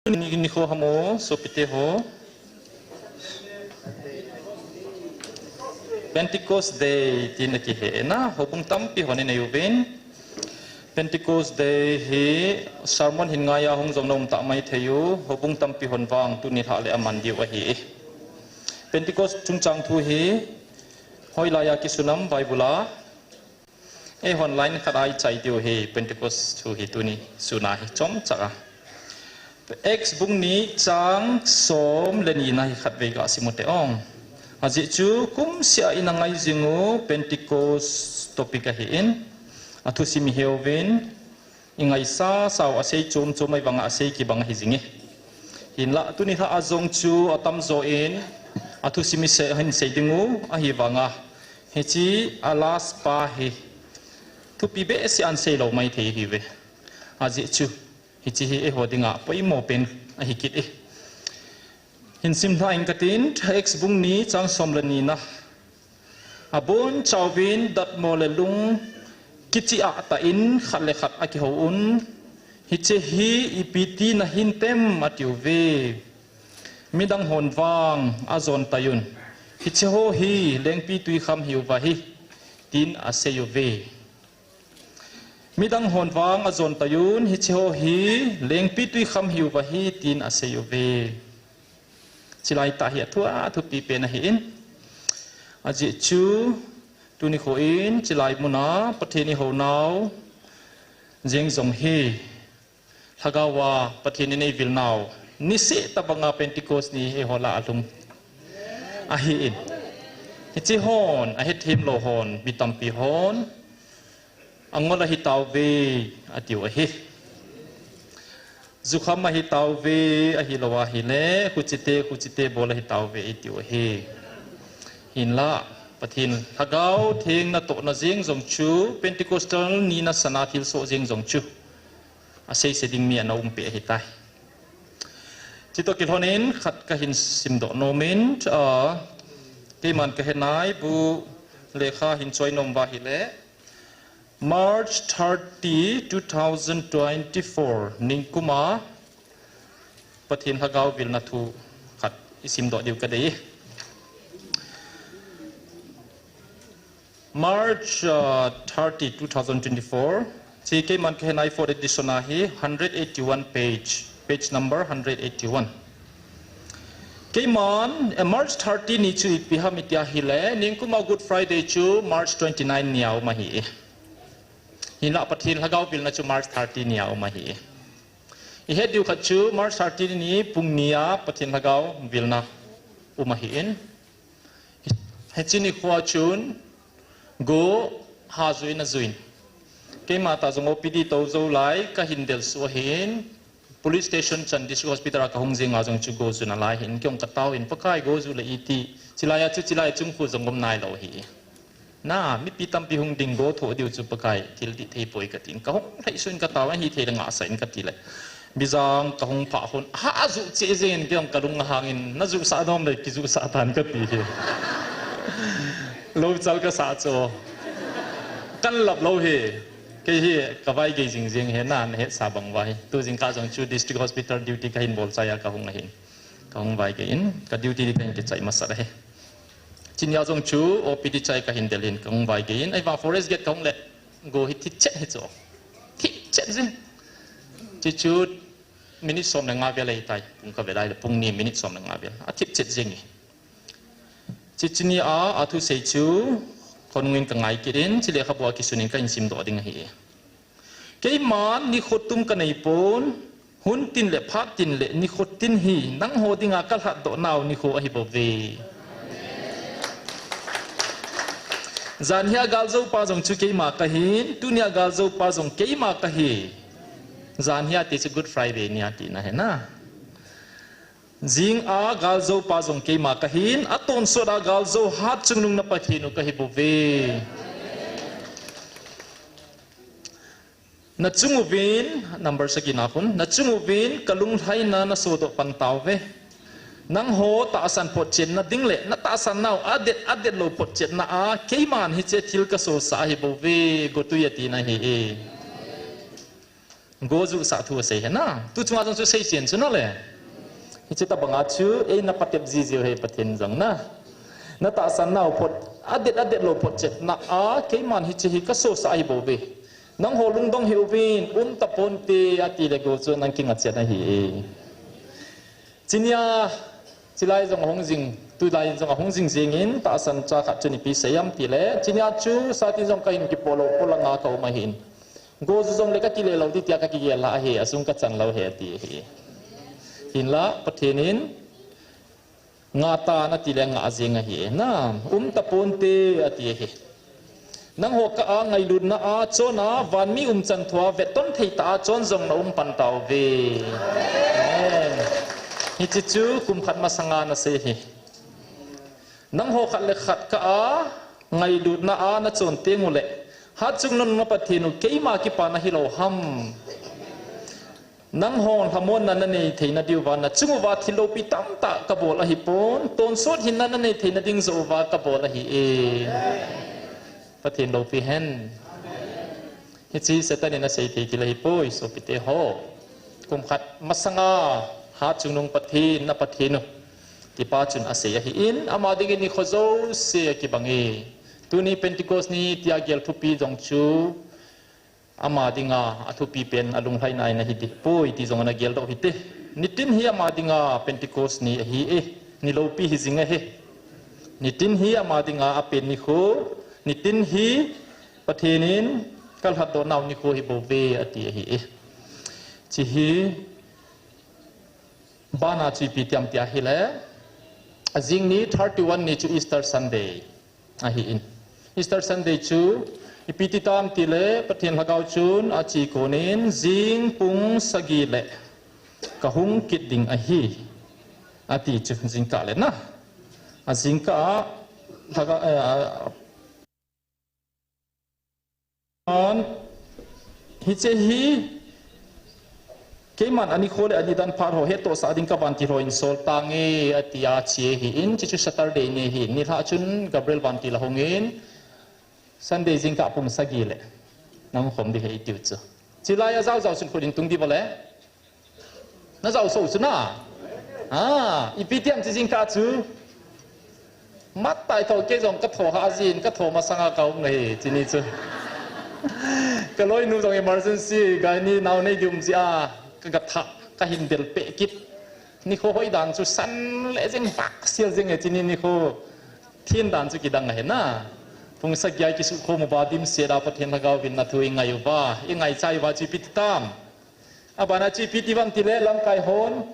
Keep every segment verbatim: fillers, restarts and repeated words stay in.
Ni, nikho ham o, sopite ho. Pentecost Day tin akihe na, houbung tampi hon inei uvin. Pentecost Day hi sermon hin ngai a hung jong na um ta mai thei u, houbung tampi hon vang tuni lha le aman diu ahi. Pentecost chungchang thu hi, hoilai a kisun am Bible a. Eihon line khat a ichai diu hi Pentecost thu hi tuni sun a hi chomcha a. Acts bung ni chang som le ni na hi khatvei ga sim u te ong. Ajeh chu kumseh a ina ngai jing u Pentecost topic ahin, athusim ihe uvin, ingaisasa u asei chom chom a ivang a asei kibang ahi jing e. Hinlah tuni lha a jong chu atamjo in athusim isei, hin sei ding u ahi vang a. Hiche a last pa hi thupi behseh a asei lou mai thei ahi uve. Ajeh chu hiche hi eiho dinga poimo pen ahi kit e. Hin sim lha ing katin, Acts bung ni chang som le ni na. Abonchauvin datmo le lung kichih a tah in khat le khat akihou un, hiche hi ipi ti nahin tem atiuve. Midang hon vang ajon tai un, hiche ho hi lengpitwi kham hiuva hi, tin asei uve. Midang hon vang ajon tai un, hiche ho hi lengpitwi kham hiuva hi, tin asei uve. Chilai tah hi athu a thupi pen ahin. Ajeh chu tuni kho in chilai mun a Pathen ihou nau jeng jong hi Lhagao a Pathen in eivil nau niseh tabang a Pentecost ni hi eiho lah a alhung ahin. Hiche hon, ahethem lou hon, mi tampi hon, angol ahi tauve, atiu ahi. Jukham ahi tauve, ahilou ahile, khuchite, khuchite bol ahi tauve, atiu ahi. Hinlah, Pathen Lhagao Theng natohna jeng jong chu, Pentecostal ni nasan a thilsoh jeng jong chu, aseise ding mi ana um peh ahitai. Chutoh kilhonin, khat kahin simdoh nomin, ah, keiman kahenai bu lekha hin choi nom uva ahile, March thirty, two thousand twenty-four, ningkum a Pathen Lhagao vilna thu khat isimdoh diu kadei. March, uh, thirty, two thousand twenty-four. Hiche keiman kahenai fourth edition ahi, hundred eighty-one page, page number hundred eighty-one. Keiman, eh, March thirty ni chu ipi ham iti ahile, ningkum a Good Friday chu March twenty-nine ni a um ahi. Hinlah Pathen Lhagao vilna chu March thirty ni a um ahi. Ihet diu khat chu March thirty ni pung ni a Pathen Lhagao vilna um ahin. Hiche nikho a chun go ha juin ajuin. Keima tah jong O P D tou jou lai kahin del suh ahin. Police station chan District Hospital a kahung jing a jong chu go ju nalai hin, kei jong katao in, Pakai, go ju le iti. Chilai a chu, chilai chung khu jong um nailou hi. Na, mipi tampi hung ding, go thoh diu chu Pakai, thil dih thei poi katin. Kahung lhai suh in katao, ahithei le ngahsah in kati le. Bijang kahung phah hun, ha, ajuh cheh jeng in, kei jong kalung ahang in, najuhsah nom le, kijuhsah tan kati hi. Lou chal kasah chu. Kan lap lou hi. Kei hi kavaigei jing jing hi, na, nahetsa bang uva hi. Tu jingkah jong chu District Hospital duty kahin bol chai a kahung ahin. Kahung vaigei in, ka duty ding kahin kichai masat ahi. Chunia jong chu O P D chai kahin del in, kahung vaigei in. Ahivang Forest Gate kahung le, go hi thipchet hi chu. Thipchet jing. Chuchu minute som le nga vel ahitai. Pung kavet lai le, pung ni minute som le nga vel. Athipchet jing e. Chuchu nia, athusei chu, khonung in kangai kit in, chu lekhabu a kisun in kahin simdoh ding ahi. Keiman nikho tum kanei pon, hun tin le phat tin le nikho tin hi, nangho dinga kalhatdoh nau nikho ahi bouve. Janhia galjou pa jong chu keima kahin, tunia galjou pa jong keima kahi. Janhia ti chu Good Friday nia tina ahi na. Jing a galjou pa jong keima kahin, atonsot a galjou hatchungnung na Pathen u kahi bouve. Nachung uvin, number sagi na khun, nachung uvin kalunglhaina nasodoh pan tauve. Nangho tahsan photchetna ding le, natahsan nau adet, adet lou photchetna a, keiman hiche thil kasosah ahi bouve, gotui atina ahi e. Go juhsah thu asei hi na. Tu chunga jong chu seichen chu na le. Hiche tabanga chu, ei na patep jijiu hi Pathen jong na. Na tahsan nau phot, adet adet lou phot chetna a, keiman hiche hi kasosah ahi bouve. Nangho lungdong hih uvin, um taponte ati le go chu nang kinga chet ahi e. Chinia, chilai jong ahung jing, tulai jong ahung jing jingin, tahsan cha khat chun ipi seiyam tile, chinia chu satin jong kahin kipo lou, polanga kaum ahin. Go ju jong le kakile lou ding tia kakigel a ahi, asung kachan lou ahi ati ahi. Hinla, Pathen in, ngah tan ati le ngah jing ahi. Na, um taponte ati ahi. Nangho kah a ngailutna a chon a vanmi umchan thua vetton thei tah a chon jong na um pan tauve. Amen. Hiche chu kum khat masanga nasei hi. Nangho khat le khat kah a ngailutna a nachon teng uleh, Hatchungnung na Pathen u keima kipana hilou ham. Nangho lhamonna nanei theina diuva, nachung uva thil loupi tamtah kabol ahipon, tonsot hinna nanei theina ding joh uva kabol ahi e. Pathen loupi hen. Hiche Satan in asei thei thil ahipoi, sopite ho. Kum khat masanga, Hatchungnung Pathen, na Pathen u, tipa chun asei ahin, ama dingin nikho jouse akibang e. Tuni Pentecost ni tia gel thupi jong chu, ama dinga athupi pen alunglhaina in ahi dipoi ti jong ana geldoh hite. Nitin hi ama dinga Pentecost ni ahi e, ni loupi hi jing ahi. Nitin hi ama dinga apen nikho, nitin hi Pathen in kalhatdoh nau nikho hi bouve ati ahi e. Hiche hi bana chu ipi tiam tia hile, ajing ni thirty-one ni chu Easter Sunday ahin. Easter Sunday chu ipi ti tam tile, Pathen lhagao chun ache konin, jing pung sagi le kahung kit ding ahi, ati chu jingkah le na. Ajingkah a, lhaga, eh, a, An, hiche hi, keiman anikho le anidan phat ho hettohsah ding kavantil ho in sol tange, atia che ahin, hiche chu Saturday ni ahin, nilhah chun Gabriel vantil ahungin, Sunday jingkah pung sagi le nahung khom ding ahi tiu chu. Chulai a jaojao chun khut in tung diu vale. Najao sou chu na. Ah, ipi tiam hiche jingkah chu. Mat tai tho, kei jong katho hah jin, katho masanga kaum ahi, hiche ni chu. Kaloinu jong emergency, gynae nao nei ding um jeh a, kaga thah, kahin del peh kit. Nikho hoi dan chu san le jing vah sel jing e, hiche ni nikho. Thim dan chu kidang ahi na. Pung sagi a kisukhom uva dimset a Pathen lhagao vin na thu ingai uva, ingaichai uva chu ipi ti tam. Abana chu ipi ti vang tile lamkai hon,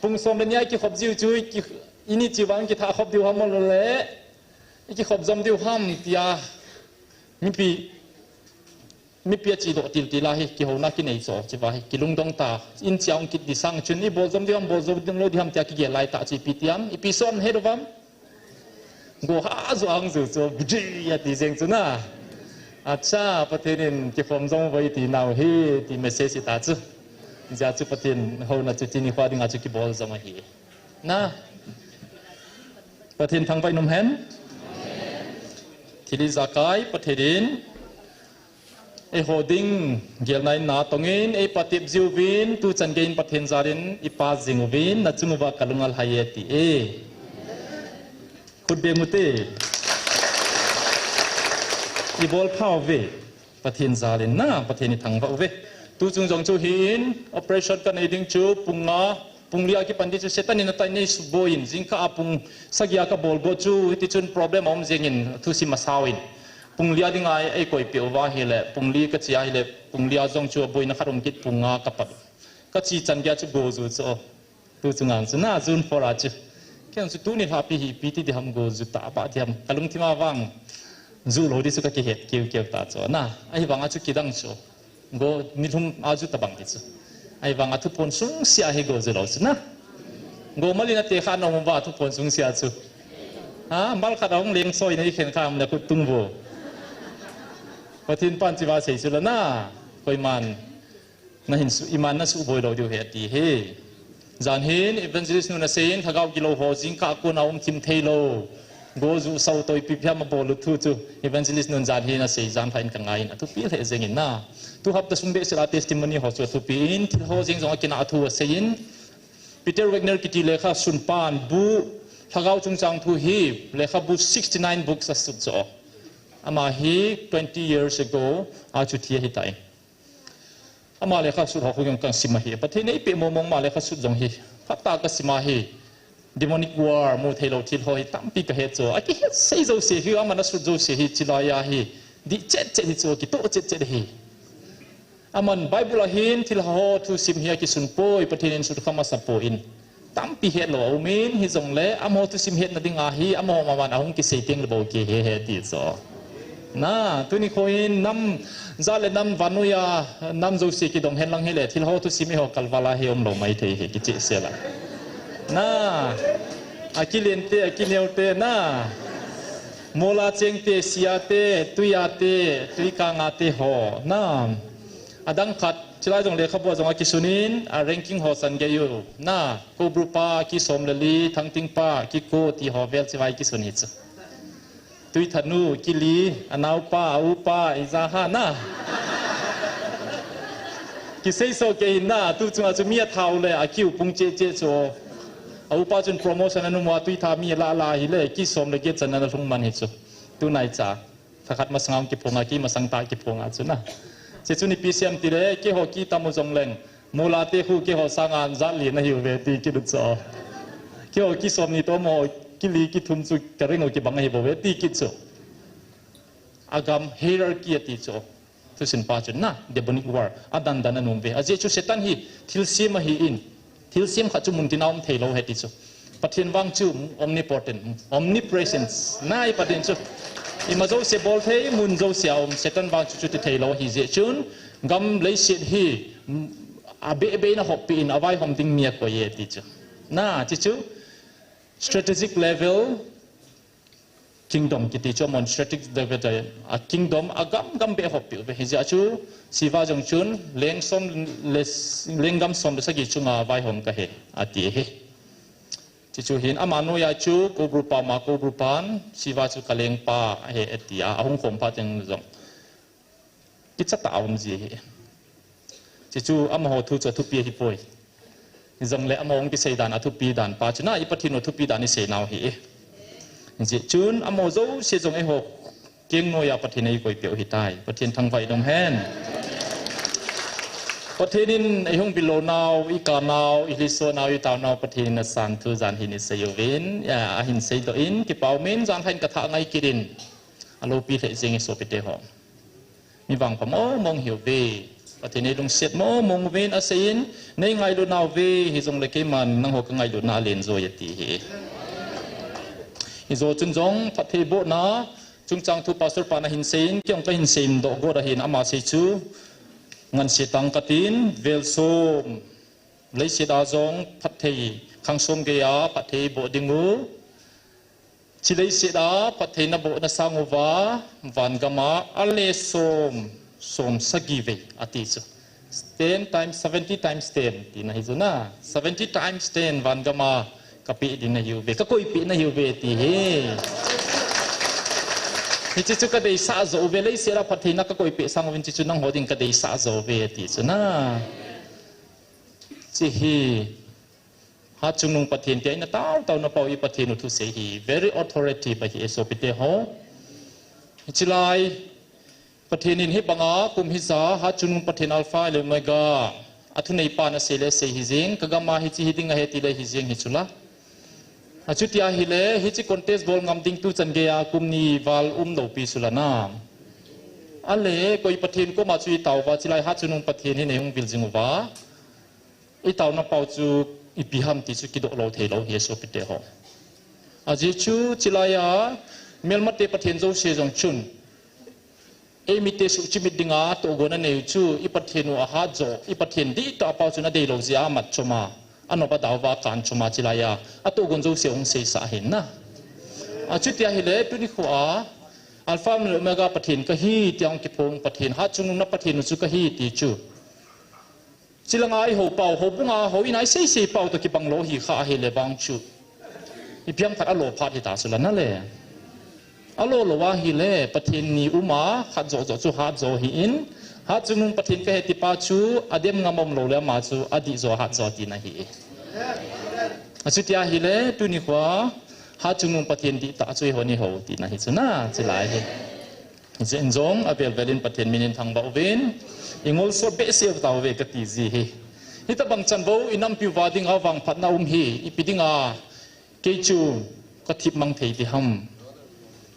pung som le ni a kikhop jiu chu, i ki, ini chu vang kithah khop diu ham le, ikikhop jom diu ham tia, mipi, mipi ache doh til til a hi, kihouna kinei chu, chu va hi, kilungdong ta, in chia hung kit ding sang chun, ibol jom diu ham, bol jom lou diu ham tia kigel lai tah chu ipi tiam, ipi son het uvam. Go hah joh a hung ju chu, budi ati jeng chu na. Acha, Pathen in kikhom jom uve ti nau hi, ti message ta chu. Hijeh chu Pathen houna chu tuni kho dinga chu kibol jom ahi. Na. Pathen thangvah in um hen. Thil ijakai, Pathen in Eiho ding, gelna in na tongin, eipatep jiuvin, tuchan geiyin Pathen jalin, ipa jing uvin, nachung uva kalung alhai e ti e. Khut beng ute. Ibol pha uve, Pathen jalin na, Pathen ithangvah uve. Tuchung jong chu hin, operation kanei ding chu, pung nga, Pung li a kipan ding chu Satan in atai nei suboi in, jingkah a pung sagi a kabol go chu, hiti chun problem aum jengin, thusim asao in. Pung li a dinga eikoi peh uva ahile, pung li kache ahile, pung li a jong chu aboina khat um kit pung nga kapat. Kache chan geiya chu go ju chu. Tuchunga chu na, June four a chu. Kei chu tuni lhapi hi ipi ti ding ham go ju tah ba ding ham. Kalungthim a vang ju lou ding chu kakihet keu keu ta chu na. Ahivanga chu kidang chu. Go, nilhum a ju tabang hi chu. Ahivanga thuphon sungsea hi go ju lou chu na. Go malin ate kha na um uva thuphon sungsea chu. Ha, mal khat ahung leng soi na ikhen kha um na khut tung vo. Pathen pan chi va sei chu la na. Koiman. Nahin su, iman nasuh boi lou diu ahi ati hi. Jan hin evangelist nu nasei in lhagao gilou ho jingkah a kon a um thim thei lou. Go ju sau toipi phiam abol u thu chu Evangelist Nunjan hin asei jan lha in ka ngai in athupi lheh jeng in na. Tu hapta sung behseh a testimony ho chu athupi in thil ho jeng jong akina athu asei in. Peter Wagner kiti lekha sunpan bu lhagao chungchang thu hi lekhabu sixty nine books asut chu. Ama hi twenty years ago a chu thi ahi tai. Ama lekha sut ho khu jong kasim ahi. Pathen in eipeh mong mong ama lekha sut jong hi. Phatah a kasim ahi. Demonic war mu thei lou thil ho hi tampi kahe chu. Akihet sei jouse hi, aman asut jouse hi, chilai a hi. Dih chet chet hi chu, kitoh chet chet hi. Aman Bible a hin thil ho thusim hi akisun poi, Pathen in sut kha masa poi in. Tampi het lou a um in, hijongle, amaho thusim hetna ding ahi, amaho maman ahung kisei teng le bou kihe he ti chu. Na, tuni kho in nam, jat le nam vannoi a, nam jouse kidong hen lang hile, thil ho thusim eiho kalval a hi um lou mai thei hi, kicheh sel a. Na, akilen te, akineo te, na. Mol a cheng te, sia te, tui a te, tui kang a te ho, na. Adang khat, chilai jong lekhabu a jong akisun in, a ranking ho san gei u, na. Kobru pa, ki som le li, Thangting pa, ki ko, ti ho vel chivai kisun hi chu. Tuithanu, ki li, anaopa, aupa, ija ha na. Kisei so kei na, tu chunga chu mi athau le, akiu pung che che chu. Aupa chun promotion anu mo, tuitha mi la la hi le, ki som le get chan na lhung man hi chu. Tu nai cha. Thakhat masang a kiphong a, ki masang ta kiphong a chu na. Che chu ni P C M ti le, keiho ki tamu jong leng. Mol a te khu keiho sanga jat li na hiu ve ti kit u chu. Keiho ki som ni to mo, ki li ki thum chu ka ring u kibang ahi bou ve ti kit chu. Agam hierarchy ati chu. Thusim pa chu na, demonic war. Adan dan anom ve. Ajeh chu Satan hi thilsem ahi in. Thilsem khat chu mun tina um thei lou ahi ti chu. Pathen vang chu omnipotent, omnipresence. Nai Pathen chu. Ima jouse bol thei, mun jouse a um, Satan vang chu chuti thei lou ahi jeh chun. Gam leiset hi, mm, abeh beh in ahoppi in avaihom ding mi akoi e ti chu. Na, ti chu. Strategic level, kingdom kiti chu amon strategic level a kingdom agam gam beh hoppi u ve. Hijeh a chu, Siva jong chun, leng som le, lenggam som le sagi chunga vaihom kahi, ati hi. Ti chu hin, ama noiya chu, Kobru pa ma Kobru pan, Siva chu ka lengpa ahi, ati a, ahung khom phat teng jong. Kicha tah a um ji ahi. Ti chu amaho thu chu athupi ahi poi. Hijongle amaho hung kisei dan athupi dan pa chu na i Pathen u athupi dan isei nau ahi. Hijeh chun amaho jouse jong eiho keng noiya Pathen in eikoi peh u ahitai. Pathen thangvah in um hen. Pathen in eihung bil lou nau, ikah nau, ilhiso nau, itao nau, Pathen in asan thu jan hin isei uvin, ya, ahin seidoh in, kipa um in, jan lha in kathah ngai kit in. Alopi lheh jeng e sopite ho. Mi vangpha mong mong hiuve. Pathen in eilungset mong mong uvin aseiyin, nei ngailut nauve, hijongle keiman nangho ka ngailutna alen joi ati ahi. Hijo chun jong phatthei bohna chungchang thu pastor pan ahin seiyin, kei jong kahin seidoh got ahin, ama sei chu ngansi tang katin, vel som, leiset a jong phatthei khang som geiya phatthei boh dingu. Chi leiset a phatthei naboh nasang uva, van gam a ale som, som sagi vei, ati chu. Ten times, seventy times ten, tina hi chu na. Seventy times ten, van gam a kapeh ding nahiuve, kakoipeh nahiuve, ti hi. Hiche chu kadeisah jou uve, leiset a phattheina kakoipeh sang uvin, hiche chu nangho ding kadeisah jou uve, ti chu na. Hiche hi. Hatchungnung Pathen tia ina taotao napao i Pathen u thusei hi very authoritative ahi e sopite ho. Hiche lai Pathen in hibanga kum hija Hatchungnung Pathen Alpha le Omega, athuneipa nasei le sei hijing, kagam a hiche hiding ahi ti le hijing hi chula. Achuti ahile, hiche contest bol ngam ding tuchan geiya kum ni val umlou pi chula na. Ale, koi Pathen koma chu itao uva, hiche lai Hatchungnung Pathen hi neihung vil jing uva. Itao napao chu ipi ham ti chu kidoh lou thei lou hi e sopite ho. Ajeh chu hiche laiya, melmate Pathen jouse jong chun. Eimite suhchimit dinga tohgon anei u chu, i Pathen u ahat jo, i Pathen dihtah pao chun adeilou jeh a amat chom a, anop ada uva akan chom a hiche laiya, atohgon jouse hung seisah ahin na. Achuti ahile, tuni khoa, Alpha le Omega Pathen kahi, tia hung kiphong Pathen, Hatchungnung na Pathen u chu kahi ti chu. Chilanga ihou pao, houbunga hou ina isei sei pao toh kibang lou hi kha ahile vang chu. Ipi ham khat alo phat hita chula na le. Alolo ahile, Pathen ni uma, khat jo jo chu hat jo ahin, Hatchungnung Pathen kahe tipa chu, adem ngam umlou le ama chu, adih jo hat jo tina ahi. Achuti ahile, tuni khoa, Hatchungnung Pathen dihtah chu eiho ni ho tina ahi chu na, chulai hi. Hijeh in jong, avel vel in Pathen min in thangvah uvin, ingol sot behseh tauve kati ji hi. Hitobang chanvo, inampiu va dinga vangphatna um hi, ipi dinga, kei chu kathip mang thei ding ham.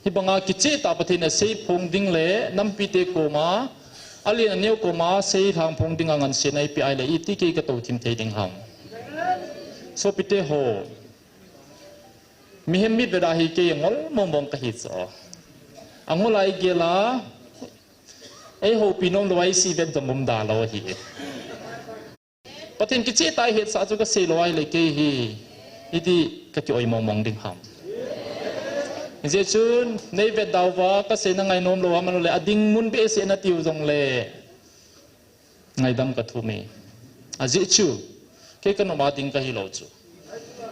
Hibanga kicheh tah Pathen in asei phong ding le nampite koma, alen aneo koma seilhang phong dinga ngansena eipeh ahile iti kei katou thim thei ding ham. Sopite ho, mihem mitvet a hi kei angol mong mong kahi chu. Angol a igel a, eihoupi nomlou a isi vet jong um dalou ahi. Pathen kicheh tah ihetsah chu kasei lou ahile kei hi, iti kaki-oi mong mong ding ham. Hijeh chun, neivet dauva, kaseina ngainom lou ham, ahilou le, ading mun behseh natiu jongle, ngaidam kathum e. Ajeh chu, kei kanop a ding kahilou chu.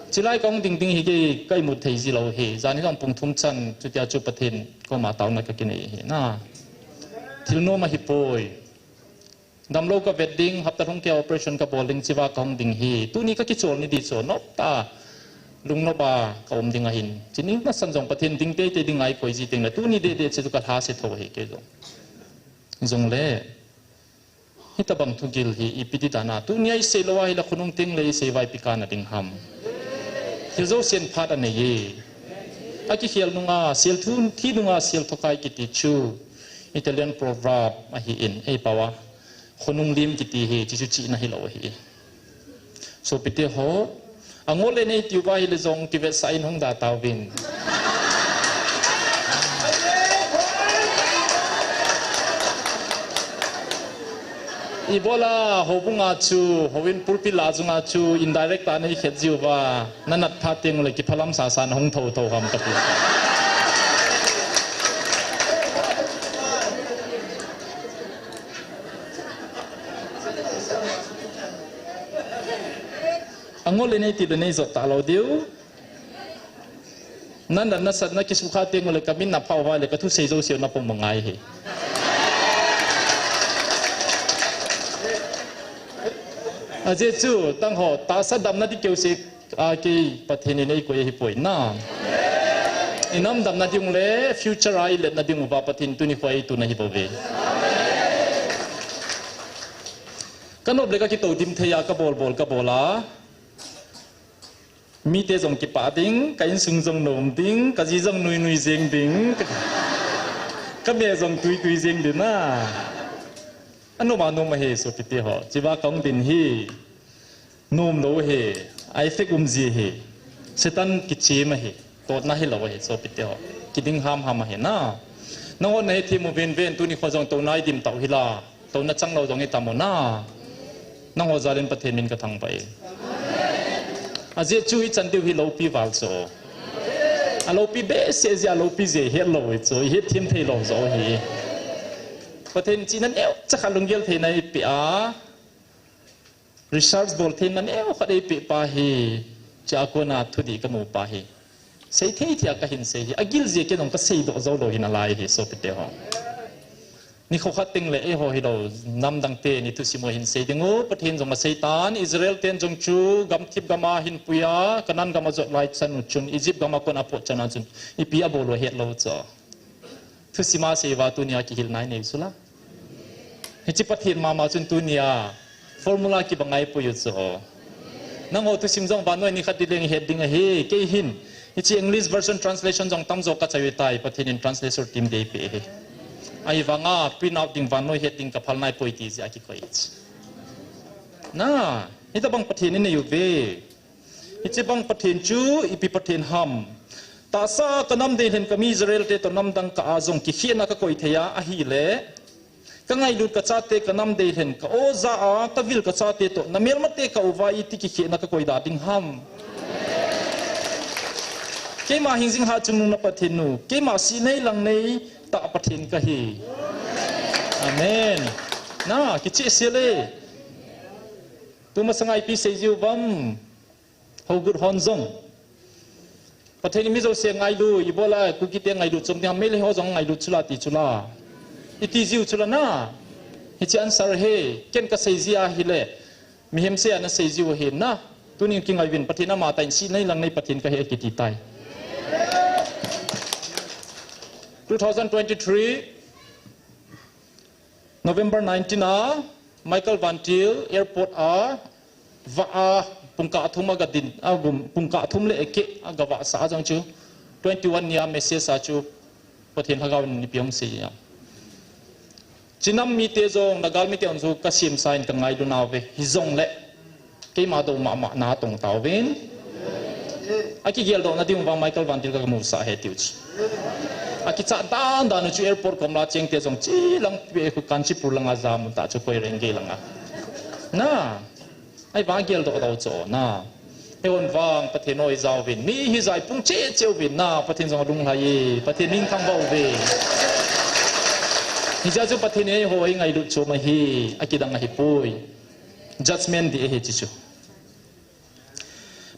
Chulai kahung ding ding hi kei ka imut thei ji lou hi. Jan hi jong pung thum chan, chutia chu Pathen koma taona kakinei hi na. Thil nom ahipoi. Damlou kavet ding, hapta lhung kei a operation kabol ding, chuva kahung ding hi. Tuni kakichol ni di chu, nop tah a, lungnop a kaum ding ahin. Chuning nasan jong Pathen ding teitei dinga eikoi ji teng le, tuni deh deh chu kalhase tho hi kei jong. Jongle, hitobang thugil hi, ipi ti dan a, tuni a isei lou ahile khonung teng le isei uva ipi kana ding ham. Thil jousen phat anei e. Akikhel nunga, sel thu, thi nunga, sel thokai kiti chu. Italian proverb ahin, eipao a. Khonung lim kiti hi, chuchu chihna hilou ahi. Sopite ho, angol le neitiu va ahile jong kivetsah in hung da tauvin. Ibola, houbung a chu, houin pulpit lah a chunga chu, indirect a neikhet jiuva, nanat phat teng ule kiphalam sasa nahung thou thou ham kati. Angol le neitiu le neijot talou diu. Nanat nasat nakisukha teng ule kamin naphah uva le kathusei jouseu napom angai hi. Ajeh chu, tangho, tahsa damna di keuse, a, kei Pathen in eikoi ahipoi na. Inam damna ding le, future a iletna ding uva Pathen tuni khoa eituna ahibouve. Kanop le kakitou dim thei a, kabol bol kabol a. Mite jong kipah ding, ka insung jong nom ding, kaji jong nui nui jeng ding, ka, kame jong tui tui jeng ding na. Anom a nom ahi sopite ho, chuva kahung din hi. Nomlou ahi, a effect um ji ahi. Satan kichem ahi, totna hilou ahi sopite ho. Kiding ham ham ahi na. Nangho nahethem uvin uvin tuni kho jong touna idim tau hila. Touna changlou jong itam u na. Nangho jal in Pathen min kathangvah e. Ajeh chu ichan diu hi loupi val chu. Aloupi behseh jeh a loupi jeh hetlou hi chu. Ihetthem theilou joh hi. Pathen chihna neocha khat lunggel theina eipeh a. Research bol theina neokhat eipeh pa hi. Chua kona thudih kamu pa hi. Seithei thei a kahin sei hi. Agil jeh a kei jong kaseidoh joulou hi nalai hi sopite ho. Nikho khat teng le eiho hilou, namdang teni thusim u hin sei ding u, Pathen jong aseitan, Israel ten jong chu, gamthip gam a ahin pui a, Canaan gam ajot lai chan u chun, Egypt gam a kon apot chan a chun, ipi abol u ahetlou chu. Thusim a sei uva tunia kihilna inei chu la. Hiche Pathen mama chun tunia, formula kibang a eipui u chu. Nangho thusim jong vannoi nikhat ding leng het ding ahi, kei hin. Hiche English version translation jong tamjo kachai u tai, Pathen in translation team dei pe hi. Ahivanga, print out ding vannoi het ding kaphal naipoi ti jeh a kikoi. Na, hitobang Pathen inei uve. Hiche bang Pathen chu, ipi Pathen ham. Tahsa kanam deilhen kami Israel te toh namdang kah a jong kikhehna kakoi thei a, ahile. Kangailut kachate kanam deilhen ka-o ja a, kavil kachate toh, namelmate kah uva iti kikhehna kakoi da ding ham. Keima hingjing Hatchungnung na Pathen u, keima sih nei lang nei tah Pathen kahi. Amen. Na, kicheh sel e. Tumasanga ipi seijiu vam. Hougut hon jong. Pathen in mi jouse ngailu, ibola Kuki te ngailu chom ding ham, Meitei ho jong ngailu chula ti chula. Iti jiu chula na. Hiche answer hi, ken kasei ji ahile. Mihem se ana sei jiu ahi na. Tunin kingai uvin, Pathen ama tah in, sihna lang nei Pathen kahi kiti tai. Two thousand twenty-three, November nineteen a, Michael Van Til airport a, vah a, pungkah thum aga din, agum, pungkah thum le eke aga vahsah a jong chu, twenty-one nia message a chu, Pathen Lhagao in ipi hung sei a. Chinam mite jong, nagal mite jong chu kasemsa in kangailu nauve, hijongle. Keima dou mama na tong tauvin. Akigeldoh na ding vang Michael Van Til kamusah ahi tiu chu. Akichat dan dan u chu airport kom la cheng te jong chi lang pe khu Kanchipur langa jam un ta chu koi reng gei langa. Na. Ahivang geldoh dou chu na. Eihon vang Pathen oi jauvin. Mi hi jaipung che che uvin na. Pathen jong lunglhai e. Pathen min thangvah uve. Hijeh chu Pathen eiho eingailut chu ma hi. Akidang ahipoi. Judgment dih ahi ti chu.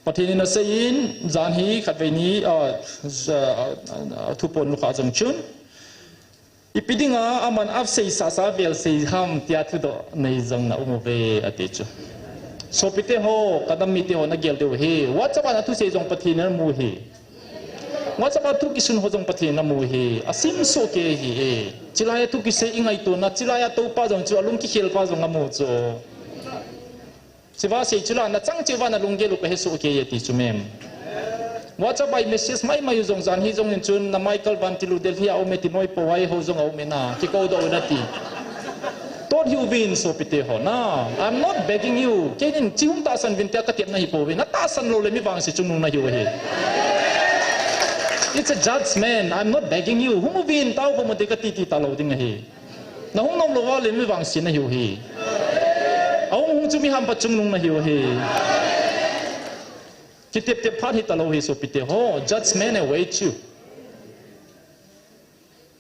Pathen in aseiyin, jan hi khatvei ni, a, a, a, a, thupon lukha jong chun. Ipi dinga aman asei sasa vel sei ham tia thudoh nei jong na um uve ati chu. Sopite ho, kanam mite ho nagel diu hi. WhatsApp a nathusei jong Pathen in amu hi. WhatsApp a thu kisun ho jong Pathen in amu hi. Asim soh kei hi e. Chilai a thu kisei ingaito na, chilai a toupa jong chu, alung kikhel pa jong amu chu. Chiva sei chula, nachang cheh uva nalunggel u kahe soh kei e ti chu mem. WhatsApp a imessage mai mai u jong jan hi jong in chun na Michael Van Til u Delhi a um e ti noi po ai ho jong a um e na, kikou doh u na ti. Tot hiuvin sopite ho na. I'm not begging you. Keinin chi hung tahsan uvin tia katepna hi pouvin. Natahsan lou le mi vangse chungnung nahiu ahi. It's a judgment. I'm not begging you. Hung uvin tao ko mo te kati ti talou ding ahi. Nahung nom lou uva le mi vangse nahiu ahi. Ahung hung chu mi hampa chungnung nahiu ahi. Kitep tep phat hi talou hi sopite ho. Judgment await you.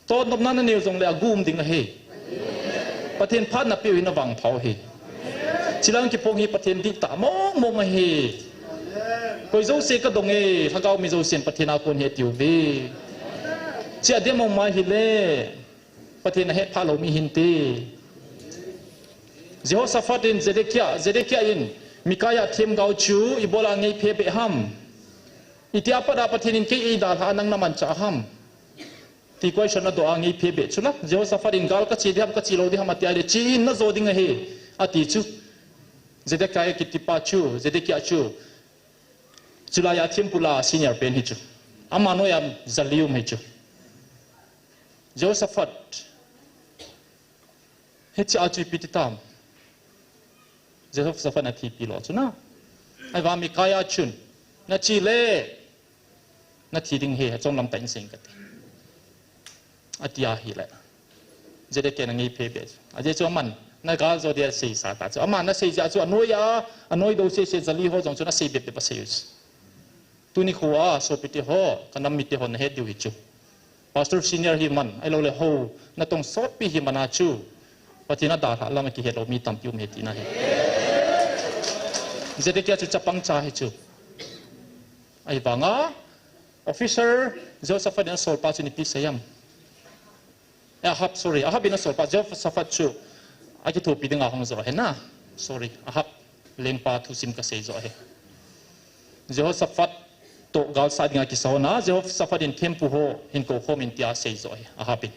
Totnopna nanei u jongle agum ding ahi. Pathen phat napeh u hi navangpha u ahi. Chilang kiphong hi Pathen dihtah mong mong ahi. Koi jouse kadong e, lhagao mi jousen Pathen a kon hi atiuve. Chia dem mong mai hile. Pathen ahetphah lou mi hinte. Jehoshaphat in Zedekiah, Zedekiah in Micaiah themgao chu ibola angeiphe beh ham. Itia pat a Pathen in kei eidalhah a nang namanchah ham. Ti question adoh a angeiphe beh chula. Jehoshaphat in gal kache ding ham, kache lou ding ham atia le, che in najo ding ahi, ati chu. Zedekiah kitipa chu, Zedekiah chu. Chulai a thempu la senior pen hi chu. Ama noiya jali um hi chu. Jehoshaphat. Hiche a chu ipi ti tam. Jehoshaphat in athipi lou chu na. Ahivang Micaiah chun. Nache le. Nathi ding ahi, achom lam tah in sei inge kati. Ati ahile. Zedekiah in angeiphe beh chu. Ajeh chu aman, nagal jo dia seisa ta chu. Aman nasei jeh chu anoi a, anoi dou sese jali ho jong chu nasei bep bep asei u chu. Tuni khoa, sopite ho, kanam mite ho nahet diu hi chu. Pastor senior hi man, ahilou le ho, natong sotpi hi man a chu. Pathen a dalhah lam a kihet lou mi tampi um e tina ahi. Zedekiah chu chapang cha hi chu. Ahivanga, officer, Jehoshaphat in asolpa chu ipi asei em. Eh, Ahab, sorry. Ahab in asolpa, Jehoshaphat chu akithopi dinga hung jo ahi na. Sorry, Ahab lengpa thusim kasei jo ahi. Jehoshaphat toh galsah dinga kisa hon a, Jehoshaphat in thempu ho hin kou khom in tia asei jo ahi, Ahab in.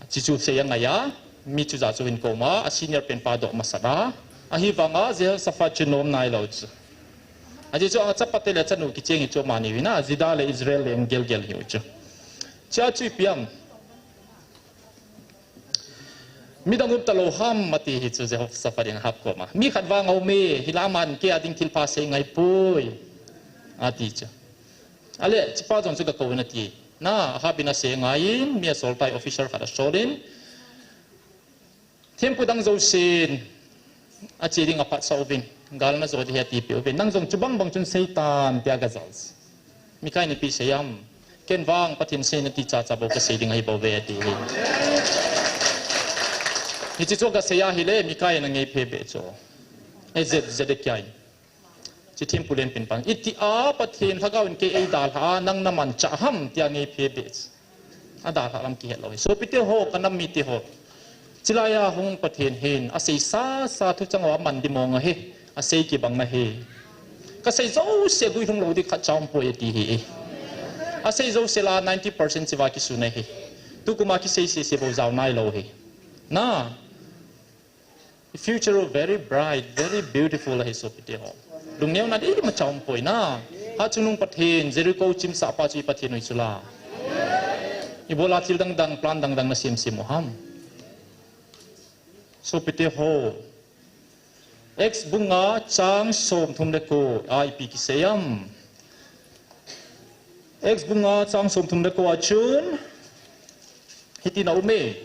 Chuchu sei angai a, mi chu ja chu hin kou ma, a senior pen pa doh masat a. Ahivanga Jehoshaphat chu nom nailou chu. Ajeh chu achapa te le achanu kicheng hi chu amani u hi na, Judah le Israel le in gelgel hi u chu. Chia chu ipi em. Midang um talou ham ati hi chu Jehoshaphat in Ahab koma. Mi khat vang aume, hilai aman kei a ding thilpha sei ngai poi. Ati chu. Ale, chupa jong chu gakou in ati. Na, Ahab in asei ngai in, mi asol tai officer khat asol in. Thempu dang jousen, ache ding aphatsah uvin, gal najo ding ahi atipeh uvin, nang jong chubang bang chun seitan tia gajal. Micaiah in ipi asei em, ken vang Pathen seina ti chacha bou kasei ding ahi bouve ati hi. Hiche chu kasei ahile, Micaiah in angeiphe beh chu. Ezet Zedekiah in. Hiche thempu lenpen pan. Itia Pathen Lhagao in kei eidalha a, nang namanchah ham, tia ngei phe beh. Adalhah lam kihet lou hi. Sopite ho, kanam mite ho. Chulai a hung Pathen hin, asei sasa thuchang uva aman ding mong ahi. Asei kibang ahi. Kasei jouse guilhung lou ding khatcha umpoi ati hi. Asei jouse la ninety percent cheh uva kisun ahi. Tukum a kisei sese bou jao nailou hi. Na. Future very bright, very beautiful ahi sopite ho. Lungneona ding imacha umpoi na. Hatchungnung Pathen, Jericho chimsah pa chu i Pathen u ahi chu la. Ibola thil dangdang, plan dangdang nasem sem u ham. Sopite ho. Acts bung nga chang somthum le ko a ipi kisei em. Acts bung nga chang somthum le ko a chun, hitin aume.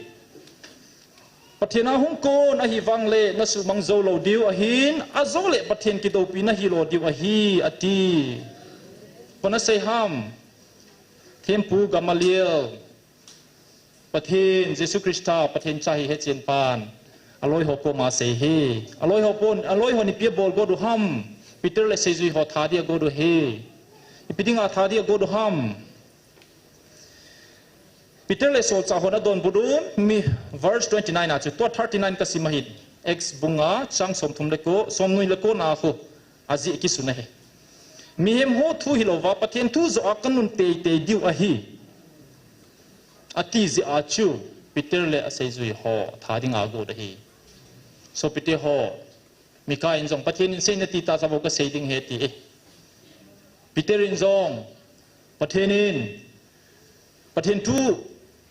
Pathen a hung kon ahi vang le nasuhmang jou lou diu ahin, ajou le Pathen kidoupi nahi lou diu ahi, ati. Koi in asei ham. Thempu Gamaliel. Pathen, Jesu Christa, Pathen cha hi hechen pan. Aloi ho koma asei hi. Aloi ho pon, aloi hon ipi abol got u ham. Peter le seijui ho tha dia got u hi. Ipi dinga tha dia got u ham. Peter le solchah hon adonbut un, mi verse twenty-nine a chu, tua thirty-nine kasim ahin. Acts bung nga, chang somthum le ko, somni le ko na khu. Ajeh kisun ahi. Mihem ho thu hilouva, Pathen thu joh a kanun teitei diu ahi. Ati jeh a chu, Peter le aseijui ho, tha dinga agot ahi. Sopite ho, Mika in jong, Pathen in seina ti tah cha bou kasei ding ahi ati e. Peter in jong, Pathen in, Pathen thu,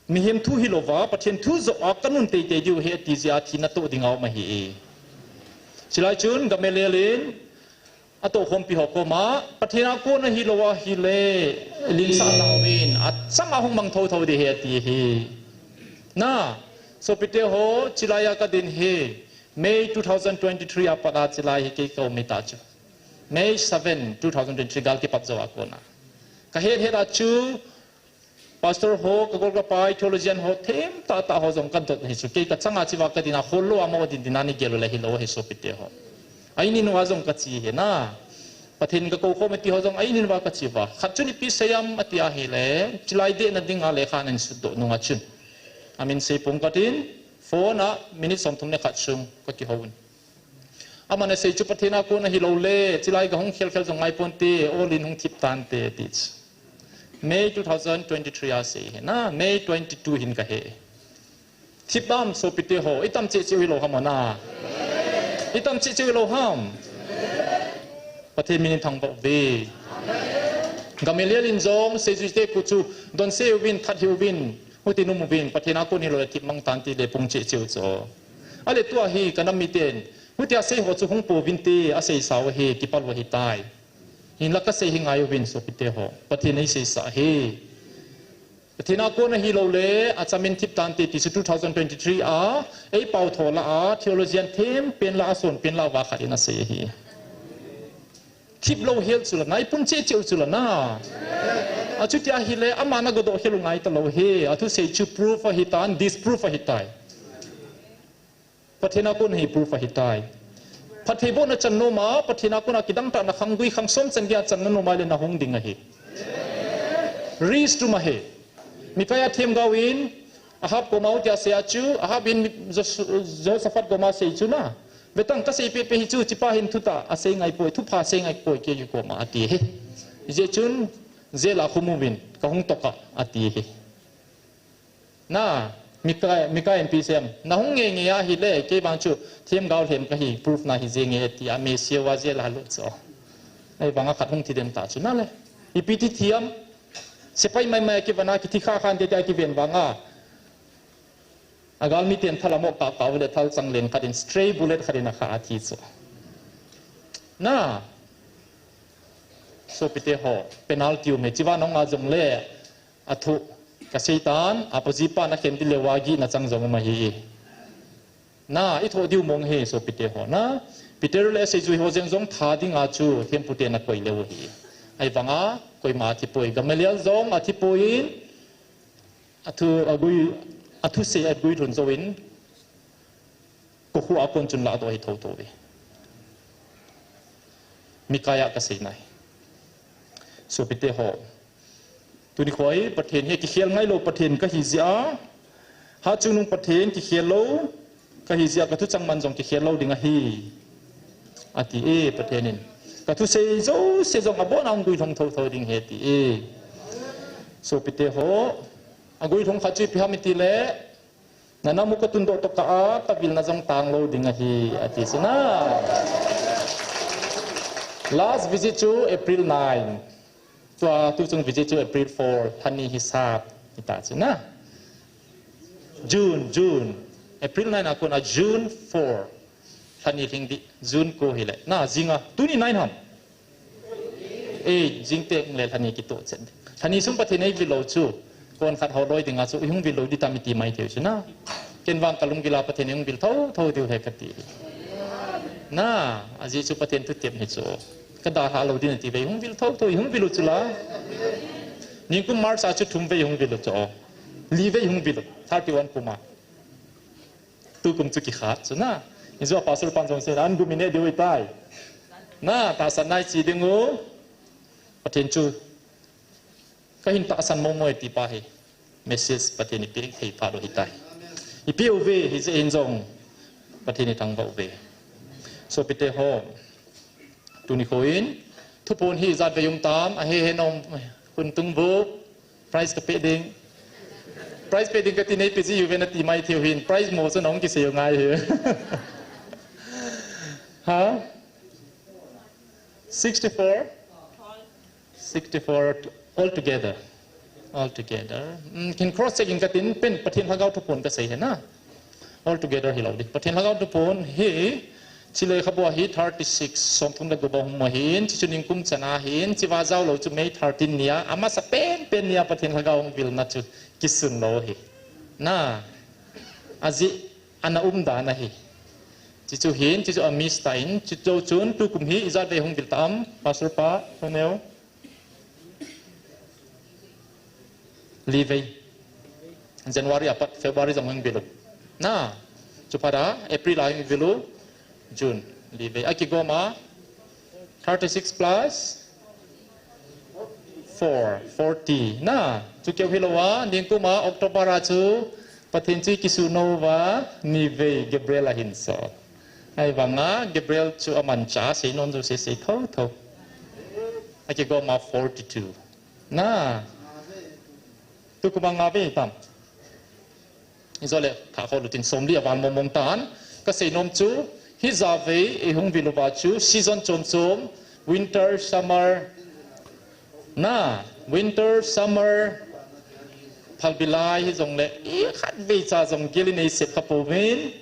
mihem thu hilouva, Pathen thu joh a kanun teitei diu ahi ati jeh a thina toh dinga um ahi e. Chulai chun Gamaliel in, atohkhompi ho koma, Pathen a kon ahilou ahile, linsah tauvin, achang a hung mang thotho ding ahi ati hi. Na, sopite ho, chulai a kadin hi, May two thousand twenty-three a pat a chulai hi kei kaum hi ta chu. May seven, two thousand twenty-three gal kipat jou a kona. Kahet het a chu, Pastor ho, kagol kapai, theologian ho, themtah tah ho jong kadot hi chu. Kei kachang a cheh uva kadin a, hol lou a mo din din a nei gel u le hilou hi sopite ho. A in in uva jong kache hi na. Pathen kakou khom e ti ho jong a in in uva kache uva. Khat chun ipi sei em ati ahile, chulai dehna dinga lekha ahin sutdoh nunga chun. Amin sei pong katin, phone a minute somthum le khat sung kakihou un. Aman asei chu Pathen a kon ahilou le, chulai gahung khel khel jong ngai ponte, olin hung thip tante ati chu. May two thousand twenty-three a sei hi na, May twenty-two hin kahe. Thip dam sopite ho, itam cheh cheh u hilou ham na. Itam cheh cheh u hilou ham. Pathen min in thangvah uve. Gamaliel in jong, seijui te khu chu, donse uvin, that hih uvin, huti nom uvin, Pathen a kon hilou le thip mang tante le pung cheh cheh u chu. Ale tua hi, kanam miten, Hutia sei ho chu hung pouvinte, asei sao hi, kipal u ahitai. Hinla kasei hi ngai uvin sopite ho. Pathen in eiseisah hi. Pathen a kon ahilou le, achamin thip tante ti chu two thousand twenty-three a, eipao tho lah a, theologian thempen lah a, sonpen lah uva khat in asei ahi. Thip lou hel chu la na, ipung cheh cheh u chu la na. Achuti ahile, aman agodoh hel u ngai talou hi, athusei chu proof ahitan, disproof ahitai. Pathen a kon hi proof ahitai. Phattheibohna chan nom a, Pathen a kona kidangtahna khanggui khangsom chan geiya channa nom a le nahung ding ahi. Risk tum ahi. Micaiah themgao in, Ahab koma hutia asei a chu, Ahab in Jos-, Jehoshaphat koma asei chu na. Vetang kasei pehpeh hi chu, hichepa hin thutah asei ngai poi, thupha asei ngai poi kei koma ati ahi. Hijeh chun, jail a khum uvin, kahung toh kah ati ahi. Na, Micaiah, Micaiah in ipi asei em. Nahung ngeingei ahile, kei vang chu themgao lhem kahi, proof na hi jeng e, tia Messiah uva jail a lut chu. Ahivanga khat hung thi den ta chu na le. Ipi ti thi em. Sepai maimai kivana kithi kha khan te tia kiven vanga. Agalmi ten thal amo kah kah ule thal chang leng khat in stray bullet khat in akha athi chu. Na. Sopite ho, penalty um e, chiva nong a jong le. Athu, kasei tan, apajipa nakhen ding leuva gihna chang jong um ahi. Na, ithoh diu mong hi, sopite ho na. Peter le aseijui ho jeng jong tha dinga chu, thempu ten akoi leu ahi. Ahivanga, koima athipoi. Gamaliel jong athipoi in, athu, agui, athusei agui lhun jouvin, kokhuh a kon chun lahdoh ahi thotho ve. Mikaia kasei nai. Sopite ho. Tuni khoi Pathen hi kikhel ngailou Pathen kahi jeh a. Hatchungnung Pathen kikhel lou kahi jeh a kathuchang man jong kikhel lou ding ahi. Ati e Pathen in. Kathusei jouse jong abon a hung guilhung thotho ding ahi ati e. Sopite ho. Aguilhung khat chu ipi ham itile. Nana mu katundoh tokah a, kavilna jong tanglou ding ahi, ati chu na. Last visit chu April nine. Tua, tuchung visit chu April four, lhani hisap, hita chu na. June, June. April nine a kona June four. Lhani lhing ding, June ko hile. Na, jinga, tuni nine ham. Ei, jingteng le lhani kitoh chen. Lhani sung Pathen eivil lou chu. Kon khat ho loi dinga chu, ihung vil lou ding tam iti mai thei chu na. Ken vang kalunggil a Pathen ihung vil thotho diu ahi kati. Na, ajeh chu Pathen thutep ahi chu. Kadalha lou ding ati ve, ihung vil thotho, ihung vil u chu la. Nikum March a chu thum vei ihung vil u chu. Li vei ihung vil u, thirty-one kum a. Tukum chu kikhat chu na. Ijou a pastor pan jong sei, an gumine diu ahitai. Na, tahsan nai chi ding u. Pathen chu. Kahin tahsan momo e ti pa hi. Message Pathen in ipi thei pha lou ahitai. Ipi uve, hijeh hin jong. Pathen ithangvah uve. Sopite ho. Tuni khoi in, thuphon hi ijat vei um tam, ahe he nom, hun tung bu, prize kapeh ding. Prize peh ding kati neipe ji uve nati mai thei u hin, prize mo chu nahung kisei u ngai hi. Ha? Sixty-four? Sixty-four altogether. Altogether. Mm, kin cross check in katin pen Pathen Lhagao thuphon kasei ahi na. Altogether hilou ding. Pathen Lhagao thuphon hi, chule khabua hi thirty-six, somthum le gup a hung um ahin, chuchu nikum chan ahin, chuva jao lou chu May thirteen nia, amasa penpen nia Pathen Lhagao hung vilna chu kisun lou ahi. Na, ajeh ana um dan ahi. Chuchu hin, chuchu a miss tan, chuchu chun tukum hi ijat vei hung vil tam, Pastor pa, Toneu. Li vei. January apat February jong hung vil u. Na, chuphat a April a hung vil u. June, li vei. Akigom a thirty-six plus four, forty. Na, chu keu hilou a, nikum a October a chu Pathen chu kisun uva, ni vei Gabriel ahin sot. Ahivanga Gabriel chu amanchah, seinom jouse sei thotho. Akigom a forty-two. Na. Tukum a nga vei tam. Ijole, tha kho lutin somli aval mong mong tan. Kasei nom chu, hijat vei, eihung vil uva chu, season chom chom, winter, summer. Na, winter, summer, phalbi lai hijongle, ikhat vei cha jong gel in eisep kha pouvin.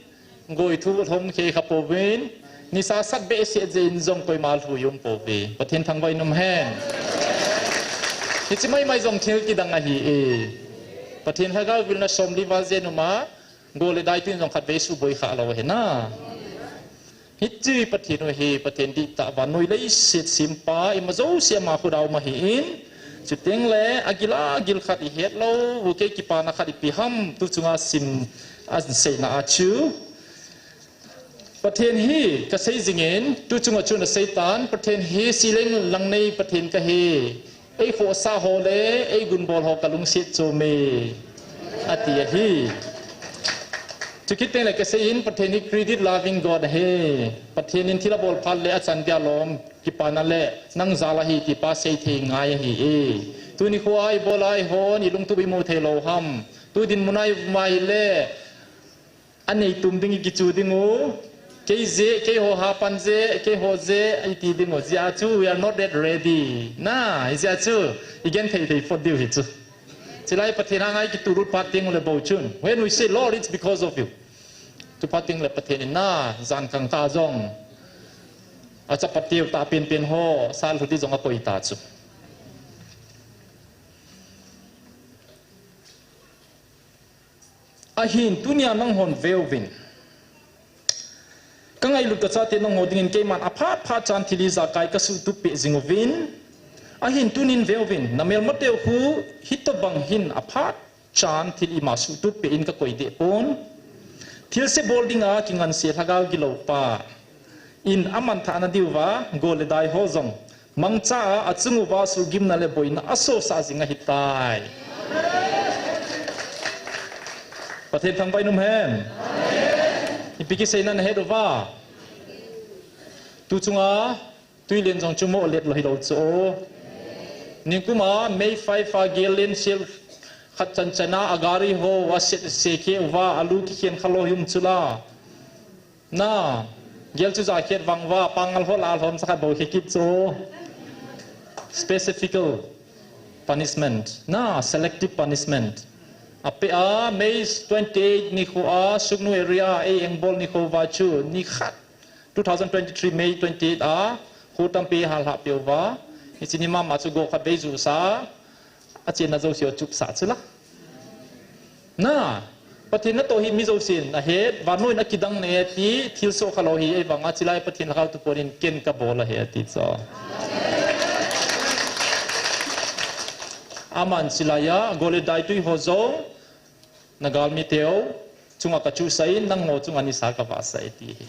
Goi thu lhom khei kha pouvin, nisa sat behseh jeh in jong koima lhu um pouve. Pathen thangvah in um hen. Hiche maimai jong thil kidang ahi e. Pathen Lhagao vilna somli val jeh in um a, go le dai tin jong khat vei suboi kha lou ahi na. Hiche Pathen u hi, Pathen dihtah vannoi leiset sempa, ima jouse ama khut a um ahin. Chuteng le, agil agil khat ihet lou, u kei kipana khat ipi ham, tu chunga sim, aseina a chu. Pathen hi kasei jingin, tu chunga chun asei tan, Pathen hi sileng lang nei Pathen kahi, eikhohsah ho le eigunbol ho kalungset chom e, ati ahi. Chukit teng le kasei in, Pathen hi credit loving God ahi. Pathen in thil abol phat le achan dia lom, kipana le nang jal ahi tipa sei thei ngai ahi e. Tuni khoa ibol a ihon, ilungtup imu thei lou ham. Tu dinmun a ium a ahile, anei tum ding ikichu ding u, kei jeh, keiho hapan jeh, keiho jeh, iti ding u, hijeh a chu, we are not yet ready. Na, hijeh a chu, igenthei thei phot diu hi chu. Chulai Pathen hanga ikitulut phat teng ule bou chun. When we say, Lord, it's because of you. Chuphat teng le Pathen in na, jan khang kah jong. Achapa teu tah penpen ho, sal lhuti jong akoi ta chu. Ahin tunia nanghon veuvin. Kangailut kachate nangho dingin keiman aphat phat chan thil ijakai kasuhtup peh jing uvin. Ahin tunin veuvin, namelmateu khu hitobang hin aphat chan thil ima suhtup peh in kakoi deh pon. Thilse bol dinga kinganse lhagao gilou pa. in amanthahna diuva, gol le dai ho jong mangcha a, achung uva suhgimna le boina asosah jing ahitai. Pathen thangvah in um hen. Ipi kiseina nahet uva, tu chunga Twilen jong chu moh let lou hilou chu. Ningkum a May five a gel len sel khat chan chan a, agari ho aset se khe uva, alu kikhen kha lou hi um chu la. Na, gel chu ja khet vang uva, pangal ho la lhom sa khat bou khe kit chu. Specifical punishment, na, selective punishment. Apeh a, May twenty-eight nikho a, Sugnu area, ei engbol nikho uva chu, ni khat two thousand twenty-three May twenty-eight a, kho tampi hal hah peh uva. Hiche ni mama chu go khat vei ju sa, achenna jouse achupsah chu la. Na, Pathen natoh hi mi jousen ahet, vannoi in akidang ne ti, thilsoh khalou hi, ei vang a chilai Pathen lhagao thupon in ken kabol ahi ati chu. Aman chilai a, gol le dai twi ho jong, nagalmi teu chunga kachuhsah in, nangho chunga nisa kavahsah e ti hi.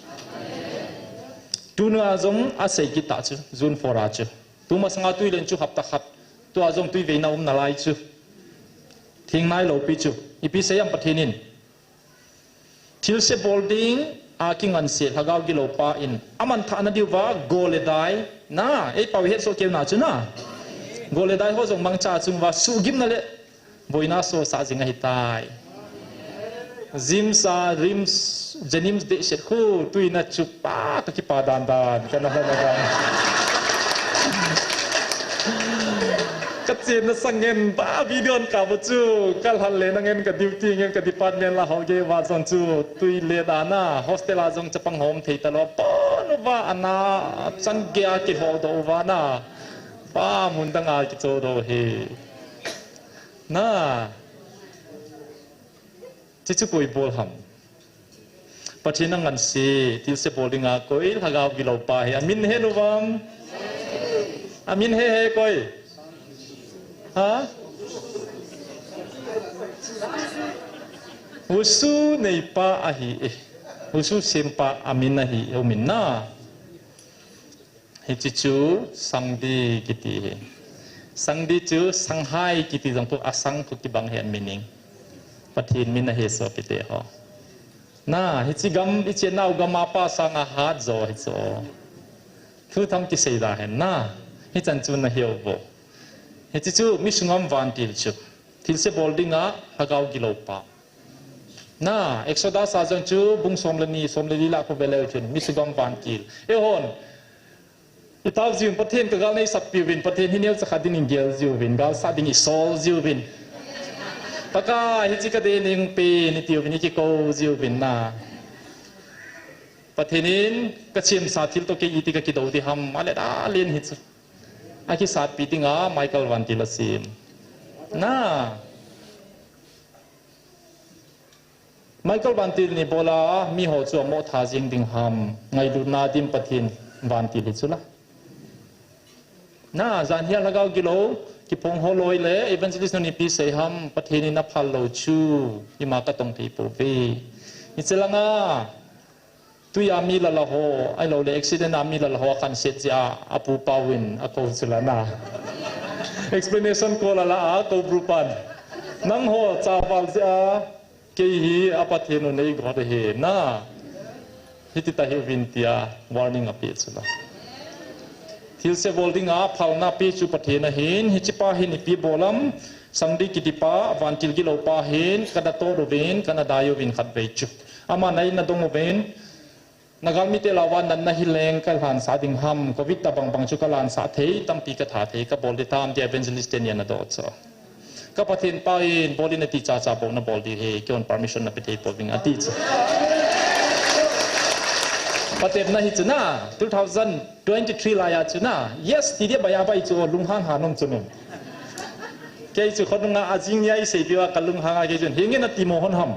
Tuna jong asei kit ta chu, June four a chu. Tumasanga Twilen chu hapta khat, tua jong twi veina um nalai chu. Thing nailou pi chu. Ipi sei am Pathen in. Thilse bol ding a kinganse lhagao gilou pa in amanthahna diuva gol le dai. Na, ei pao hetsoh keu na chu na. Gol le dai ho jong mangcha achung uva suhgimna le boina asosah jing ahitai. JIMS a, RIMS, JNIMS dehset khu, twi na chu pa kakipa dan dan, kana lhon a dan. Kachenna sang ngen ba video an kap u chu, kalhan le na ngen ka duty ngen ka department la ho gei uva jong chu, twi le dan a, hostel a jong chapang hom thei talou, pon uva ana, chan gei a kihodoh uva na, pa mun dang a kichodoh hi. Na. Chuchu koi bol ham. Pathen anganse, thilse bol dinga koi, lhagao gilou pa hi. Amin he nu vang. Amin he he koi. Ha? Husu neipa ahi e. Husu sempa amin ahi e, umin na. Hiche chu Sangdi kiti hi. Sangdi chu Sanghai kiti jong khu asang khu kibang hi an meaning. Pathen min ahi sopi teho. Na, hiche gam, hiche nau gam a pa sanga hat jo hi chu. Thu tham kisei da hen na. Hichan chu nahiu vo. Hiche chu mi sugam vantil chu. Thilse bol dinga lhagao gilou pa. Na, Exodus a jong chu bung som le ni, som le li la khu veleu chun, mi sugam vantil. Eihon, itao jiuvin Pathen ka gal nei sap piuvin, Pathen hi neocha khat dingin gel jiuvin, galsat ding isol jiuvin. Pakai, hiche ka dei ning pen, itiuvin, ikikou jiuvin na. Pathen in kachemsa thil toh kei iti kakidou ding ham, ale da len hi chu. Akisatpi dinga Michael vantil asem. Na. Michael vantil ni bola, miho chu amo tha jing ding ham, ngailutna dim Pathen vantil hi chu la. Na, jan hia lhagao gilou, kiphong ho loi le, evangelist nu nipi sei ham, Pathen in aphal lou chu, ima katong thei pouve. Hiche langa, tui a mi lala ho, ahilou le accident a mi lala ho akhanset jeh a, apu pa uvin akou chu la na. Explanation call ala a, Koubru pan. Nangho chaval jeh a, kei hi a Pathen u nei got ahi na. Hiti ta hiuvin tia, warning apeh chu la. Thilse bol dinga phalna pe chu Pathen ahin, hiche pa hin ipi bol am, Sangdi kiti pa, vantil gilou pa hin, kana toh uvin, kana dai uvin khatvei chu. Ama nei na dong uvin, Nagalmi te lou va natna hi leng kalhansah ding ham, covid tabang bang chu kalhansah thei, tampi katha thei, kabol ding tam, tia evangelist teni ana doh chu. Ka Pathen pa in bol in ati chacha bou nabol ding ahi, keihon permission nape thei pouving ati chu. Patepna hi chu na, two thousand twenty-three laiya chu na, yes, ti dia baya bai chu lunghang ha nom chu nom. Kei chu khonunga ajing nia isei piuva kalunghang a kei chun, hinge nati mo hon ham.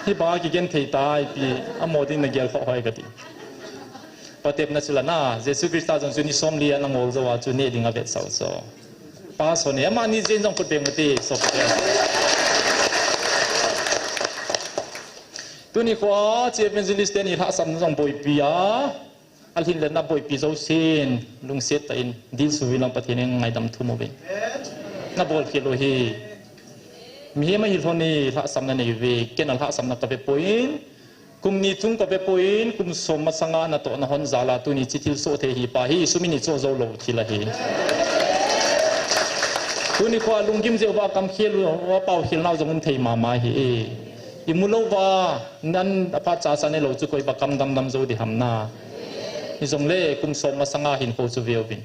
Hiba kigen thei tai pi, amo ding nagel khoh hoi kati. Patepna chu la na, Jesu Christa jong chu ni somli a nangol jou a chu neh ding avetsah u chu. Pastor ni, amani jeng jong khut beng u ti, so Patep. Tuni khoa, chi evangelist teni lhahsamna jong boipi a. Alhin le na boipi jousen, lungset tah in, dil suvin lang Pathen in ngaidam thum uvin. Na bolkhel u hi. Mihem ahi lhon in lhahsamna nei uve, ken a lhahsamna kave poi. Kum ni chung kave poi, kum som masanga natohna hon jal a tuni chi thilsoh thei hi pa hi, sum in ichoh jou lou thil ahi. Tuni khoa lunggim jeh uva kamkhel uva paokhel nau jong um thei mama hi. Imu louva, nan aphat cha sa neilou chu koi pa kam damdam jou ding ham na. Hijongle kum som masanga hinkho chu veuvin.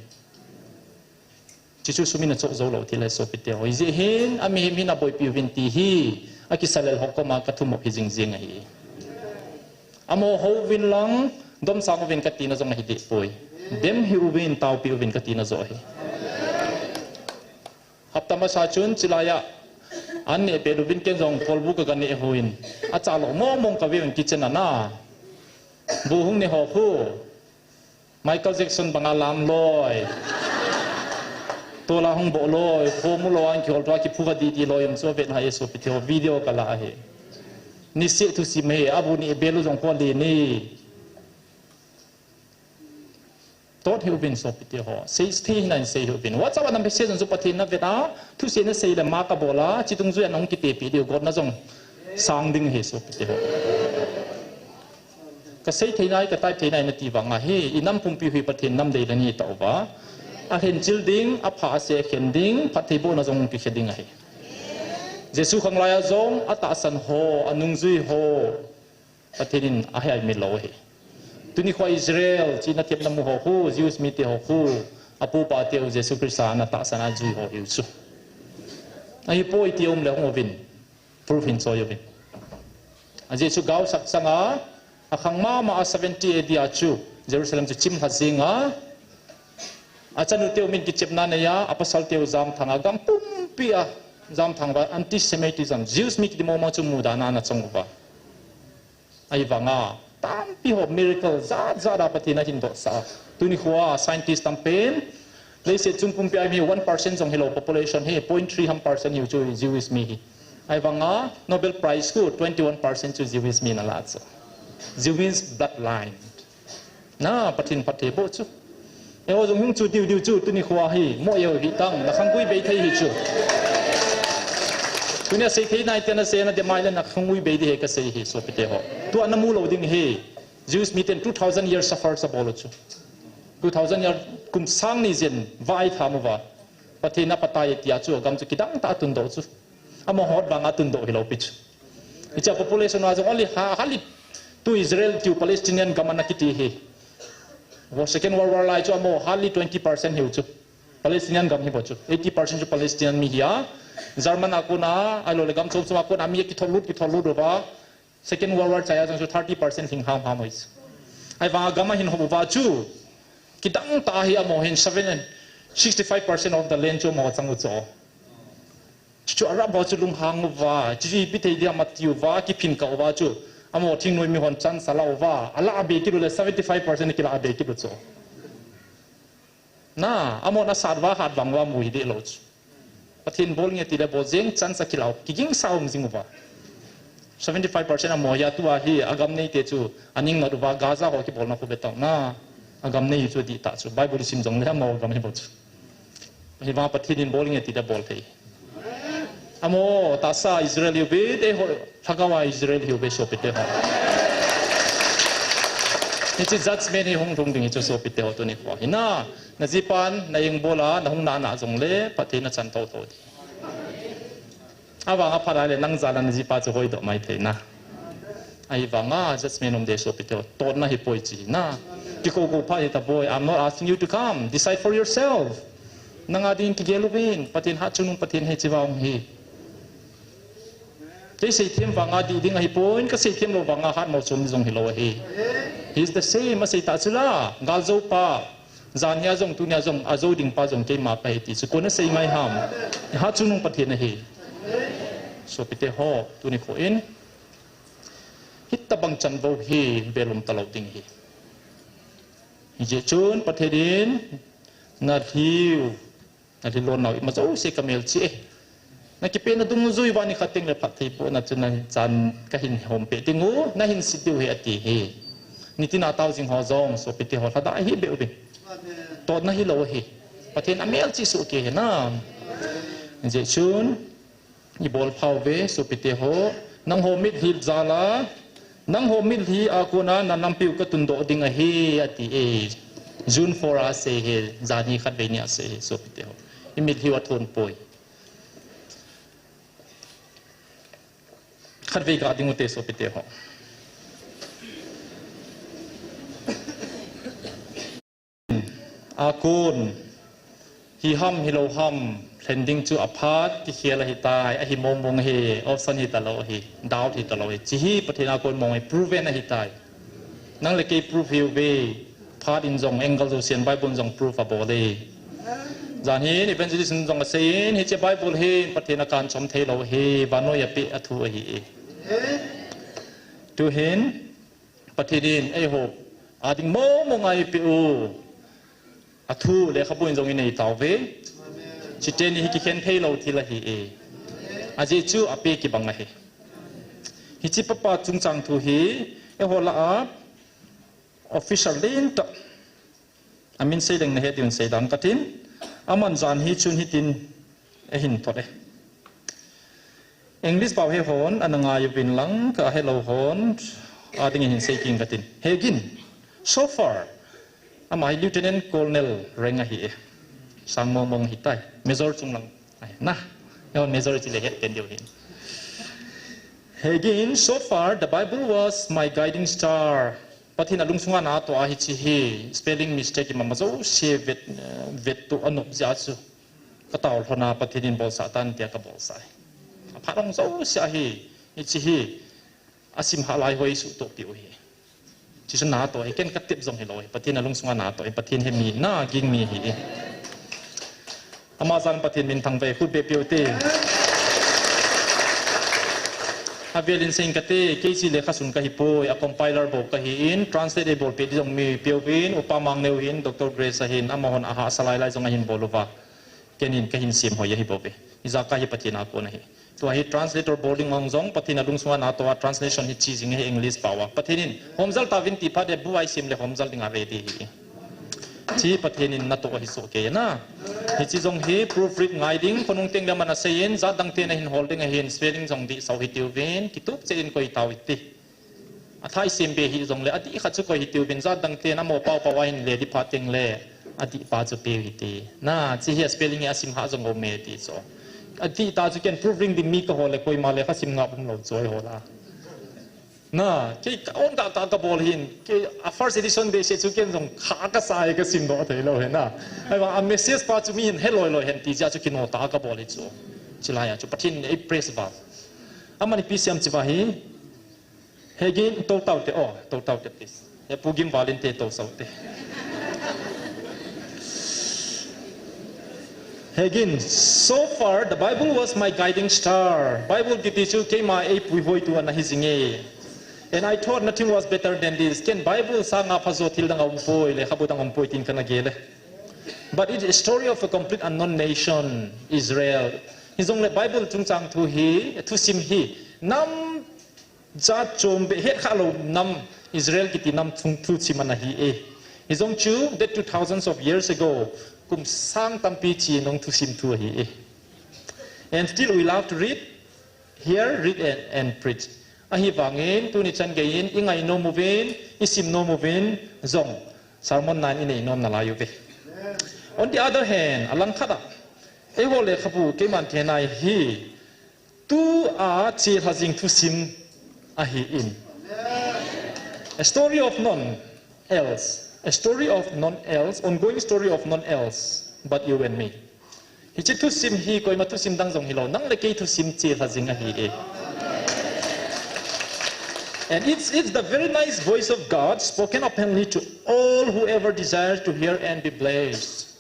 Chuchu sum in achoh jou lou thil ahi sopite ho. Hijeh hin, amihem hin aboipi uvin ti hi, akisa lel ho koma kathumop hi jingjing ahi. Amaho houvin lang, domsang uvin katina jong ahi deh poi. Dem hih uvin, taopi uvin katina joh ahi. Hapta masa chun, chilai a, an neh pet uvin ken jong kolbu kaga neh hon. Acha lou mong mong kave uvin kitchen a na. Bu hung ne ho khu. Michael Jackson banga lam loi. Tola hung boh loi, khomu lou an kihol tua kiphuva didi loi, um chu avet na hi sopite ho, video kala ahi. Niseh thusim ahi, abu ni belu jong khu alen e. Tot hih uvin sopite ho. Sei thei hina in sei hih uvin. WhatsApp a na message jong chu Pathen na vet a, thusei na sei le ma kabol a, chi dungjuia nahung kitepi diu, gotna jong sang ding ahi sopite ho. Kasei thei nai, ka type thei nai nati vang ahi, inam pumpi hi Pathen nam deidan ahi tauva. Alhenchil ding, apha ase khen ding, phattheibohna jong kikhen ding ahi. Jesu khanglai a jong, atahsan ho, anungjui ho, Pathen in ahe aimil lou ahi. Tuni khoa Israel, chi na thepna mu ho khu, Jews mite ho khu, apupa teu Jesu Christa ana tahsan a jui ho hiu chu. Ahipoi ti um le hung uvin. Proof hin choi uvin. Ajeh chu gaosak changa, akhang mama a seventy A D a chu, Jerusalem chu chimlha jinga, achanu teu min kichepna neiya, apasal teu jamthanga, gam pumpi a jamthang uva, anti-Semitism, Jews mi kiti mong mong chu mudana ana chong uva. Ahivanga, tampi ho miracle, jat jat a Pathen ahin dohsah a. Tuni khoa, scientist tampen, leiset chung pumpi a mi one percent jong hilou population hi, point three ham percent hiu chu Jewish mi hi. Ahivanga, Nobel Prize khu twenty one percent chu Jewish mi na la chu. Jewish bloodline. Na, Pathen phattheiboh chu. Eiho jong hung chu diu diu chu, tuni khoa hi, mo eiho hi tang, na khanggui bei thei hi chu. Tunia sei thei nai tia na sei na demai le na khanggui bei ding ahi kasei hi, sopite ho. Tua na mu lou ding ahi, Jews miten two thousand years suffer sa bol u chu. Two thousand year kum sang ni jen vai tham uva. Pathen a patai tia chu, agam chu kidang tah a tundoh chu. Amaho vanga tundoh hilou pi chu. Hiche a population a jong only ha, hardly tu Israel tiu Palestinian gam ana kiti hi. Wo Second World War lai chu amaho hardly twenty percent hiu chu. Palestinian gam hi bou chu. Eighty percent chu Palestinian mi hi a. German a kona, ahilou le gam chom chom a kona mi kithol lut, kithol lut uva. Second World War chai a jong chu thirty percent lhing ham ham uvin. Ahivanga gam ahin hop uva chu. Kidang tah hi amaho hin seven, sixty five percent of the land chu amaho chang u chu. Chuchu Arab ho chu lunghang uva, chuchu ipi thei dia mati uva, kiphin kah uva chu. Amaho thingnoi mihon chance ala uva, ala be kit u le seventy five percent kila be kit u chu. Na, amahon asat uva, hat vang uva mu hi deh lou chu. Pathen bol nge ti le bol jeng chance akila u, kigingsa um jing uva. Seventy five percent amaho hi a tua hi, agam neite chu, aning nat uva, Gaza ho kibolna khu ve tau na. Agam nei chu dih tah chu, Bible sim jong le amaho gam hi bou chu. Hivang Pathen in bol nge ti le bol thei. Amaho, tahsa Israel hiu ve, eiho, lhagao a Israel hiu ve sopite ho. Hiche judgment hi hung lhung ding hi chu sopite ho tuni khoa. Hina, na jipan, na ingbol a, na hung nana jong le, Pathen na chan thotho ding. Avang aphat a le, nang jal a na jipa chu hoidoh mai thei na. Ahivanga, judgment um ding sopite ho, totna hi poi chi na. Kiko ko pha hi ta boi, I'm not asking you to come. Decide for yourself. Nanga ding kigel uvin, Pathen hatchungnung Pathen ahi chi vang hi. Kei seithem vanga dih ding ahi poi, ka seithem lou vanga hatmo chom jong hilou ahi. He is the same, asei tah chu la, galjou pa, jan hia jong, tunia jong, ajou ding pa jong keima pa ahi ti chu, kona sei ngai ham. Hatchungnung Pathen ahi. Sopite ho, tuni khoa in. Hitabang chanvou hi, belum talou ding ahi. Hijeh chun, Pathen in, na lhiu, na lhilon nau, ima jouse ka melchih e. Na kipehna dungjui uva nikhat teng le phattheibohna chu na chan kahin hom peh ding u, nahin sei diu ahi ati hi. Nitin a tao jing ho jong sopite ho lhadah hih beh uvin. Totna hilou ahi. Pathen amelchih soh kei ahi na. Hijeh chun, ibol phau ve, sopite ho, nangho mitlhi jal a, nangho mitlhi a kona na nampiu katundoh ding ahi, ati e. June four a asei ahi, janhi khatvei ni a asei ahi, sopite ho. Imitlhi u athon poi. Khatvei ga ding ute sopite ho. A kon, hi ham, hilou ham, lhen ding chu aphat, kikhel ahitai, ahi mong mong ahi, option hitalou ahi, doubt hitalou ahi. Hiche hi Pathen a kon mong ahi, proven ahitai. Nang le kei proof hiuve, phat in jong, angle jousen Bible in jong proof abol e. Jan hin, evangelist in jong asei in, hiche Bible hin Pathen akan chom theilou ahi, vannoi apeh athu ahi e. Tu hin, Pathen in eiho ading mong mong a eipeh u athu lekhabu in jong inei tauve. Hiche teni hi kikhen theilou thil ahi e. Ajeh chu apeh kibang ahi. Hiche papa chungchang thu hi eiho lah a official lentah. Amin sei leng nahet diuvin seidan katin. Aman jan hi chun hitin eihin thot e. English pao he hon ana ngai uvin lang, kahelou hon ading in hin sei kit katin. Hegin, so far, ama hi Lieutenant Colonel rank ahi e. Sang mong mong ahitai. Major chung lang ahi na. Eiho Major chule het pen diu ahi. Hegin, so far, the Bible was my guiding star. Pathen a lungsunga natoh a hiche hi, spelling mistake ima ma jouse vet, eh, vettoh anop jeh a chu. Katao lhon a Pathen in bolsah tan tia kabol sai. Aphat hong jouse ahi, hiche hi, asim hah lai ho eisuhtoh peh u ahi. Hiche chu natoh ahi, ken katep jong hilou ahi, Pathen a lungsunga natoh ahi, Pathen hi mi, na ging mi ahi. Ama jan Pathen min thangvah e, khut beh peh u te. Avel in sei ing kate, kei chu lekha sun kahi poi, a compiler bou kahi in, translate eibol peh ding jong mi peuvin, Upa Mangneo hin, Doctor Grace ahin, amahon ahahsa lai lai jong ahin bol uva. Ken in kahin sem hoi ahi bouve. Ijakai hi Pathen a kon ahi. Tua hi translator bol ding hong jong, Pathen a lungsunga natoh a translation hi che jing ahi English pao a. Pathen in, homjal tauvin ti phat le bu a isem le homjal dinga ready ahi. Hiche Pathen in natoh ahi soh kei na. Hiche jong hi proofread ngai ding, khonung teng le aman asei in, jat dang ten ahin hol ding ahin, spelling jong dih sau hitiuvin, kitup cheh in koi tau hite. Athai sem be hih jongle, adih khat chu koi hitiuvin, jat dang ten amo pao pao a hin le dih phat teng le, adih pa chu peu hite. Na, hiche hi a spelling hi asim hah jong aume ti chu. Adih ta chu ken proofread ding mi kaho le koima lekha sim ngap umlou chu eiho la. Na, kei ka on ka, ka, kabol hin, kei a first edition behseh chu ken jong kha kasa e, kasimdoh theilou ahi na. Ahivang a message pa chu mi hin he loi loi hen ti jeh a chu kino tah a kabol hi chu. Chulai a chu Pathen in ei praise val. Aman ipi asei em tia hi. Hegin, tou taute, oh, tou taute, please. He Pu Gimval in te tou saute. Hegin, so far, the Bible was my guiding star. Bible kiti chu keima eipuihoitu ana hi jing e. And I thought nothing was better than this. Ken Bible sanga phajo thil dang aumpoi, lekhabu dang aumpoi tin kana gel e. But it's a story of a complete unknown nation, Israel. Hijongle Bible chungchang thu hi, thusim hi, nam jat chom beh het khalou nam Israel kiti nam chung thusim ana hi e. Hijong chu, that two thousands of years ago, kum sang tampi chen hung thusim thu ahi e. And still we love to read, hear, read and, and preach. Ahivangin, tuni chan geiyin, ingai nom uvin, isim nom uvin, jong, sermon nine inei nom nalai uve. On the other hand, alangkhat a, eiho lekhabu, keiman theinai hi, tua chelha jing thusim ahi in. A story of none else. A story of none else, ongoing story of none else, but you and me. Hiche thusim hi koima thusim dang jong hilou, nang le kei thusim chelha jing ahi e. And it's, it's the very nice voice of God spoken openly to all whoever desires to hear and be blessed.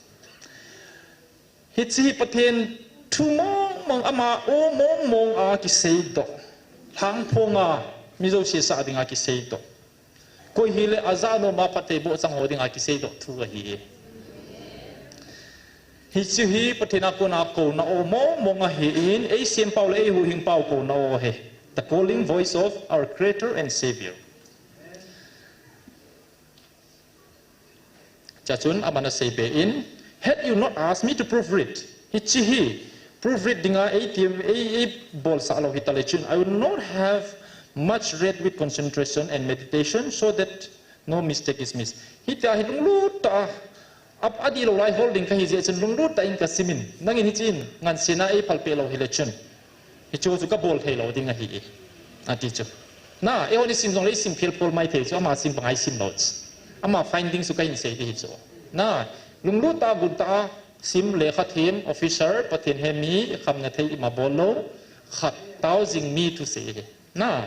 Hiche hi Pathen thu mong mong ama o mong mong a kiseidoh. Lhangphong a mi jouse sah dinga kiseidoh. Koi hile ajah nom a phatthei boh chang ho dinga kiseidoh thu ahi e. Hiche hi Pathen a kona kouna o mong mong ahin, ei sempau le ei huhhingpau kouna o ahi. The calling voice of our Creator and Savior. Chachun aman asei be in, had you not asked me to proofread, hiche hi proofread dinga ei ti, ei, ei bolsah lou hita le chun, I would not have much read with concentration and meditation so that no mistake is missed. Hitia hi lunglut tah a, a, adihlou lai hol ding kahi jeh chun lunglut tah in kasimin. Nangin hichun ngansena ei phalpeh lou hile chun, hichu chu kabol thei lou ding ahi e, ati chu. Na, eihon isim jongle isim khel pol mai thei chu, ama sim banga isim lou chu. Ama finding chu kahin sei ding hi chu. Na, lunglut tah a, gun tah a, sim lekha them, officer, Pathen he mi, khamna thei ima bol lou, khat tao jing mi thusei hi. Na,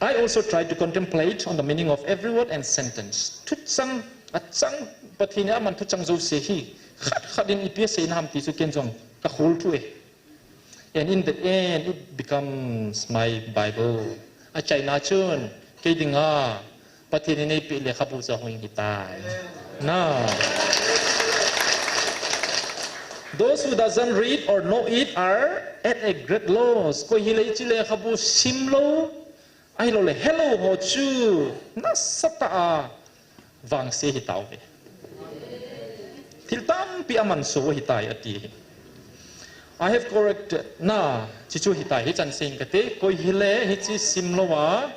I also try to contemplate on the meaning of every word and sentence. Thuchang, achang, Pathen in aman thuchang jouse hi, khat khat in ipi asei nam ti chu ken jong kakhol thou e. And in the end, it becomes my Bible. Achaina chun, kei dinga, Pathen in eipeh lekhabu chu ahung hitai. Na. Those who doesn't read or know it are at a great loss. Koi hile hiche lekhabu simlou, ahilouleh helou ho chu nasatah a vangse hitauve. Thil tampi amansa ahitai ati hi. I have corrected, na, hichu hitai, hichan seiyin kate, koi hile hiche simlou a,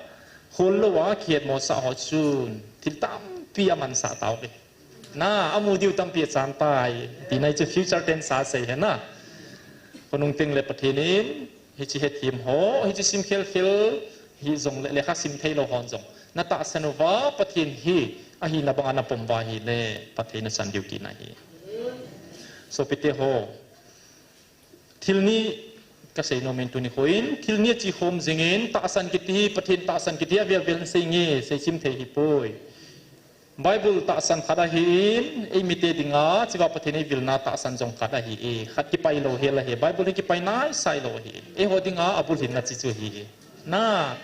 hollou a, kihetmosah ho chun thil tampi amansah tauve. Na, amu diu tampi achan tai, tina hichu future tense a sei ahi na. Khonung tengle Pathen in, hiche hethem ho, hiche sim khel khel, hijongle lekha sim theilou hon jong, natahsan uva Pathen hi ahina banga napom uva ahile, phatthei nasan diu tina ahi. Sopite ho, thil ni kasei nomin tuni khoin, thil ni achi khom jingin, tahsan kiti hi, Pathen tahsan kiti hi avel vel in seinge, seisim thei hipoi. Bible tahsan khat ahin, eimite dinga, chua Pathen eivilna tahsan jong khat ahi e, khat kipai lou hel ahi, Bible hi kipai naisai lou ahi, eiho dinga abul hinna hichu ahi e. Na,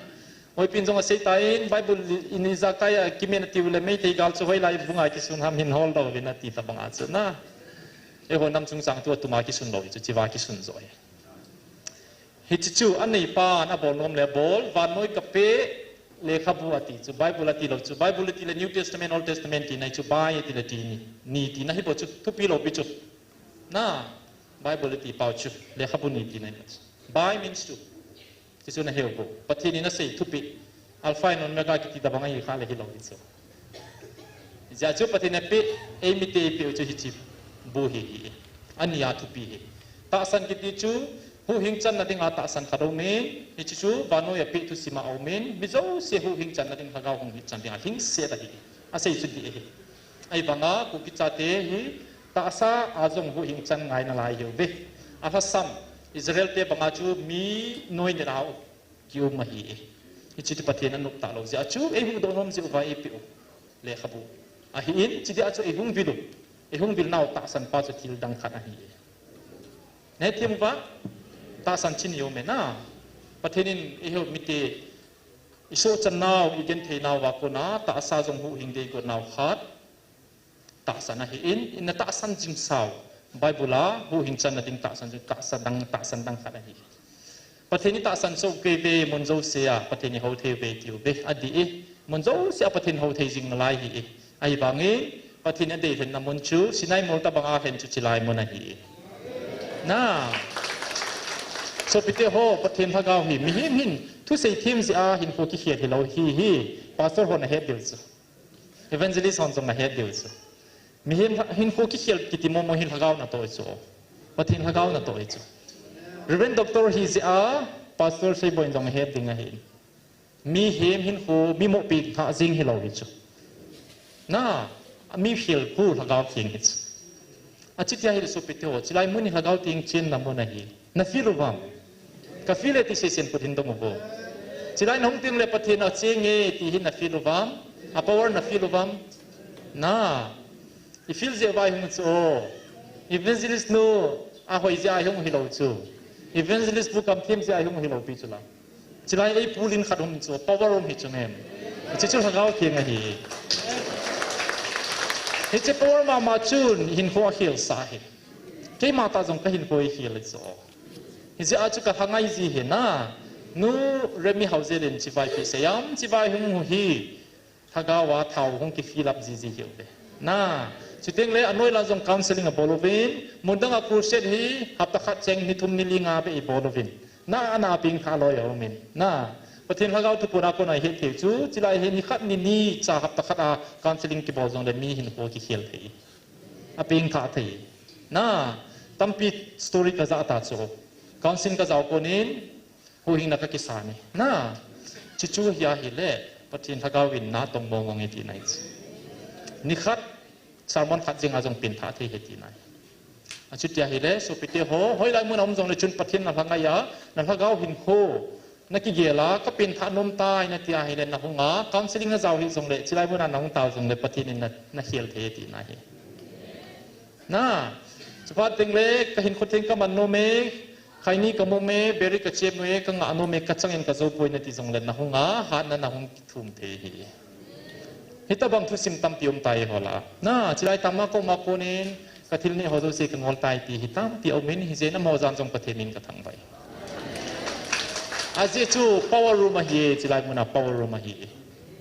Hoipin jong aseitan, Bible in ijakai a kimen atiu le, Meitei gal chu hoilai vunga kisun ham hin hol doh uvin ati tabanga chu na. Eiho nam chungchang tu atuma kisun lou hi chu, chua kisun jo hi. Hiche chu aneipan abol nom le abol, vannoi kapeh lekhabu ati chu, Bible ati lou chu, Bible ati le New Testament, Old Testament tina hi chu, bai ati le ti ni, ni tina hi bou chu, thupi lou pi chu. Na, Bible ati pau chu, lekhabu ni tina hi bou chu. Bai means chu. Hichu nahe u bou. Pathen in asei thupeh. Alpha and Omega kiti tabang ahi kha le hilou hi chu. Hijeh chun Pathen in apeh, eimite eipeh u chu hiche bu hi ahi. Ani a thupi ahi. Tahsan kiti chu, huhhing channa dinga tahsan khat aumin, hiche chu vannoi a peh thusim a aumin, mi jouse huhhing channa ding lhagao hung hing chan dinga lhingset ahi. Asei chu dih ahi. Ahivanga, Kuki chate hi, tahsa a jong huhhing chan ngai nalai ahiuve. Alhasam, Israel te banga chu mi noi nilhah a kium ahi e. Hiche chu Pathen anop talou jeh a chu, eihuhdoh nom jeh uva eipeh u lekhabu ahin, hiche dia chu eihung vil u, eihung vil nau tahsan pa chu thil dang khat ahi e. Nahethem uva, tahsan chin ium e na. Pathen in eiho mite isohchan nau, igenthei nauva kona, tahsa jong huhhing ding igot nau khat tahsan ahin, ina tahsan jing sau, Bible a huhhing channa ding tahsan jing, tahsan dang, tahsan dang khat ahi. Pathen itahsan soh kei uve, mun jouse a Pathen ihou thei uve tiu ve, adih e. Mun jouse a Pathen hou thei jing nalai ahi e. Ahivangin, Pathen in adeilhenna mun chu, Sinai mol tabanga lhen chu chilai mun ahi e. Na. Sopite ho, Pathen lhagao hi, mihem hin, thusei them jeh a hinkho kikhel hilou hi, hi, pastor hon ahet diu chu. Evangelist hon jong nahet diu chu. Mihem hinkho kikhel kiti momo hi lhagao natoh chu. Pathen lhagao natoh chu. Reverend Doctor hi jeh a, Pastor Seiboi in jong het ding ahi. Mihem hinkho, mi mohpi lhah jing hilou hi chu. Na, mi khel khu lhagao theng hi chu. Achuti ahile sopite ho, chilai mun hi lhagao theng chenna mun ahi. Na feel uvam? Ka feel e ti seisen khut hin dong uvo. Chilai nahung teng le Pathen acheng e ti hi na feel uvam? A power na feel uvam? Na. I feel jeh uva ihung chu o. Evangelist nu ahoi jeh a ihung hilou chu. Evangelist pu kamthim jeh a ihung hilou pi chu la. Chilai ei pulin khat um chu, power um hi chu mem. Hiche chu lhagao theng ahi. Hiche power mama chun hinkho akhel sah hi. Keima tah jong kahinkho hi khel hi chu. Hijeh a chu kalhangai ji hi na. Nu Remi Haojelin chibai pi seiam, chibai hung hi. Lhagao a thao hung ki fill up ji ji hiu ve. Na, chuteng le anoi lang jong counseling abol uvin, mun dang a crusade hi hapta khat cheng ni thum ni li nga be ibol uvin. Na, ana peng tha loi a umin. Na, Pathen Lhagao thupuna kona ihet thei chu, chilai hi ni khat ni ni cha hapta khat a counseling kibol jong le mi hinkho kikhel thei. Apeng tha thei. Na, tampi story kajah ta chu. Counseling kajao konin, huhhingna kakisa ni. Na, chuchu hi ahile, Pathen Lhagao in na tong mong mong e tina hi. Ni khat, sermon khat jeng a jong peng tha thei hi tina hi. Achuti ahile, sopite ho, hoilai mun a um jong le chun Pathen na lhangai a, na lhagao hinkho, na kigel a, kapeng tha nom tai nati ahile, na hung a, counseling na jao hi jong le, chilai mun a na hung tao jong le, Pathen in na, na khel thei tina hi. Na, chuphat teng le, kahinkho theng kaman nom e, khaini kamom e, beri kachem nom e, kangah nom e, kachang in kajou poi nati jong le, na hung a, hatna na hung kithum thei hi. Hitabang thusim tampi um tai ho la. Na, chilai tama koma konin, kathil neh ho jouse kangol tai ti hi tampi um in, hijeh in amaho jan jong Pathen min kathangvah e. Ajeh chu power room ahi e, chilai mun a power room ahi e.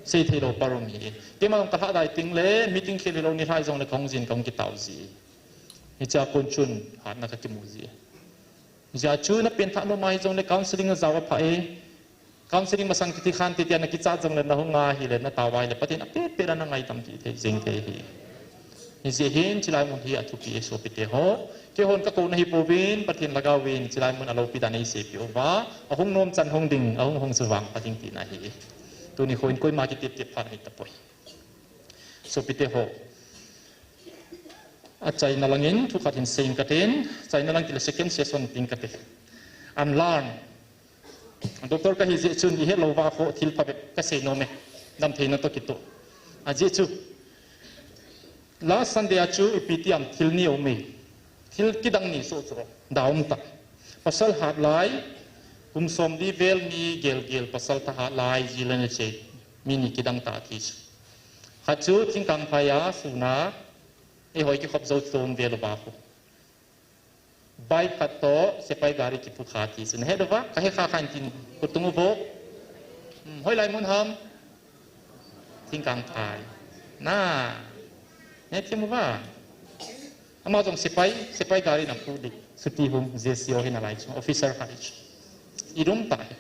Seithei lou power room ahi e. Keima jong kalhah dai teng le, meeting khel hilou nilhah jong le kahung jin kahung kitao ji. Hichea kon chun hatna kakimu ji. Hijeh a chu na peng tha nom ahi jong le counseling a jao apha e. Counseling masang kiti khan ti tia na kichat jong le na hung a hile na tao a hile Pathen apet pet a na ngaidam thei jeng thei hi. Hijeh hin chilai mun hi athupi e sopite ho. Keihon kakou nahi pouvin Pathen Lhagao in chilai mun a loupi dan eiseipeh uva. Ahung nom chan hung ding, ahung hung chu vangpha ding tina hi. Tuni kho in koima kitep tep pha nahi tapoi. Sopite ho. Achaina langin thu khat hin seiyin katin, chaina lang tile second session tin kate. Unlearn. Doctor kahi jeh chun ihet lou va kho thil phabep kasei nom e. Damtheina toh kitoh. Ajeh chu. Last Sunday a chu ipi ti ham thil ni um e. Thil kidang ni soh chu. Da um tah. Pasal hat lai. Kum som li vel mi gel gel pasal tha hat lai ji le na che. Mi ni kidang tah ti chu. Khat chu Thingkangphai a suna, eiho kikhop jou chom vel uva khu. Bike khat toh, sepai gari kipukha ti chu. Nahet uva, kahe kha khan tin kutung uvo. Hmm, hoilai mun ham? Thingkangphai. Na, nahet thim uva. Ama jong sepai, sepai gari na pu dik. Chuti hung, J C O hi nalai chu, officer khat chu. Idum tah hi.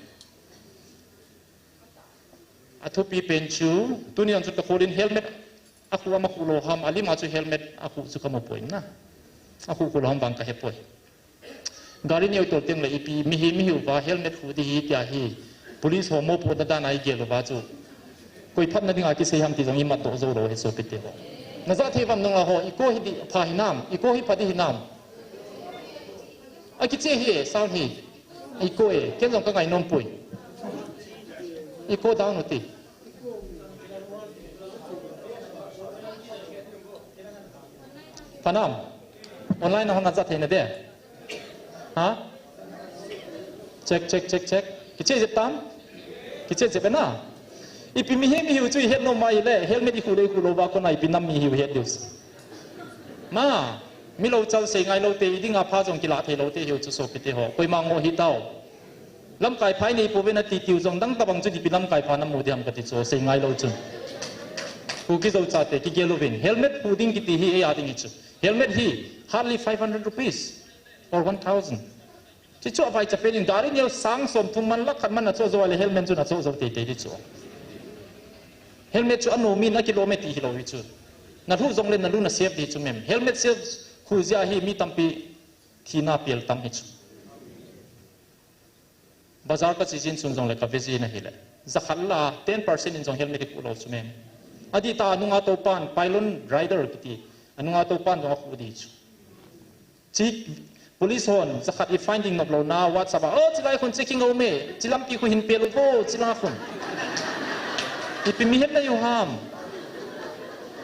Athupi pen chu, tuni jong chu kakholin helmet akhu am akhu lou ham, alim a chu helmet akhu chu kamu poi na. Akhu khu lou ham vang kahepoi. Gari neo tol teng le ipi mihem ihiuva helmet khu ding hi tia hi. Police ho mopohna dan a igel uva chu. Koi phatna dinga kisei ham ti jong imat doh jou lou hi sopite ho. Najah thei uvam nunga ho, iko hi ding pha hinam, iko hi pha ding hinam. Akiche hi e, sound hi. Iko e, ken jong kangai nom poi. Iko down uti. Phanam. Online a hon ajah thei nade. Ha? Check, check, check, check. Kiche jep tam? Kiche jep na? Ipi mihem ihiu chu ihet nom mai le, helmet ikhu le ikhu lou va kona ipi nam mi hiu het diu. Ma, mi lou chal sei ngai lou te, idinga pha jong kila thei lou te hiu chu sopite ho. Koima ngoh hi tao. Lamkai pha inei pouve nati tiu jong dang tabang chu ipi lamkai pha namu ding ham kati chu sei ngai lou chun. Kuki Zo chate kigel uvin. Helmet khu ding kiti hi eia ding hi chu. Helmet hi hardly five hundred rupees or one thousand. Chuchu avaicha pen in gari neo sang som thum man lakh khat man nachoh jou le helmet chu nachoh jou teitei ding chu. Helmet chu anom in akilom e ti hilou hi chu. Nalhu jong le nalu na save ding chu mem. Helmet save khu jeh a hi mi tampi thina pel tam hi chu. Bazar kache jin chun jong le kave jin ahile. Jakhat la ten percent in jong helmet kikhuh lou chu mem. Adih tah a nunga toupan pylon rider kiti. Anunga toupan jong akhuh ding chu. Chi police hon jakhat i finding nop louna WhatsApp a, "Oh, chilai khun checking a um e, chilampi khu hin pel uvo, chilai khun." Ipi mihem nahiu ham.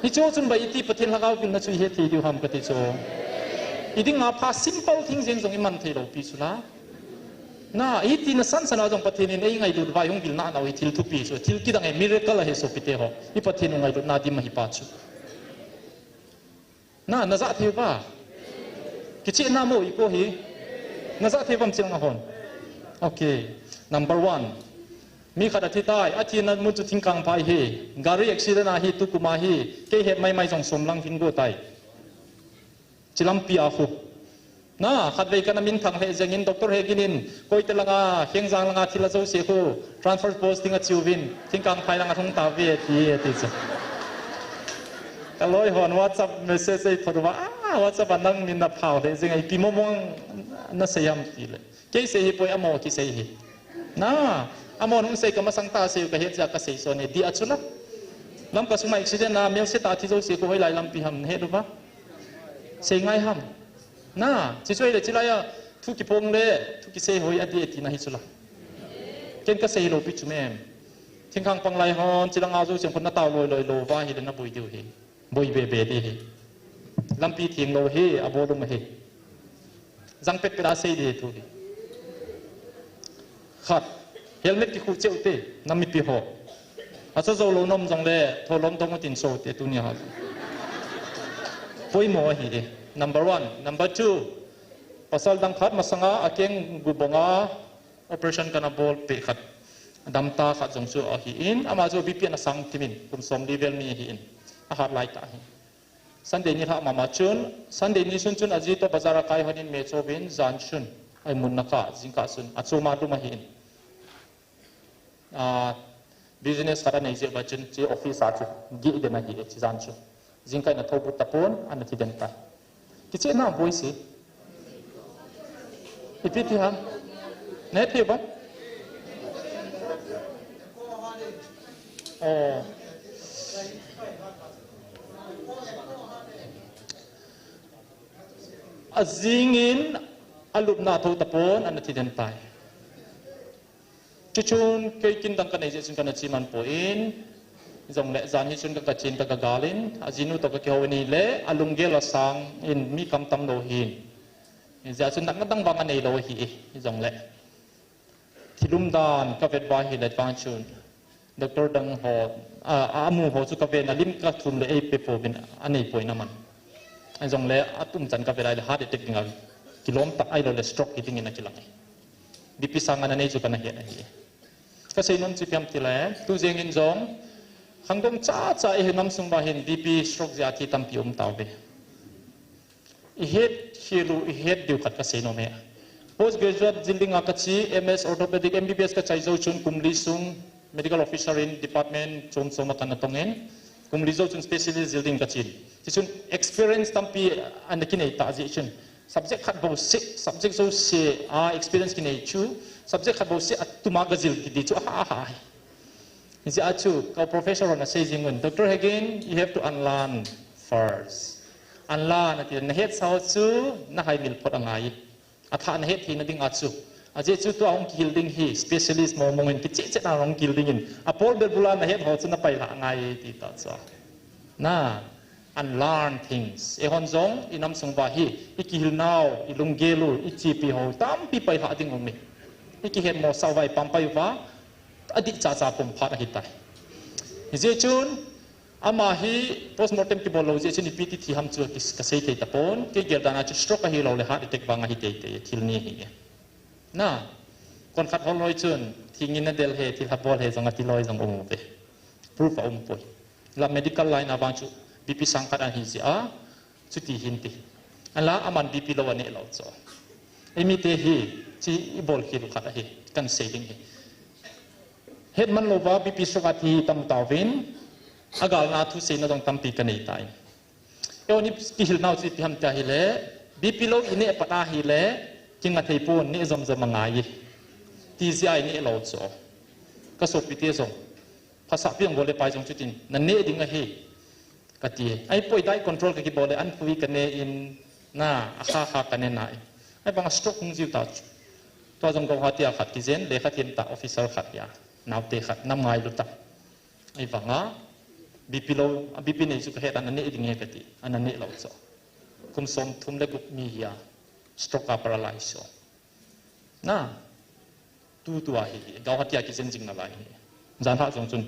Hichu chun bai iti Pathen Lhagao pilna chu ihet thei diu ham kati chu. Idinga pha simple thing jeng jong iman thei lou pi chu la. Na, iti nasan san a jong Pathen in eingailut vai hung vil nau hi thil thupi chu, thil kidang e miracle ahi sopite ho. I Pathen u ngailutna dim ahi pa chu. Na, najah thei uva. Kichehna mo ipi hi. Najah thei uvam chilanga hon. Okay. Number one. Mi khat athi tai, athina mun chu thingkang phai hi. Gari accident ahi, tukum ahi. Kei het maimai jong som lang hin go tai. Chilampi a khu. Na, khatvei kana minthang lheh jengin Doctor Hegin in, Koite langa, Hengjang langa thil ajouse khu, transfer posting achiuvin, thingkang phai langa hung tauve, ati, ati chu. Kaloi hon WhatsApp message eithot uva, ah, WhatsApp a nang min naphao lheh jeng, ipi mong mong nasei ham tile. Kei sei hi poi, amaho kisei hi. Na, amahon hung sei kamasang tah a sei u kahet jeh a kasei son e, dia chula. Lamka sunga accident a, melse tah a thi jouse khu hoilai lampi ham nahet uva. Sei ngai ham. Na, chichu ahile chilai a, thu kiphong le, thu kisei hoi adih e tina hi chula. Ken kasei lou pi chu mem. Thingkang pang lai hon, chilanga jouse khu natao loi loi lou uva hile naboi diu hi. Boi be be ding hi. Lampi theng lou hi, abol um ahi. Jang pet pet a sei ding hi thu hi. Khat, helmet kikhu cheh ute, nam mipi ho. Acha jou lou nom jongle, tholom dong utin so ute tunia. Poimo ahi e. Number one. Number two, pasal dang khat masanga akeng gu bonga, operation kana bol peh khat, damta khat jong chu ahin, ama chu B P ana sang timin, kum som li vel mi ahin, ahat lai tah ahi. Sunday ni lhah mama chun, Sunday ni sun chun aji toh bazar a kai honin me chouvin, jan chun, ai mun na kah, jingkah chun, achoma lum ahin. Ah, business khat anei jeh uva chun, chu office a chu, gih den ahi e, chu jan chu. Jingkah in athou but tapon, ana thi den tai. Kichehna boi si. Ipi ti ham? Nahet thei uvam? Oh. Ajingin alupna athou tapon, ana thi den tai. Chuchun kei kin dang kanei jeh chun kana che man poi, jongle jan hi chun ka, kachen ka, kagalin, ajinu toh kakihou in ahile, alunggel asang in mi kam tam lou hin. Hijeh chun natna dang vang anei lou ahi e, jongle. Thil umdan kavet uva ahile vang chun, Doctor dang ho, a, a, amu ho chu kaven alim kathum le eipe pouvin anei poi naman. Ahijongle atum chan kavet ahile heart attack dinga kilom tah ahiloule stroke hi dingin akilang e. B P sang ana nei chu kana het ahi. Kasei nom chu ipi ham tile, tu jengin jong, khangdong chacha eiho nam sung uva hin B P stroke jeh a thi tampi um tauve. Ihet khel u, ihet diu khat kasei nom e. Post graduate jil dinga kache, M S orthopedic, M B B S kachai jou chun kum li sung medical officer in department chom chom a kana tongin, kum li jou chun specialist jil ding kachen. Tichun experience tampi ana kinei tah jeh chun, subject khat bouseh, subject jouse a experience kinei chu, subject khat bouseh atuma gajil kiti chu aha aha ahi. Hijeh a chu, ka professor hon asei jing un, Doctor Hegin, you have to unlearn first. Unlearn ati, nahetsa ho chu nahaimil phot angai. Athah nahet theina dinga chu. Ajeh chu tua hung kihil ding hi, specialist mong mong in kicheh cheh na hung kihil dingin, apol bel bula nahet ho chu napailhah angai ti tah chu. Na, unlearn things. Eihon jong, inam sung uva hi, ikihil nau, ilunggel u, ichepi ho, tampi pailhah ding um e. Ikihetmosah uva, ipampai uva, adih chacha pum phat ahitai. Hijeh chun, ama hi postmortem kibol lou jeh chun ipi ti thi ham chu kis-, kasei thei tapon, kei gel dan a chu stroke ahiloule heart attack vang ahi teitei, thil ni ahi e. Na, konkhat hol loi chun, thingin nadel e, thilha bol e jong ati loi jong um uve. Proof aum poi. La medical line a vang chu, B P sang khat ahi jeh a, chuti hin ti. Ahinla aman B P lou aneh lou chu. Eimite hi, chi ibol khel u khat ahi, kan sei ding hi. Hetman louva B P stroke a thi tam tauvin, agalna thuseina jong tampi kanei tai. Eihon ikihil nau chu ipi ham tia ahile, B P lou ineh pat ahile, kinga thei pon, neh jom jom angai e. Ti jeh a ineh lou chu. Kasopite jong, phasah pi jong bol le pai jong chutin, naneh ding ahi. Kati e. Ahipoi diet control kakibol le, an pui kane in, na, akha kha kane nai. Ahivanga stroke hung jiu ta chu. Tua jong Guwahati a khat kijen, lekha them tah officer khat hia. Naote khat, nam ngailu tah. Ahivanga, B P lou, a B P nei chu kahet a, naneh ding e kati. Ananeh lou chu. Kum somthum le gup mi hia. Stroke a paralyze chu. Na, tutua hi, Guwahati a kijen jing nalai hi. Janhi jong chun,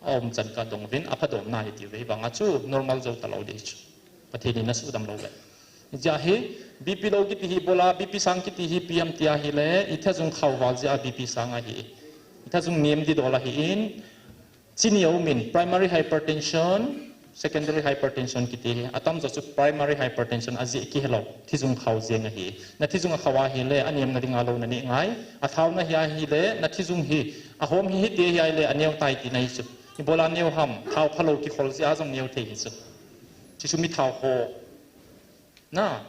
aumchan kadong uvin, aphadom nai tiu ve, hivanga chu normal jou talou ding chu. Pathen in na sudam lou le. Hijeh hin, B P low kiti hi ibola, B P sang kiti hi ipi ham tia ahile, i thajung khao val jeh a B P sang ahi. I thajung nem didol ahin, chini aumin, primary hypertension, secondary hypertension kiti hi, atamjo chu primary hypertension ajeh kihelou, thijung khao jeng ahi. Na thijung akhao ahile, anemna dinga lou naneh ngai, athao nahi ahile, na thijung hi, ahom hi hiti hi ahile, aneo tai tina hi chu. Ibola neo ham, thao phalou kikhol jeh a jong neo thei hi chu. Chu chu mi thao ho. Na,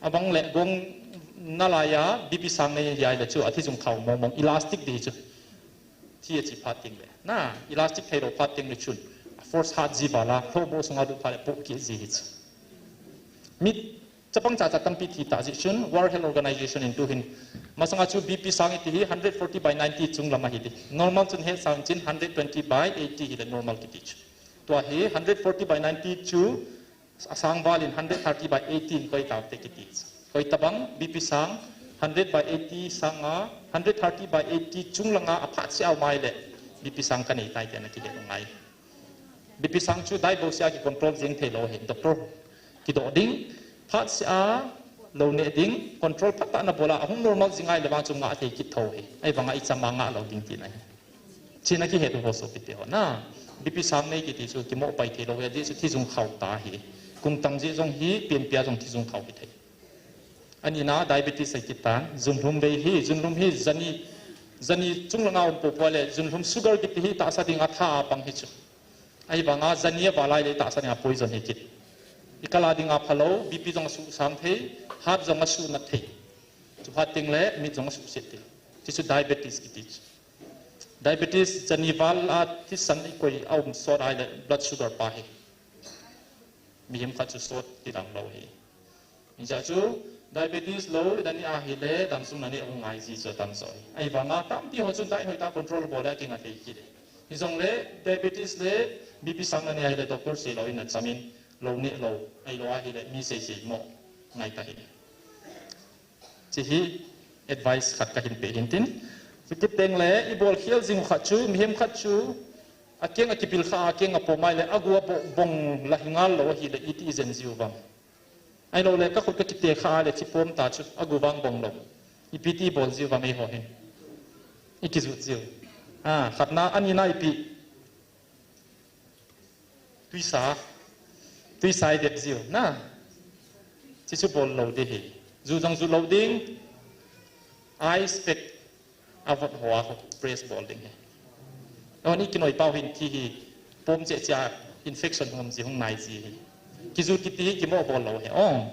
abang le gong nalai a, B P sang nei ahile chu, athijung khao mong mong, elastic ding chu. Thi achi phat teng le. Na, elastic theilou phat teng le chun. Force hat ji vala, lhohboh sunga lut phat le poh kit ji hi chu. Mi chapang chacha tampi thi ta jeh chun, World Health Organization in tuhin. Masanga chu B P sang iti hi hundred forty by ninety chung lam ahi ti. Normal chun hetsah in chin hundred twenty by eighty hile normal kiti chu. Tua hi hundred forty by ninety chu asang val in hundred thirty by eighty in koi tau te kiti. Koi tabang B P sang hundred by eighty sanga hundred thirty by eighty chung langa aphat se au mai le B P sang kanei tai tia na kihe ngai. B P sang chu dai bouseh a ki control jing theilou ahi, doctor kidoh ding, phat se a lou neh ding, control phat tah na bola, ahung normal jing ahile vang chu ngah thei kit tho ahi. Ahivanga icham a ngah lou ding tina ahi. China kihet u ho sopite ho na. B P sang nei kiti chu kimoh pai theilou ahi, ajeh chu thijung khao ta ahi. Kum tam jeh jong hi, pianpia jong thijung khao hithei. Anina diabetes ahi kit tan, junlhum vei hi, junlhum hi jani, jani chung langa um popo le, junlhum sugar kiti hi tahsa dinga tha a pang hi chu. Ahivanga jani aval ahile tahsa dinga poison hi kit. I kal a dinga phalou, B P jong asuh sang thei, heart jong asuh nat thei. Chu phat teng le, mit jong asuh set thei. Chu chu diabetes kiti chu. Diabetes jani val a thisan ikoi a um sot ahile blood sugar pa hi. Mihem khat chu sot ti dang lou hi. Hijeh chu diabetes lou, dan ni ahile, dan sung naneh hung ngai ji chu atamjo hi. Ahivanga tampi ho chun diet hoitah control bol le kinga thei kit e. Hijongle diabetes le B P sang naneh ahile doctor sei lou in na chamin, lou neh lou, ahilou ahile mi sei sei mo ngai ta hi. Chu hi advice khat kahin pe hin tin. Chu kit teng le, ibol khel jing khat chu, mihem khat chu, akeng akipil kha, akeng apom ahile, agu aboh bong la hi ngal lou ahile, iti ijen jiu vang. Ahilou le, kakhut kakite kha ahile, chi pom ta chu, agu vang bong lou. Ipi ti bol jiu vang eiho hin. Ikijut jiu. Ah, khatna, anina ipi. Tuisa, tuisa idep jiu, na. Chu chu bol lou ding ahi. Ju jong ju lou ding. Ice pack avot hoa khu press bol ding ahi. Ani kinoi pau hin thi hi pom cheh cheh a infection hung um ji hung nai ji ahi. Kiju kiti hi kimoh bol lou ahi. Ong.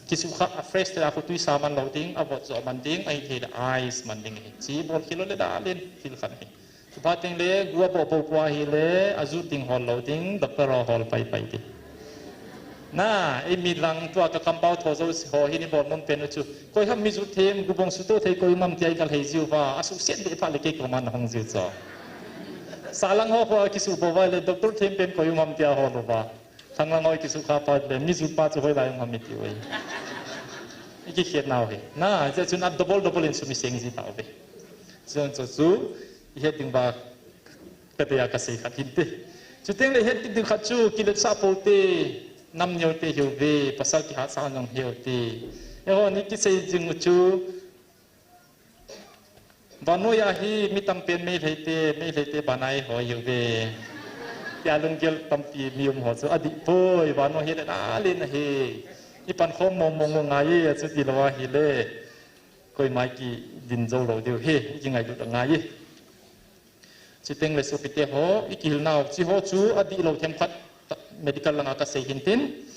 Kisu kha a fresh te a khu tuisa man lou ding, avot jo man ding, ahithei le ice man ding ahi. Chu bol khel le dalin, thil khat ahi. Chu phat teng le, gu aboh boh pua ahile, ajut ding hol lou ding, doctor ho hol pai pai ding. Na, eimi lang tua ka kampau tho jouse ho hin ibol nom pen u chu. Koi ham mi jut them, gu bong suto thei koi um am tia ikal hei jiu va, asuhset beh phat le kei koma nahung jiu chu. Salang ho ho kisu bou va le, doctor them pen koi um am tia hol uva. Thanglang ho kisu kha phat le, mi jut pa chu hoilai um ham iti uve. Ikikhet nau hi. Na, hijeh chun a double double in sum iseng ji tauve. Chun chu chu, ihet ding va, katia kasei khat hinte. Chuteng le het kit ding khat chu, kiletsah pou te, nam neo te hiuve, pasal kihatsah jong hiu te. Eiho ni kisei jing u chu, vannoi a hi mi tampen Meitei te, Meitei te banai ho hiuve. Tia lunggel tampi mi um ho chu, adih poi, vannoi hi le dalin ahi. Ipan khom mong mong ngai e, achuti lou ahile. Koima kidin jou lou diu ahi, ikingailut angai e. Chuteng le sopite ho, ikihil nau, chi ho chu adih lou themkhat medical langa kasei hin tin.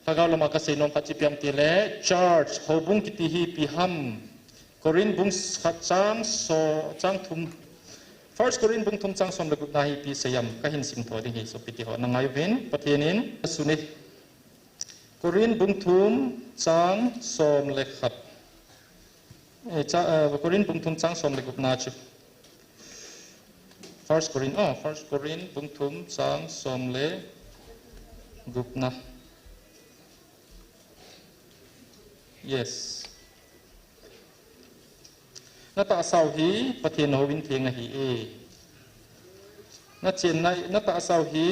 Lhagao lama kasei nom khat chu ipi ham tile, church, houbung kiti hi ipi ham. Korin bung khat chang so, chang thum. First Korin bung thum chang som le gupna hi ipi sei ham, kahin sim tho ding ahi sopite ho. Na ngai uvin, Pathen in, asuni. Korin bung thum chang som le khat. Eh, cha, eh, Korin bung thum chang som le gupna chu. First Korin, oh, First Korin bung thum chang som le gupna. Yes. Na tahsa u hi Pathen houin theng ahi e. Na chenna, na tahsa u hi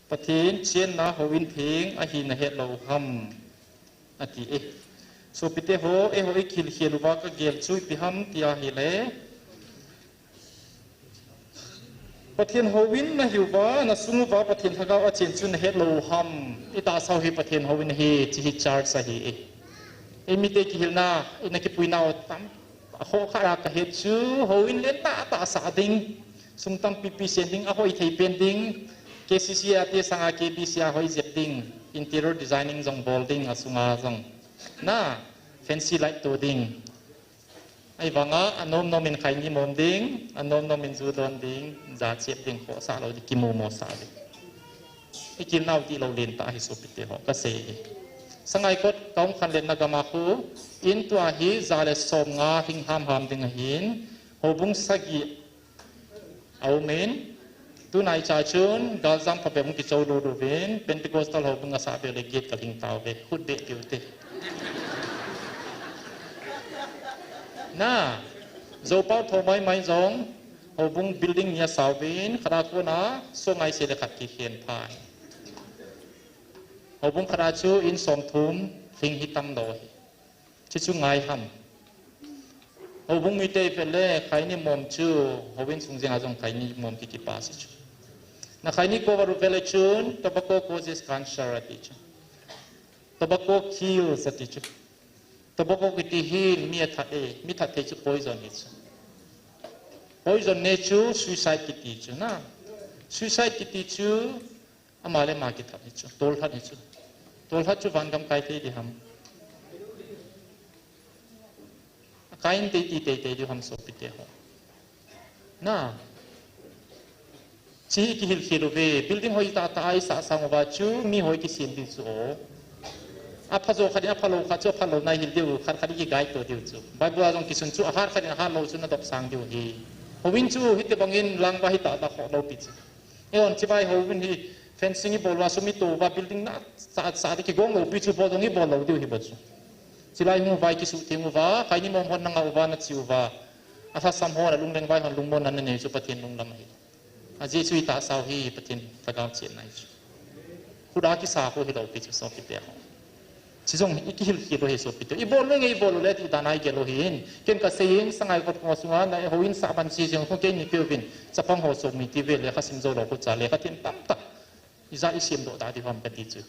Pathen chenna houin pheng ahi nahet lou ham, ati e. Sopite ho, eiho ikihil khel uva kagel chu ipi ham tia ahile, Pathen houin nahiuva, nasung uva Pathen Lhagao achen chu nahet lou ham. Itahsau hi Pathen houin ahi, hiche hi church ahi e. Eimite kihilna, ina kipuinau tam, akhoh khat a kahet chu, houin lentah tah sah ding, sum tampipi sen ding, ahoi thei pen ding, K C C a te sanga K B C a hoi jep ding, interior designing jong bol ding, asunga jong, na, fancy light to ding. Ahivanga, anom nom in khaini mom ding, anom nom in ju don ding, jachet ding, khohsah lou ding, kimomo sah ding. Ikihilnau tilou lentah ahi sopite ho, kasei e. Sangaikot, kaum khan lenna gama khu, in tua hi ja le somnga hing hamham ding ahin, houbung sagi aumin, tunaicha chun, galjam phabep hung kichou lulu uvin, Pentecostal houbung asah beu le gate kalhing tauve, khut beh piu te. Na, Zopau tho maimai jong, houbung building ni asauvin, khat a kona, so ngai se le khat kikhen pha. Houbung khat a chu in somthum, hing hi tamlou ahi. Chuchu ngai ham. Houbung mite ivet le, khaini mom chu, houin sung jenga jong khaini mom kikipa se chu. Na khaini cover uvet le chun, tobacco causes cancer ati chu. Tobacco kills ati chu. Tobacco kiti hin mi athat e, mi that thei chu poison hi chu. Poison ne chu suicide kiti chu na. Suicide kiti chu ama le ama kithat hi chu, tolthat hi chu. Tolthat chu vangam kai thei ding ham. Akai in teitei teitei diu ham sopite ho. Na. Hiche hi kihil khel uve, building hoi tahtah a isah sang uva chu, mi hoi kisem diu chu o. Apha jo khat in aphalou khat chu, aphalou na hil diu, khat khat in ki guide to diu chu. Bible a jong kisun chu, ahat khat in ahatlou chu nadop sang diu ahi. Houin chu, hitobangin langva hi tahtah khoh lou pi chu. Eihon chibai houin hi, fencing ibol uva, sum ito uva, building nasah sah ding kigong lou pi chu, bol jong ibol lou diu ahi bou chu. Chulai hung uva ikisuhtheng uva, khaini mom hon nanga uva nache uva. Alhasam hon, alungleng vai hon lungmonna nanei chu Pathen lunglam ahi. Ajeh chu itahsau hi Pathen Lhagao chenna ahi chu. Khut a kisa khu hilou pi chu sopite ho. Hiche jong ikihil khel u ahi sopite. Ibol u nge ibol u le ti dan a igel u ahin. Ken kasei in Sangaikot khosung a na houin sah ban che jeng khu keini peuvin. Chapang ho sopi ti ve lekha sim jou lou khu cha lekha them tamtah. Ijat isem doh ta diu ham kati chu.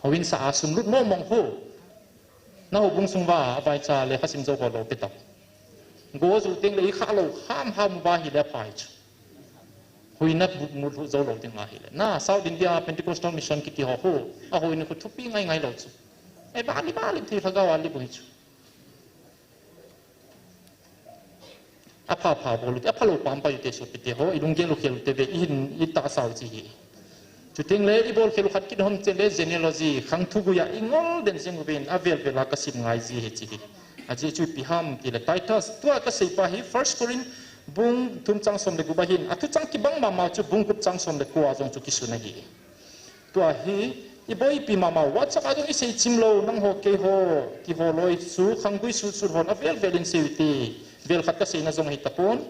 Houin sah a sum lut mong mong khu. Na houbung sung uva avaicha lekha sim jou ho lou pi tah. Go ju teng le ikha lou ham ham uva hile apha hi chu. Huina bu mu lhu jou lou ding ahile. Na South India Pentecostal Mission kiti ho khu. Ahouin khu thupi ngai ngai lou chu. Ei vali vali thei Lhagao a li bu hi chu. Apha pha bol u te, aphalou pam pai u te sopite ho, ilunggel u khel u te ve, ihin itahsau chu hi. Chuteng le, ibol khel u khat kit hom chen le, genealogy, khang thugui a ingol den jeng uvin, avel vel a kasim ngai ji ahi chu hi. Ajeh chu ipi ham tile, Titus, tua kasei pa hi, First Corinth, bung thum chang som le gup a hin, athu chang kibang mama chu, bung gup chang som le ko a jong chu kisun ahi. Tua hi, iboipi mama, WhatsApp a jong isei chim lou, nangho keiho, kiho loi chu, khanggui sut sut hon, avel vel in sei u te, vel khat kaseina jong ahi tapon.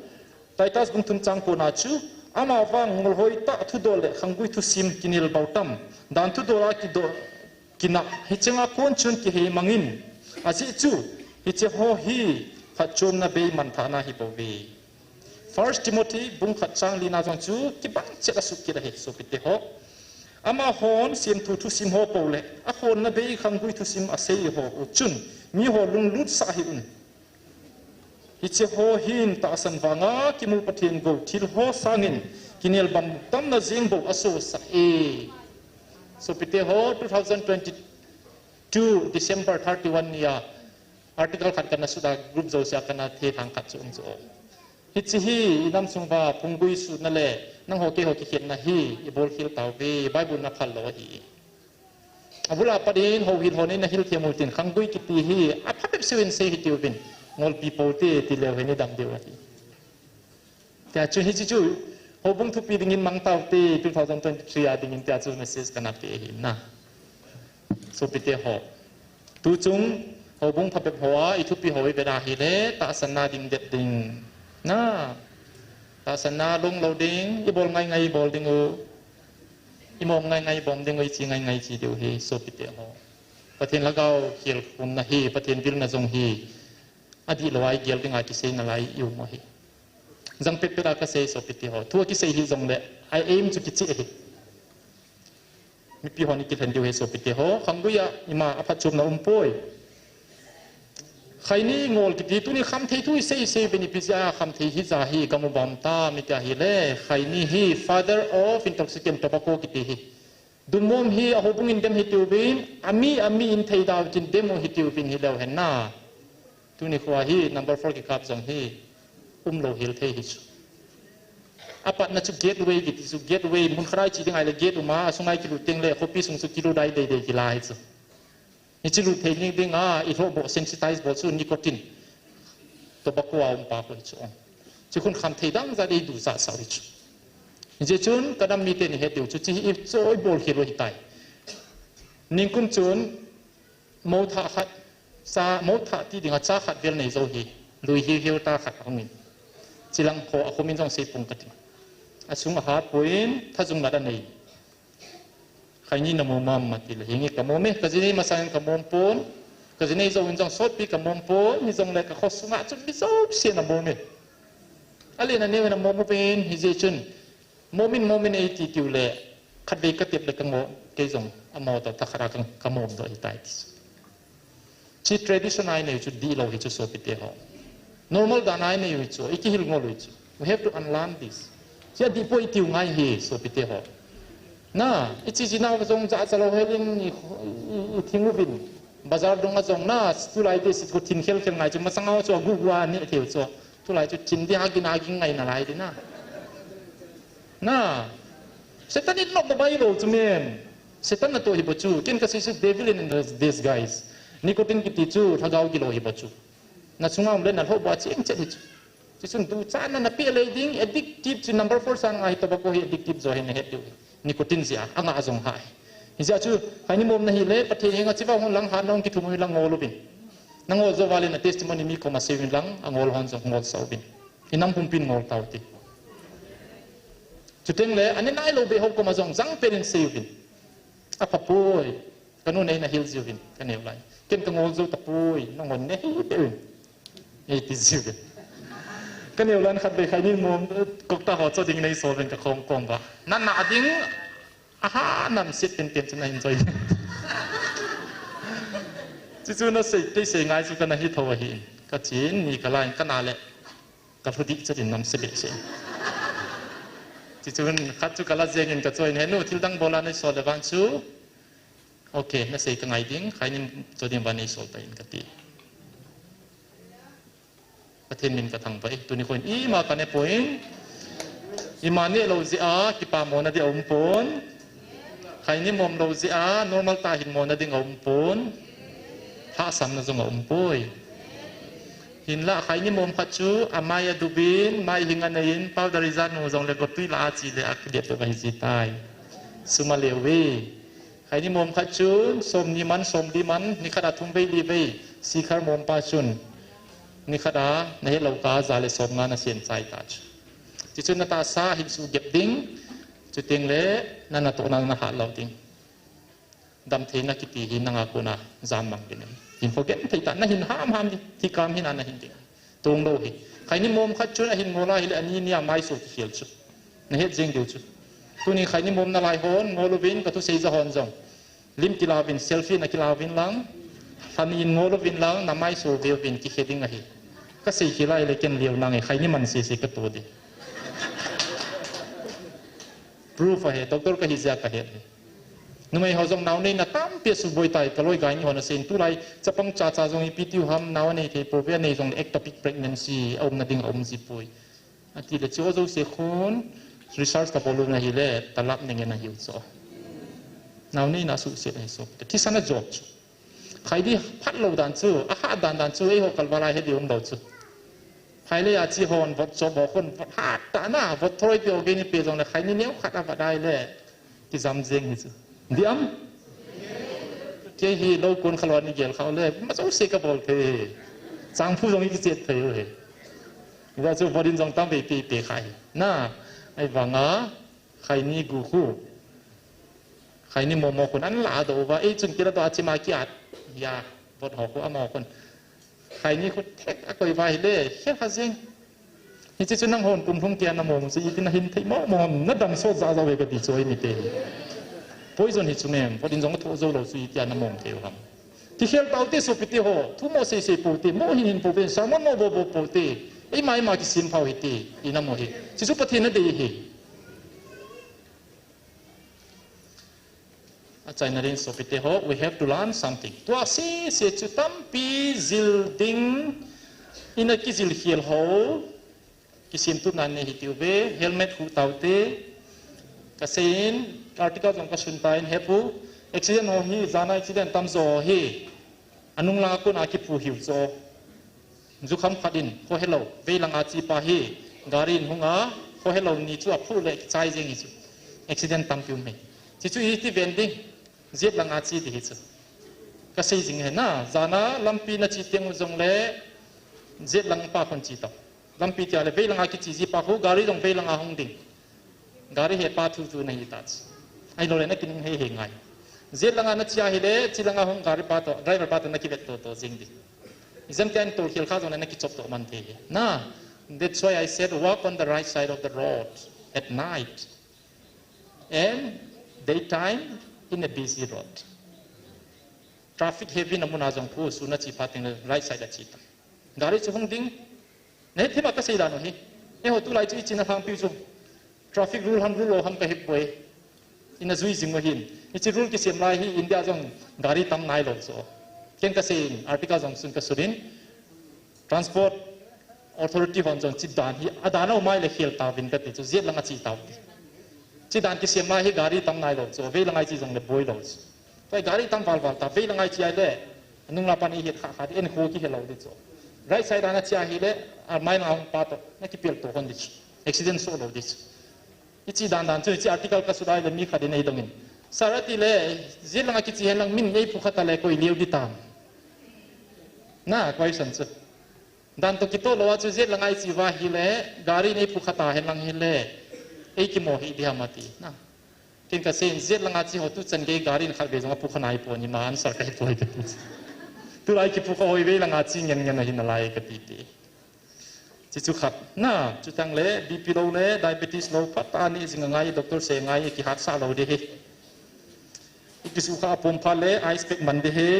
Titus bung thum chang ko na chu, ama vang ngol hoi tah thudol le khanggui thusim kinel bau tam, dan thudol a kidoh, kinah, hicheng a kon chun kihei mangin, ajeh chu, hiche ho hi, phatchomna bei manthahna ahi bou ve. First Timothy bung khat chang li na jong chu kibang chet a sut kit ahi sopite ho. Amahon semthu thusim ho pou le, akhonna bei khanggui thusim asei ho u chun, miho lunglut sah hih un. Hiche ho hin tahsan vanga kimu Pathen gou thil ho sangin, kinel bang tamna jeng bou asosah e. Sopite ho, two thousand twenty-two December thirty-one ni a, article khat kana sut a group jouse a kana thethang khat chu um chu o. Hiche hi, inam sung uva, phunggui sutna le, nangho keiho kikhenna hi, ibol khel tauve, Bible in aphal lou ahi. Abul a pat in, houhil hon in ahil them u tin, khanggui kiti hi, apha bep seh in sei hih uvin, ngolpi pou te, ti leu hen idam diu ahi. Tia chu hiche chu, houbung thupi dingin mang taute, two thousand twenty-three a dingin tia chu message kana pe ahi na. Sopite ho. Tuchung, houbung phabep hoa, ithupi ho ivet a ahile, tahsanna ding det ding. Na, tahsanna long lou ding, ibol ngai ngai ibol ding u. Imom ngai ngai bom ding u, ichi ngai ngai chi diu hi, sopite ho. Pathen lhagao khel khumna hi, Pathen vilna jong hi. Adihlou a igel dinga kisei nalai i um u ahi. Jang petpet a kasei sopite ho. Thu akisei hi jongle, a aim chu kicheh ahi. Mipi hon ikilhen diu ahi sopite ho. Khanggui a ima aphatchomna umpoi. Khaini ngol kiti tuni khamthei thu isei isei uvin ipi jeh a khamthei hija hi gam u bam tam iti ahile. Khaini hi father of intoxicant tobacco kiti hi. Dumom hi ahoubung in dem hitiuvin, ami, ami in thei dau chin dem u hitiuvin hileu hen na. Tuni khoa hi number four kikap jong hi umlou hel thei hi chu. Apatna chu gateway kiti chu, gateway mun khat a ichi ding ahile gate uma, asunga ikilut teng le khopi sung chu kilut dai dei dei kila hi chu. Hichi lut thei ding dinga ilhoh bou, sensitize bol chu nicotine. Tobacco a um pa khu hi chu. Chu khun khamthei dang jat ei duchah sah u hi chu. Hijeh chun kadam mite ni het diu chu, chi hi i choi bol khel u ahitai. Ningkum chun mou thah khat, cha, mou thah ti dinga cha khat vel nei jou hi, lui hiu hiu ta khat ahung in. Chilang kho akhum in jong sei pung kating. Asung aha pui in, thajung nat anei. Khaini namom am ati le, hinge kamom e, kajinei masang in kamom pon, kajinei jouvin jong sotpi kamom pon, hijongle kakho sunga chun mi jouse namom e. Alen aneo in amom uvin, hijeh chun, mom in, mom in eiti tiu le, khatvei katep le kangoh, kei jong, amaho toh thakhat a ka, kamom doh ahitai ti. Chi tradition a inei u chu dihlou hi chu sopite ho. Normal dan a inei u hi chu, ikihil ngol u hi chu. We have to unlearn this. Chi adih poi itiu ngai hi sopite ho. Na, ichi jinau jong jachalou helin i, i, i thing uvin. Bazar dunga jong na, tulai te sit ko thin khel khel ngai chu, masanga chu agu gu a neh thei u chu. Tulai chu thin di hagin hagin ngai nalai di na. Na, Satan in nop bai lou chu men. Satan natoh hi bou chu. Ken kasei chu devil in disguise. Nicotine kiti chu lhagao gilou hi bou chu. Na chunga um le nalhoh bou a cheng chet hi chu. Chuchun duchatna napeh lei ding, addictive chu number four san nga hi tobacco hi addictive jo hi nahet diu. Nicotine jeh a, anga jong ha hi. Hijeh a chu, khaini mom nahi le, Pathen henga chiva hung lang hatna hung kithum u hi lang ngol uvin. Nangol jou vale na testimony mi koma sei uvin lang, angol hon jong ngol sah uvin. Inam pumpin ngol tau ti. Chuteng le, ani nailou beh ho koma jong jang pen in sei uvin. Apha poi. Kanu nei nahil jiuvin, kaneo lai. Ken kangol jou tapoi, nangon nei hi pe uvin. Eiti jiuvin. Kaneo lai khatvei khaini mom, kokta ho cho ding nei so uvin kakhom kom ba. Nana ding, aha, namset tenten chu nahin joi. Chuchu nasei, kei sei ngai chu kana hi tho ahi. Kachin, ni kalai, kana le. Kalhu dih chet in namse behseh. Chuchun khat chu kala jeng in kachoi in, "He nu, thil dang bol a nei sol le vang chu. Ok, nasei kangai ding, khaini cho ding vang nei sol ta in," kati. Pathen min kathangvah e, tuni kho in ima kane poi. Ima nehlou jeh a, kipamona ding aum pon. Khaini mom lou jeh a, normal tah a hin mona ding aum pon. Lhahsamna jong aum poi. Hinlah khaini mom khat chu amai adubin, mai hing aneiyin, powder ijat nu jongle gotwi lah a che le akidep peh ahi jitai. Sum aleu ve. Khaini mom khat chun somni man, somli man, nikhat a thum vei li vei, sikhar mom pa chun nikhat a nahet lou kah a ja le somnga nasen chai ta chu. Chuchun natahsa hin suhgep ding, chuteng le na natohna nahat lou ding. Damtheina kiti hi nanga kona jam mang ding ahi. Hinkho genthei tah, nahin ham ham ding, thikam hina nahin ding. Tong lou hi. Khaini mom khat chun ahin ngol a hile ani nia maiso kikhel chu. Nahet jeng diu chu. Tuni khaini mom nalai hon, ngol uvin, kathusei ja hon jong. Lim kila uvin, selfie nakila uvin lang. Lhani in ngol uvin lang, namaiso ve uvin, kikhe ding ahi. Kasei khel a hile ken leo nange, khaini man sese kato ding. Proof ahi, doctor kahi jeh a kahet ahi. Numei ho jong nao neina tampi asuboi tai, kaloi gaini hon asei in, tulai chapang chacha jong ipi tiu ham, nao anei thei pouve, anei jongle ectopic pregnancy aumna ding aum jipoi. Atile chu jouse khun research kabol u ahile, talap nenge nahiu chu. Nao neina asuhset ahi chu. Thisan ajop chu. Khaini phat lou dan chu, ahah dan dan chu, eiho kalval a hedi umlou chu. Phailei a che hon, vot chop ho khun, vot hat tah na, vot throi ti ho gei ni pe jongle, khaini neo khat avat ahile, kijam jeng hi chu. Diam? Kei hi lou kon khalou a ni gel khau le, majouse kabol thei hi. Changphu jong hi kichet thei u hi. Hijeh chu vot in jong tamvei pe pe kha hi. Na, ahivanga, khaini gu khu. Khaini momo khun an la do uva, ei chun kila do a chima ki at. Ya, vot ho khu amaho khun. Khaini khu thek a koi uva hile, khel kha jing. Hiche chu nanghon pumlhung tia namom chu itin ahin thei mo mo ham, nadam sot ja ja uve kati chu eimite hi. Poison hi chu mem, vot in jong atho jou lou chu itia namom thei u ham. Kikhel taute sopite ho, thu mo sei sei poute, mo hin hin poute, sermon mo bol bol poute, eima eima kisem phau hite, inamo hi. Hichu Pathen in adei hi. Achaina ding sopite ho, we have to learn something. Tua sese chu tampi jil ding, ina kijil khel ho, kisemtupna nei hitiuve, helmet khu taute, kaseiyin, article jong kasun tan, hepu, accident ho hi, jana accident tamjo hi, anung langa kona kipu hiu cho. Jukham khat in, khohelou, veilanga chepa hi, gari in hunga, khohelou ni chu aphu le kichai jeng hi chu. Accident tampi um hi. Hichu iti ven ding, jet langa che ding hi chu. Kasei jing hi na, jana lampi nache teng u jongle, jet lang pa khun che tau. Lampi tia le veilanga kiche jipa khu, gari jong veilanga hung ding. Gari hepa thu thu nahi tah. Ahilou le nakinung hei hei ngai. Jet langa nache ahile, che langa hung gari pa toh, driver pa toh nakivet to to jing ding. Ijemtia in tolkhel kha jongle nakichop to man thei hi. Na, that's why I said walk on the right side of the road at night. And daytime in a busy road. Traffic heavy na muna jong khu, sun a che pha teng le right side a che ta. Gari chu hung ding. Nahet thei ma kasei dan u hi. Eiho tulai chu ichena lhangpi u chu. Traffic rule ham rule lou ham kahe poi. Ina jui jing u hin. Hiche rule kisem lai hi India jong gari tam nailou chu. Ken kasei in article jong sun kasun in. Transport Authority hon jong che dan hi, adan a um ahile khel tauvin kati chu, jet langa che tau ti. Che dan kisem lai hi gari tam nailou chu, veilanga che jongle boilou chu. Tua gari tam val val ta, veilanga che ahile, anung la pan ihet kha kha ding, enkhu kihelou ding chu. Right side a nache ahile, amai langa hung pa toh, nakipel to hon ding chu. Accident soh lou ding chu. Hiche dan dan chu, hiche article kasun ahile mi khat in eidong in. Sir atile, jet langa kiche hen lang min eiphu kha ta le koi leu ding tam. Na, question chu. Dan toh kitoh lou a chu jet langa iche uva hile, gari in eiphu kha ta hen lang hile, eikimo hih ding ham ati. Na. Ken kasei in jet langa che ho tuchan gei gari in khatvei jong aphu kha nai pon, ima answer kahe poi kati. Tulai kiphu kha hoi veilanga che ngen ngen ahi nalai kati ti. Hichu khat. Na, chuteng le, B P low le, diabetes low, phat a neh jing angai, doctor se angai, kihatsah lou ding hi. Ikisuh kha apom phat le, ice pack man ding hi.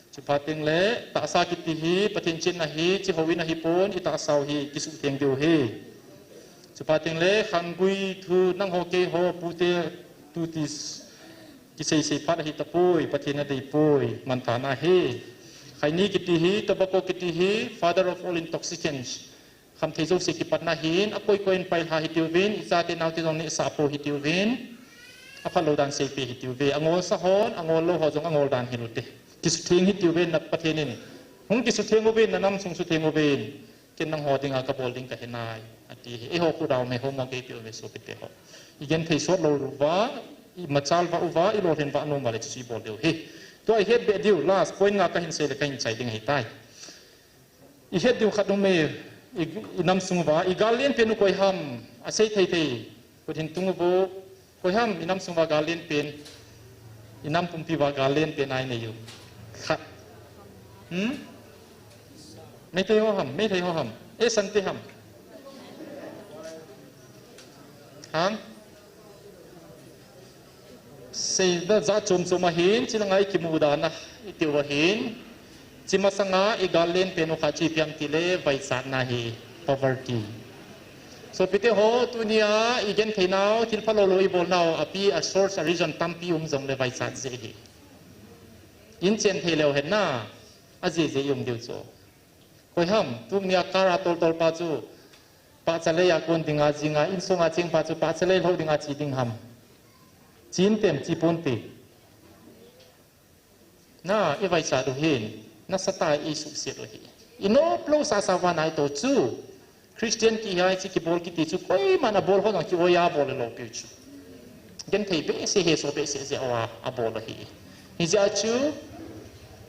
Chuphat teng le, tahsa kiti hi, Pathen chenna hi, che houin ahi pon, itahsa u hi, kisuh theng diu hi. Chuphat teng le, khanggui thu, nangho keiho, pute, tuti, kisei sei phat ahi tapoi, Pathen adei poi, manthahna hi. Khaini kiti hi, tobacco kiti hi, father of all intoxicants. Khamthei jouse kipatna hin, akoi koi in pailha hitiuvin, ichate naote jong nehsah pou hitiuvin, aphalou dan seipeh hitiuve, angolsa hon, angol lou ho jong angol dan hilute. Kisutheng hitiuve na Pathen in. Hung kisutheng uvin, nanam sung sutheng uvin. Ken nangho dinga kabol ding kahinai, ati hi. Eiho khu dau me ho mo kei tiu me sopite ho. Igenthei sot lou uva, imachal vah uva, ilolhin vah nom uva le chu ibol diu hi. Tua ihet beh diu, last point nga kahin sei le kahin chai ding ahitai. Ihet diu khat um e, i, inam sung uva, igal lenpen u koi ham, asei thei thei, khut hin tung uvo, koi ham, inam sung uva gal lenpen, inam pumpi uva gal lenpen a inei u. Khat. Hmm? Meitei ho ham, Meitei ho ham, e Sante ham. Ham? Seida jat chom chom ahin, chilanga ikimu dan a, itiu ahin, chi masanga igal lenpen u khat chu ipi ham tile, vaichatna hi, poverty. Sopite ho, tunia igenthei nau, thil phalou lou ibol nau, api a source a reason tampi um jongle vaichat jeh hi. Inchen thei leu hen na, ajeh jeh i um diu chu. Koi ham, tunia car a tol tol pa chu, pahcha lei a kon dinga jinga, insunga cheng pa chu, pahcha lei lhou dinga che ding ham. Che intem, che ponte. Na, ivaichat u hin, nasatah a isuhset u hi. Inop lou sasa uva nai to chu. Christian kihi a hiche kibol kiti chu, koiman abol ho jong ki-oi a abol lou piu chu. Genthei behseh, hesoh behseh jeh uva abol u ahi. Hijeh a chu,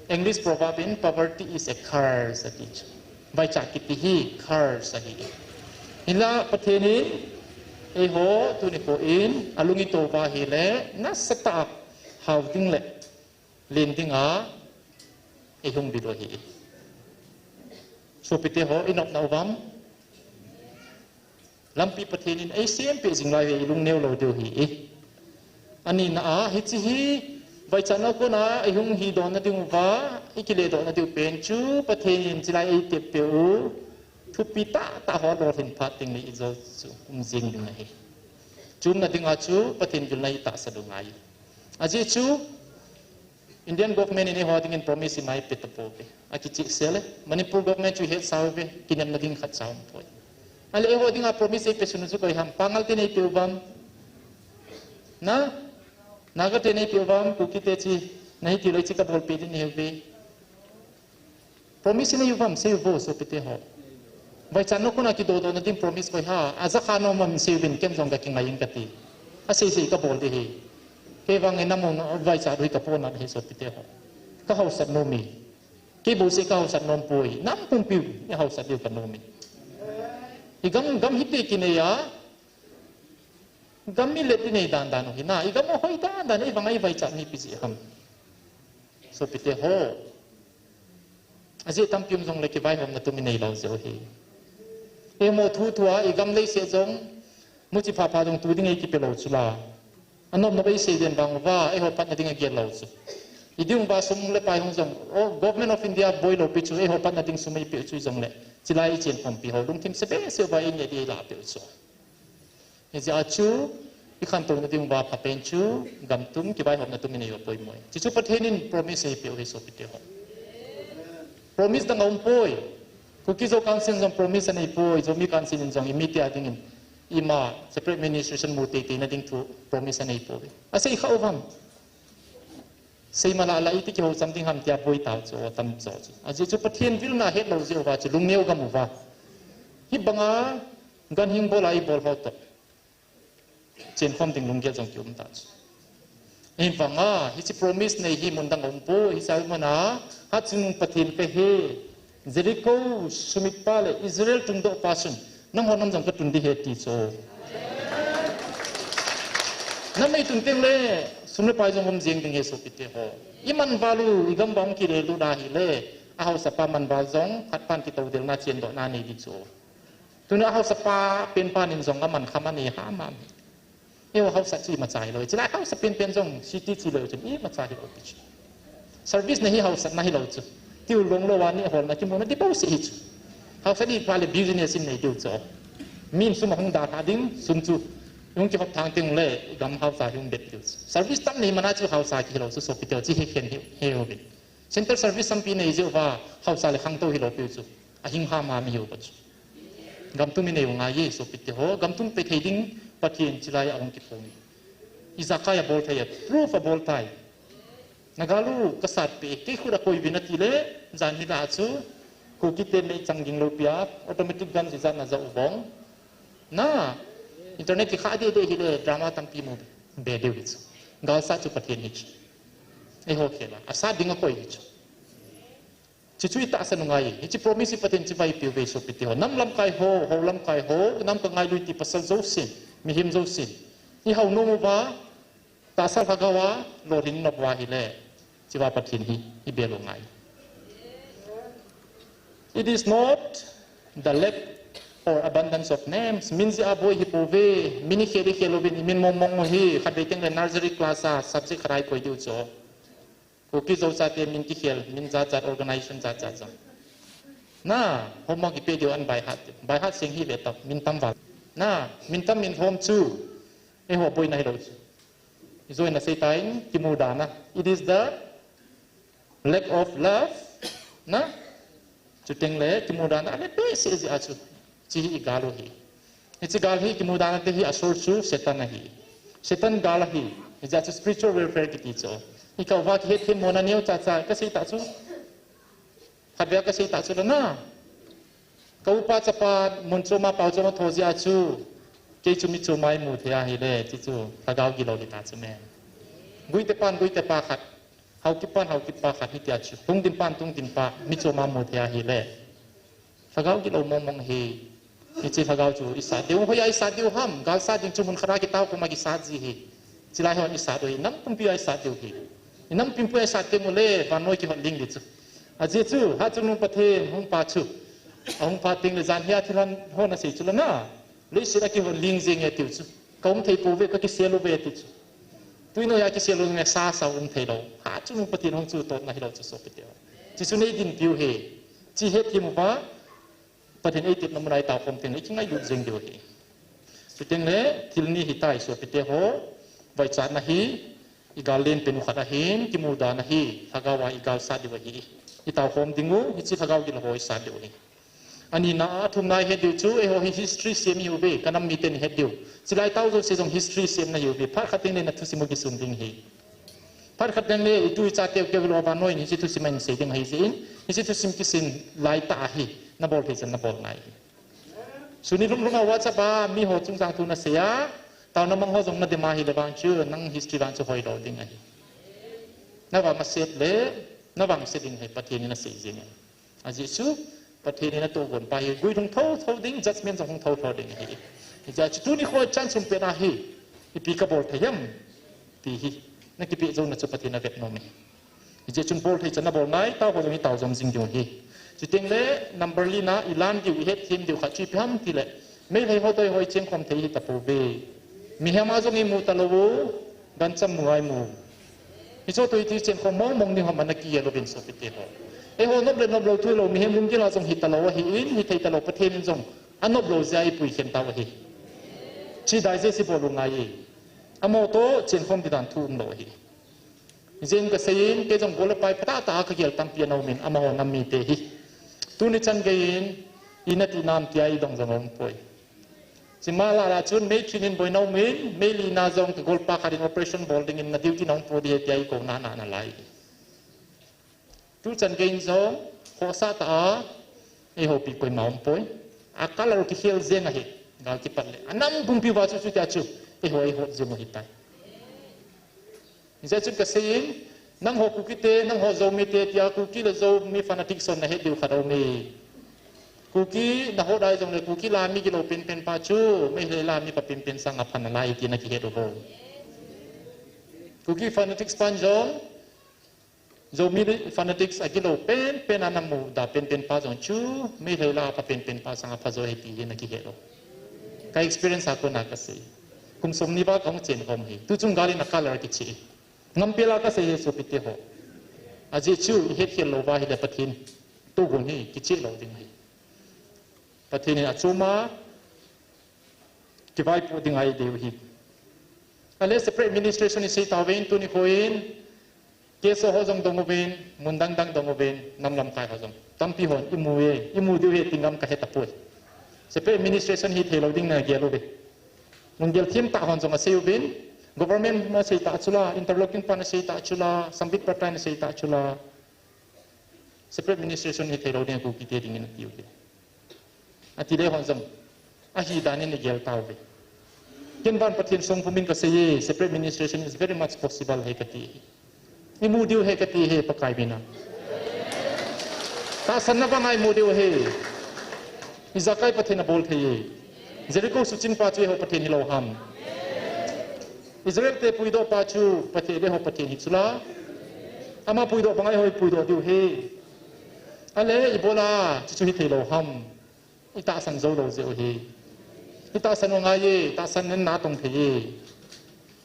English proverb in poverty is a curse ati chu. Vaichat kiti hi curse ahi. Hinla Pathen in Eiho tuni kho in alung ito uva ahile, nasatah a hao ding le len ding a eihung bil u ahi. Sopite ho, inopna uvam? Lampi Pathen in eisempeh jing lai uve, ilung neo lou diu ahi. Anina a, hiche hi vaichat na kona eihung hi donna ding uva, ikile donna diu pen chu Pathen in chilai eitep peh u thupi tahtah ho lolhin phat ding le ijou chu um jing ding ahi. Chu umna dinga chu Pathen vilna hi tahsan u ngai. Ajeh chu Indian government in eiho dingin promise ima eipeh tapouve. Akichehsel e. Manipur government chu ihetsa uve, kinepna ding khatcha umpoi. Ahile eiho dinga promise eipeh sun u chu koi ham? Pangal ten eipeh uvam? Na? Naga ten eipeh uvam? Kuki te chi nahi tiu le, hiche kabolpeh ding nahiuve. Promise inei uvam, sei uvo, sopite ho? Vaichat na kona kidodohna ding promise koi ham? Ajakha nom uvam, sei uvin, ken jong kakingai inge kati. Aseisei kabol ding ahi. Kei vang e, nam u vaichat u hi kapohnat ahi, sopite ho. Kahaosat nom e. Kei bouseh kahaosat nom poi. Nam pumpiu ihaosat diu kanom e. Igam, gam hite kinei a, gam milet inei dandan u hi na, igam u hoi dandan, eivang a ivaichat u hi ipi jeh ham? Sopite ho, ajeh tampi um jongle kivaihomna tum inei lou jeh u ahi. Eiho thu thua igam leiset jong muchi phapha jong tu ding eikipe lou chu la. Anomnop eisei den vang uva eiho patna ding agel lou chu. Iding uva sum le pai hung jong, o, Government of India boi loupi chu eiho patna ding sum eipeh u chu hijongle, chilai ichenkhompi ho lungthim seh behseh uva eineh ding eilah peh u chu. Hijeh a chu ikhantouna ding uva phapen chu gam tum, kivaihomna tum inei u apoimo e. Hiche chu Pathen in promise eipeh u ahi, sopite ho. Promise dang aumpoi. Kuki-Zo Council in jong promise aneipoi. Zomi Council in jong imite a dingin ima separate administration mu teiteina ding thu promise aneipoi. Asei kha uvam? Sei mala la iti kihoucham ding ham tia boi tau chu, atam jo chu. Ajeh chu Pathen vilna hetlou jeh uva chu lungneo gam uva, hibanga ganhing bol a ibol ho toh chenkhom ding lunggel jong kium ta chu. Hibanga hiche promise nei hi mun dang aumpoi, hiche mun a, Hatchungnung Pathen kahi, Jericho sumit pa le Israel tungdoh pa chun, nangho nam jong katun ding ahi ti chu. Nam eitun tengle sum le pai jong um jeng ding ahi, sopite ho. Imanval u, igam vang kilelut ahile, ahaosapa manval jong phatpan kitoudelna chendohna nei ding chu. Tuna haosa pa penpan in jong aman kham anei hamham hi. Eiho haosa chu imacha hilou. Chulai haosa penpen jong city chilou chun imacha hilou pi chu. Service na hi haosatna hilou chu. Tiu long lou a neh holna kimuna ding bouseh hi chu. Haosa ding pha le business in nei diu chu. Min sum ahung dalha ding, sum chu hung kihop thang teng le gam haosa hung bet diu chu. Service tam nei mana chu haosa kihilou chu, sopi teu chu hi khen hi, hi uvin. Central service tampi nei jeh uva haosa le khangtou hilou piu chu. Ahing hamham ihiu pa chu. Gamtum inei u ngai e, sopite ho, gamtum pe thei ding Pathen chulai a ahung kiphong e. Ijakai abol thei a, proof abol tai. Nagalu kasat pe, kei khut a koi uvin ati le, jan hi la chu, Kuki te meichang ging lou pia, automatic gun jijat na ja u vong. Na, internet kikha deh deh hile, drama tampi mu be diu hi chu. Galsat chu Pathen hi chu. Eiho khel a, asat ding a koi hi chu. Chuchu itahsan u ngai, hiche promise hi Pathen chibai piu ve sopite ho. Nam lamkai ho, hou lamkai ho, nam ka ngailu ti pasal jousen, mihem jousen. Ihao nom uva, tahsa lhagao a, lolhin nop uva hile, chiva Pathen hi, ibel u ngai. It is not the lack or abundance of names. Min jeh a boi hi pouve, min ikhel ikhel uvin, imin mong mong u hi, khatvei teng le nursery class a, subject khat a ikoi diu chu. Kuki Zo chate min kikhel, min jat jat, organization jat jat jong. Na, homework ipe diu an by heart, by heart seng hi ve tau, min tam val. Na, min tam min hom chu, eiho boina hilou chu. Ijo in asei tan, kimu dan a. It is the lack of love. Na, Chuteng le, kimu dan a, ale pe se jeh a chu. Hiche hi igal u hi. Hiche gal hi kimu dan a te hi a source chu Satan ahi. Satan gal ahi. Hijeh a chu spiritual warfare kiti chu. Ikah uva kihet themmona neo cha cha kasei ta chu. Khatvei a kasei ta chu la na. Ka upa chapa mun chom a pao chom a tho jeh a chu. Kei chu mi chom a imu thei ahile, ti chu. Lhagao gilou hita chu me. Guite pan, guite pa khat. Haokip pan, haokip pa khat hitia chu. Tungdim pan, tungdim pa, mi chom a mu thei ahile. Lhagao gilou mong mong hi. Hiche lhagao chu isat diu, hoiya isat diu ham, gal sat ding chu mun khat a kitao koma kisat ji ahi. Chulai hon isat u ahi, nam pumpi a isat diu ahi. Inam pumpi a isat teng uleh, vannoi kihot ling ding chu. Ajeh chu, Hatchungnung Pathen hung pa chu. Ahung pa teng le jan hia thilha hon asei chu lana. Leiset a kihot ling jeng e tiu chu. Ka um thei pouve, ka kisel uve tiu chu. Tui noiya kisel u nge sa sa um thei lou. Hatchungnung Pathen hung chu totna hilou chu sopite ho. Chuchu nei dinpiu ahi. Chu hetthem uva, Pathen eitepna muna itaokhom teng le ikingailut jeng diu ahi. Chuteng le thil ni hitai sopite ho, vaichatna hi, igal len pen u khat ahin, kimudan ahi, lhagao a igal sat diu ahi. Itaokhom ding u, hiche lhagao gilou ho isat diu ahi. Anina a, athumna ihet diu chu, eiho hi history sem ihiuve, kanam miten ihet diu. Chulai tao jouse jong history semna ihiuve, phat khat teng le nathusim u kisun ding ahi. Phat khat teng le itu icha teu teu lou vannoi in hiche thusim a insei ding ahi jeh in, hiche thusim kisin laitah ahi, nabol thei chan nabol ngai ahi. Suni lhum lhum a WhatsApp a miho chungchang thu nasei a, taona mang ho jong nadem a ahile vang chu, nang history vang chu hoilou ding ahi. Navangset le, navangse ding ahi, Pathen in asei jeng ahi. Ajeh chu, Pathen in atohgon pa hi, gui hung thotho ding, judgment jong hung thotho ding ahi. Hijeh chun tuni kho chan sum pen ahi, ipi kabol thei ham, ti hi, nakipeh jouna chu Pathen avet nom e. Hijeh chun bol thei chan nabol ngai, tao ho jong itao jom jing diu ahi. Chuteng le, number lina, ilan diu, ihetthem diu khat chu ipi ham tile, Meitei ho toh eiho ichengkhom thei hita pouve. Mihem a jong imu talou u, gancham mu a imu. Hichu toh iti chengkhom mong mong ding ham ana kigel uvin sopite ho. Eiho nop le nop lou thu lou, mihem lunggel a jong hita lou ahin, hithei talou Pathen in jong anop lou jeh a eipui khen tau ahi. Chu digest ibol u ngai e. Amaho toh chengkhom ding dan thu umlou ahi. Ijeh inem kasei in, kei jong gol le pai phatah tah a kagel tampi ana um in, amaho nam mite hi. Tuni chan gei in, ina ti nam tia idong jong aumpoi. Chuma lah lah chun May three nin boina um in, May li na jong kagolpa khat in operation bol ding in na duty na hung po ding ahi tia ikouna ana nalai. Tuchan gei in jong, khohsah tah a, eihoupi koima aumpoi. A color kikhel jeng ahi, gal kipat le. Anam pumpi uva chu chutia chu, eiho eihot jeng u ahitai. Hijeh chun kasei in, nangho Kuki te, nangho Zomi te, tia Kuki le Zomi fanatics hon nahet diu khat aume. Kuki nahot a jongle Kuki la mi gilou penpen pa chu, Meitei la mi pa penpen sanga pha nalai ti nakihet u ho. Kuki fanatics pan jong, Zomi fanatics a gilou penpen a namuda penpen pa jong chu, Meitei la a pha penpen pa sanga pha jo ahi ti hi nakihet u. Ka experience a kona kasei. Kum somni val kahung chen khom hi. Tuchung gal in a color kiche. Ngampel a kasei hi sopite ho. Ajeh chu ihet khel lou uva ahile Pathen tohgon hi kiche lou ding ahi. Pathen in achom a kivaipoh ding ahi diu ahi. Ale separate administration isei tauvin tuni kho in, K S O ho jong dong uvin, mun dang dang dong uvin, nam lamkai ho jong. Tampi hon imu e, imu diu ahi ti ngam kahe tapoi. Separate administration hithei lou ding nagel uve. Lunggel thim tah hon jong asei uvin, government nasei tah chula, interlocking pan nasei tah chula, Sambit Patta in asei tah chula. Separate administration hithei lou ding Kuki te ding in atiu te. Ati le hon jong. Ahi dan in igel tauve. Ken vang Pathen songpum in kasei e, separate administration is very much possible ahi kati. Imu diu ahi kati ahi Pakai mina. Tahsanna vang a imu diu ahi. Ijakai Pathen abol thei e. Jericho suchin pa chu eiho Pathen hilou ham. Israel te puidoh pa chu Pathen eiho Pathen hi chula. Ama puidoh banga eiho ipuidoh diu ahi. Ale ibola chuchu hithei lou ham. Itahsan jou lou jeh u ahi. Itahsan u ngai e, tahsan in natong thei e.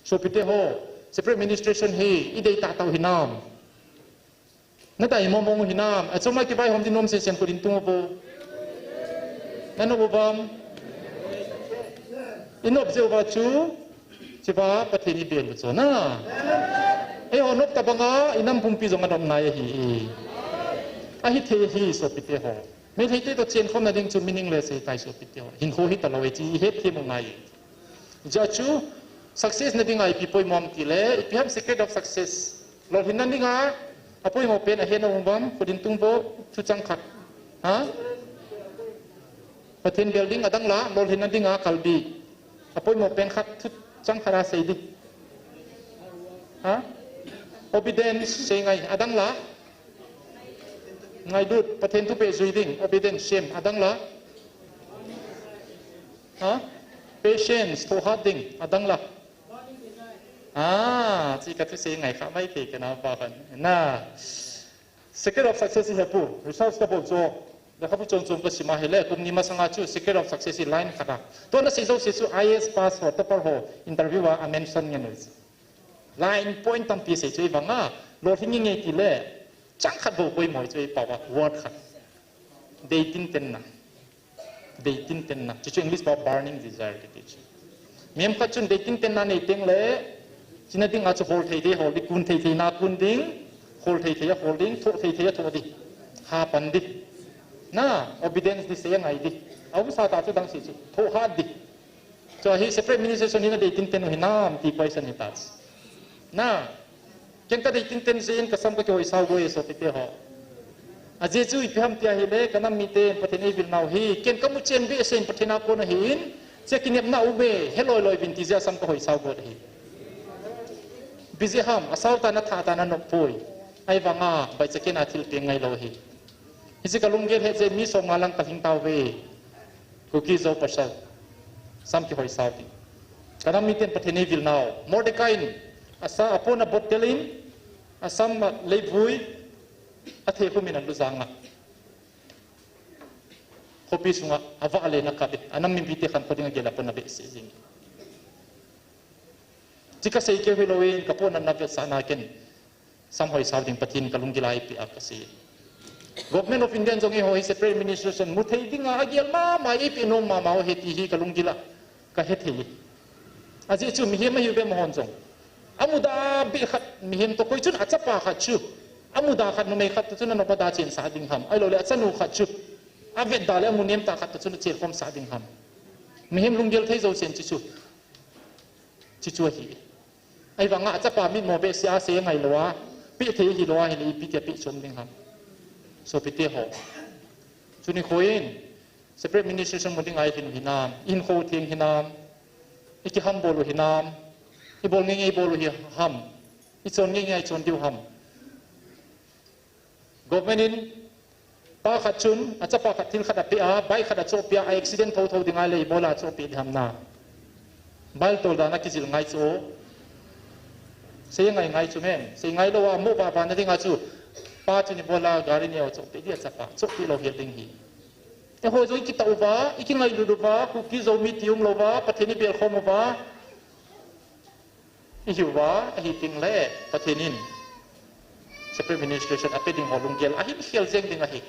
Sopite ho, separate administration hi idei tahtah u hinam. Nadei mong mong u hinam, achom a kivaihom ding nom sesen khut in tung uvo. Nanop uvam. Inop jeh uva chu, chuva Pathen ibel u chu na. Eiho nop tabanga, inam pumpi jong anop ngai ahi. Ahithei ahi sopite ho. Meitei te toh chenkhomna ding chu meaningless ahitai sopite ho. Hinkho hita lou e ti ihet them u ngai. Hijeh chun, success na dinga ipi poimo ham tile, ipi ham secret of success. Lolhinna dinga, apoimo pen ahet na um uvam, khut in tung uvo, thuchang khat. Ha? Pathen bel ding adang la, lolhinna dinga kalbi. Apoimo pen khat, thuchang khat a sei ding. Ha? Obedience sei ngai, adang la. Ngailut, Pathen thupeh jui ding, obedience sem, adang la. Ha? Patience, thohhat ding, adang la. Ah, chi ka thusei ngai kha mai thei kana ba khan. Na. Secret of success hi hepu, research ka bol chu. Lekhabu chom chom ka sim a hile, kum ni masanga chu secret of success hi line khat a. Tua na sei jouse chu I A S pass ho, topper ho, interview a, a mention ngen u. Line point tampi sei chu i vang a, lolhing nge nge ti le, chang khat bou poimo chu i pau a, word khat. Deitintenna. Deitintenna. Chuchu English pau burning desire kiti chu. Mihem khat chun deitintenna nei teng le, china ding a chu hol thei thei hol ding, kun thei thei na kun ding, hol thei thei a hol ding, thoh thei thei a thoh ding. Ha pan ding. Na, obedience ding, sei a ngai ding. A um sa ta chu dang sei chu, thohhat ding. Chu hi separate ministration hi na deitinten u hinam ti question hi ta chu. Na, ken ka deitinten jeh in ka sam ka kihoi sao go e sopite ho. Ajeh chu ipi ham tia hile, ka nam miten Pathen eivil nau hi, ken ka mu chen behseh in Pathen a kon ahin, che kinepna um e, he loi loi uvin ti jeh a sam ka hoi sao go ahi. Ipi jeh ham, asao tan athah tan anop poi. Ahivanga, baicha ken a thil peng ngai lou hi. Hiche ka lunggel het jeh mi som nga lang ka hing tauve. Kuki Zo pasal. Sam kihoi sao ding. Ka nam miten Pathen eivil nau. Mordecai in asa, apon abottel in, asam a leivui, atheh khum in alu jang a. Khopi sunga avah le na kap e. Anam mipite khankho ding agel a pon abehseh jing. Chi ka sei keu hilou in, ka pon ana vetsahna ken. Sam hoi sao ding Pathen ka lunggil a eipeh a ka sei. Government of India in jong eiho hi separate administration mu thei dinga agel mama, eipeh nom mama u ahi ti hi ka lunggil a ka hethei. Ajeh chu mihem ahiuve amahon jong. Amuda beh khat mihem toh koi chun achapa khat chu. Amuda khat numei khat toh chun anop ada chensah ding ham. Ahilouleh achanu khat chu. Avetda le amu nem tah khat toh chun achenkhomsah ding ham. Mihem lunggel thei jousen chi chu. Chi chu ahi. Ahivanga achapa mitmo behseh a sei angai lou a, peh thei hilou a hile ipi tia peh chom ding ham. Sopite ho. Chu nikho in, separate ministration mu dinga i hin u hinam, i hinkho theng hinam, i kihambol u hinam, i bol ngei ngei bol u hi ham, i chon ngei ngei i chon diu ham. Government in pa khat chun, achapa khat thil khat apeh a, bike khat achohpeh a, a accident thotho ding ahile ibola achohpeh ding ham na. Bike tol dan a kijil ngai chu. Sei ngai ngai chu men, sei ngai lou a mo ba ba na dinga chu. Pa chun ibola gari neo chohpeh ding achapa, chohpeh lou hel ding hi. Eiho jong i kitah uva, i kingailut uva, Kuki Zo mi ti umlou va, Pathen i belkhom uva. I hiu va, ahi teng le, Pathen in separate administration ape ding ho lunggel ahin khel jeng ding ahi.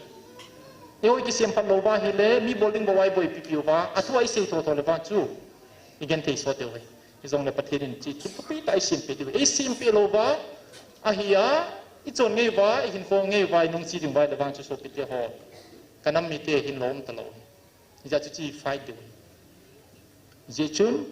Eiho i kisemphat lou va hile, mi bol ding bou a i boipi piu va, a thu a i sei thotho le vang chu i genthei sot diu ahi. Hijongle Pathen in chi thil thupi tah i sempeh diu ahi. I sempeh lou va, ahi a, i chon ngei va, i hinkho ngei va, i nung chi ding va le vang chu sopite ho. Ka nam mite hin lom talou. Hijeh chun chi fight diu. Hijeh chun,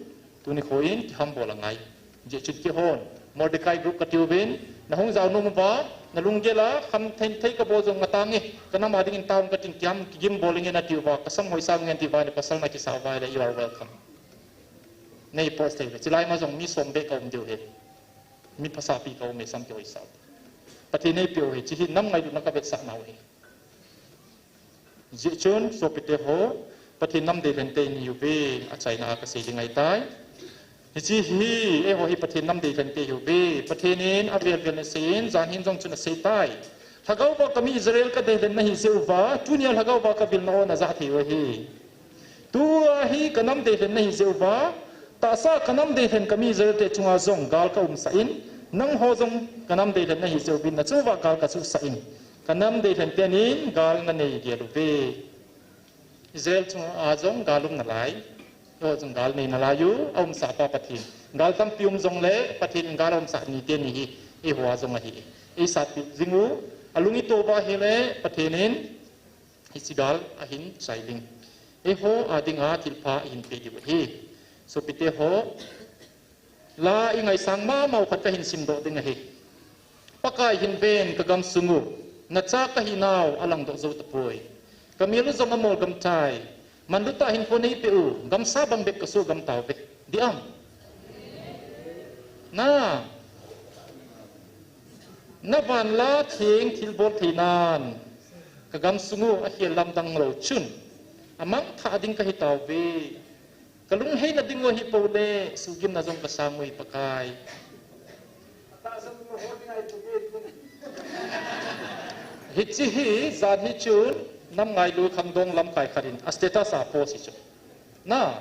tuni kho in kihambol angai. Hijeh chun keihon, Mordecai group kati uvin, na hung jao nom uva, na lunggel a, kham thei thei kabol jong ngatang e, ka nam a dingin taon katin kiam, kigim bol inge nati uva, ka sam hoi sao inge nati uva, le pasal na kisa uva, le you are welcome. Nei post thei uve, chilai ma jong mi som beh ka um diu ahi. Mi phasapi ka um e, sam kihoi sao. Pathen in eipeh u ahi, chi hi nam ngailutna ka vetsahna u ahi. Hijeh chun, sopite ho, Pathen nam deilhen te i hi uve, achaina a kasei ding ahitai. Hiche hi, eiho hi Pathen nam deilhen te i hi uve, Pathen in avel vel in asei in, jan hin jong chun asei tai. Lhagao va ka mi Israel ka deilhen na hi jeh uva, tunia lhagao va ka vilna on ajah thei u ahi. Tua hi ka nam deilhen na hi jeh uva, tahsa ka nam deilhen ka mi Israel te chunga jong gal ka umsah in, nangho jong ka nam deilhen na hi jeh uvin, na chung uva gal ka chuhsah in, ka nam deilhen tenin gal na nei gel uve. Israel chunga jong gal um nalai, eiho jong gal nei nalai u, aumsah pa Pathen. Gal tampi um jongle, Pathen in gal aumsah ni teni hi, eiho a jong ahi. Eisatpi jing u, alung ito uva ahile, Pathen in, hiche gal ahin chai ding. Eiho a dinga thilpha ahin pe diu ahi. Sopite ho, la i ngaisang mama u khat kahin simdoh ding ahi. Pakai hin ven ka gamsung u, nacha kahinau alangdoh jou tapoi. Ka mel u jong amol gam tai. Manlu tah hinkho neipeh u, gamsa bang bep kasoh gam tauve. Dih am? Na, na van la theng thilbol theinan, ka gamsung u akhel lamdang lou chun, amangthah ding kahi tauve. Kalung heina ding u hi po le, sugimna jong kasang u hi Pakai. Hiche hi, jan hi chun, Namngailu khangdong lamkai khat in, a status a post hi chu. Na,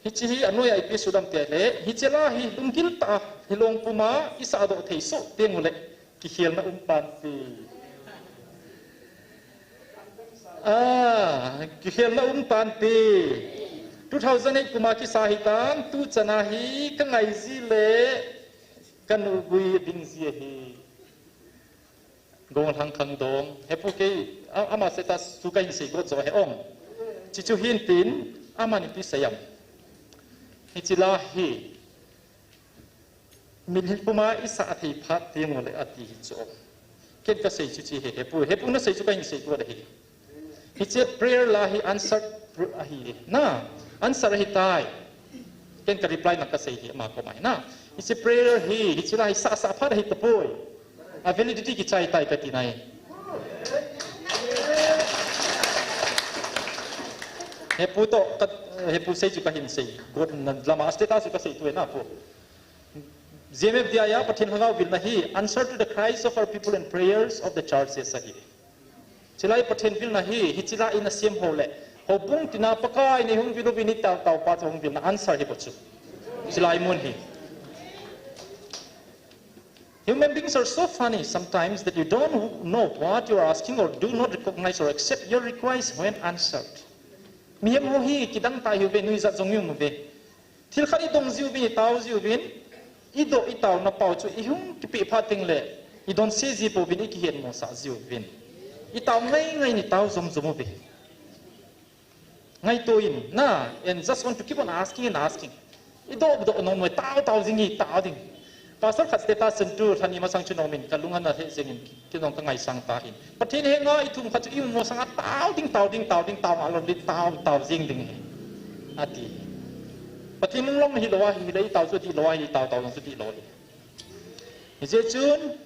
hiche hi, anoi a ipi sudam te le, hiche la hi, lunggil tah a, hilong puma, isah doh thei soh, teng u le, kikhelna um tante. Ah, kikhelna um tante. Two thousand eight kuma kisa hitan, tu chana hi, kangai ji le, kanu gui ding ji ahi. Gonglhang khangdong. Hepu kei, a, ama status chu kahin sei got jo he ong. Chichu hin tin, ama ni pi sayam. Hiche la hi. Mitlhi puma isah thei phat teng u le ati hi chu. Ken kasei chu chi he, hepu, hepu nasei chu kahin sei got ahi. Hiche prayer la hi answer pr-, ahi. Na, answer ahi tai. Ken ka reply na kasei hi ama koma hi na. Hiche prayer hi, hiche la hi sah sah phat ahi tapoi. A validity kichai tai kati nai. Hepu to, ka, hepu sei chu kahin sei. Got na lama status chu kasei tu na pu. G M F D I a Pathen Lhagao vilna hi, answer to the cries of our people and prayers of the churches ahi. Chilai Pathen vilna hi, hiche la in a siam ho le. Houbung tina Pakai nei hung vil uvin i tao tao pa chu hung vilna answer hi bou chu. Chilai mun hi. Human beings are so funny sometimes that you don't know what you are asking or do not recognize or accept your request when answered. Mihem ho hi kidang tah hiuve, nuijat jong hiuve. Thil khat i dong jiuvin, i tao jiuvin, i doh, i taona pau chu i hung kipeh phat teng le, i donse ji pouvin, i kihetmosah jiuvin. I tao ngai ngai in i tao jom jom uve. Ngaito in, na, and just want to keep on asking and asking. I doh doh nom uve, tao tao jing, i tao ding. Pastor khat status chun tu, lhani masang chu nom in, ka lung ana he jeng in, kei jong ka ngaisang ta hin. Pathen henga i thum khat chu i um masang a tao ding, tao ding, tao ding, tao ngalou ding, tao, tao jing ding hi. Ati. Pathen lung long hilou a, hileh i tao chu dihlou a, i tao tao jong chu dihlou hi. Hijeh chun,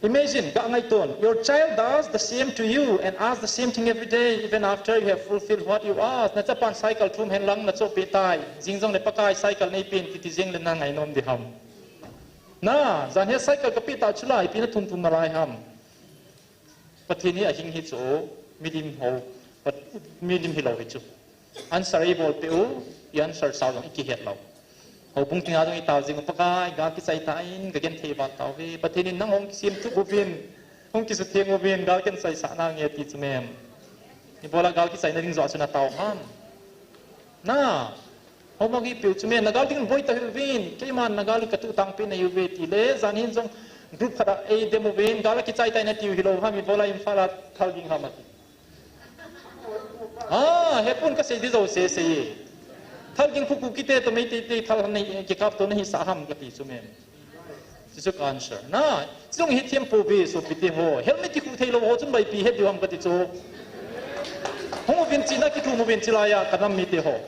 imagine, ga ngaiton, your child does the same to you and asks the same thing every day, even after you have fulfilled what you ask. Na chapan cycle thum hen lang na chohpeh tai, jing jong le Pakai cycle neipen, titi jeng le na ngai nom ding ham. Na, jan hi cycle kapeh ta chu lai, ipi na thum thum nalai ham. Pathen hi ahing hi chu, milim ho, Pat-, milim hilou hi chu. Answer i bol peh u, i answer sao jong i kihet lou. Houbung tinga jong i tao jing u, Pakai, gal kichai tan, ka genthei val tao ve. Pathen in nang hung kisem tup uvin, hung kisutheng uvin, gal ken chaisah nange ti chu mem. Ibola gal kichaina ding joh chu na tao ham. Na, homework i peh u chu mem, na gal ding boi ta hiuvin, keiman na gal ka tuh tang peh na hiuve ti le, jan hin jong group khat a ei dem uvin, gal kichai tai na tiu hilou ham, ibola Imphal a thal ging ham ati. Ah, hepun ka sei di jouse sei. Thal ging khu Kuki te toh Meitei te thal han nei, kikap to nahi sah ham kati chu mem. Chuchu ka answer. Na, chujong hi thiam pouve sopite ho. Helmet kikhu theilou ho chun bai ipi het diu ham kati chu. Hung uvin chihna kithum uvin chilai a ka nam mite ho.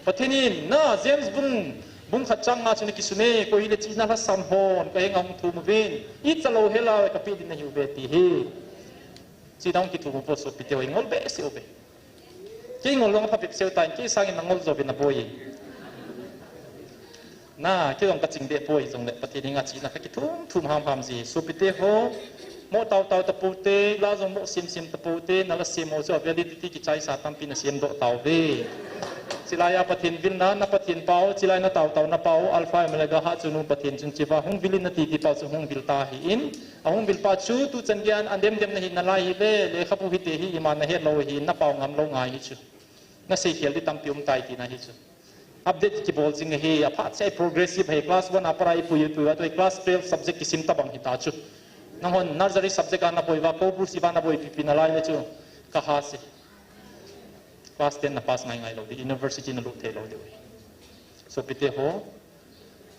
Pathen in, na, James bung, bung khat chang nga chun akisun e, koi hile chihna lhasam hon, ka henga hung thum uvin. Icha lou hela, kapeh ding nahiuve ti hi. Chihna hung kithum uvo sopite ho, ingol behseh uve. Kei ngol jong apha bep seh tan, kei sangin na ngol jouvin na boi. Na, kei jong ka ching deh poi, jongle Pathen henga chihna ka kithum thum ham ham ji. Sopite ho, mo tao tao tapou te, la jong mo sem sem tapou te, na la sem ho chu a validity kichaisa tampi na sem doh tauve. Chilai a Pathen vilna, na Pathen pau, chilai na tao tao na pau, Alpha Omega ha chu nu Pathen chun chiva, hung vil in na titi pau chu hung vil ta hi in. Ahung vil pa chu tuchan geiya an dem dem na hi nalai hi le, lekhabu hite hi ima na het lou hi, na pau ngam lou ngai hi chu. Na sei khel di tampi um tai tina hi chu. Update kibol jing hi, aphat sei progressive hi, class one a para i pui i pui, atui class twelve subject kisim tabang hita chu. Nanghon nursery subject a na boi va, ko bu si va na boi pipi nalai le chu. Ka ha se. Class ten na pass ngai ngai lou di, university na lut thei lou di. Sopite ho,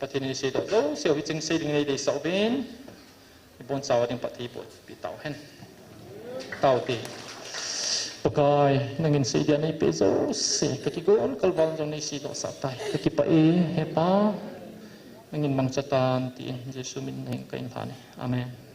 Pathen in sei doh jouse u hi ching sei ding nei deisah uvin. I bonchauva ding Pathen in eiboh pi tau hen. Taute. Pakai, nangin sei dia nei pe jouse, ka kigon kalval jong nei sei doh sah tai. Ka kipah e, he Pa. Nangin mangcha tan tin, Jesu min in ka in lhan e. Amen.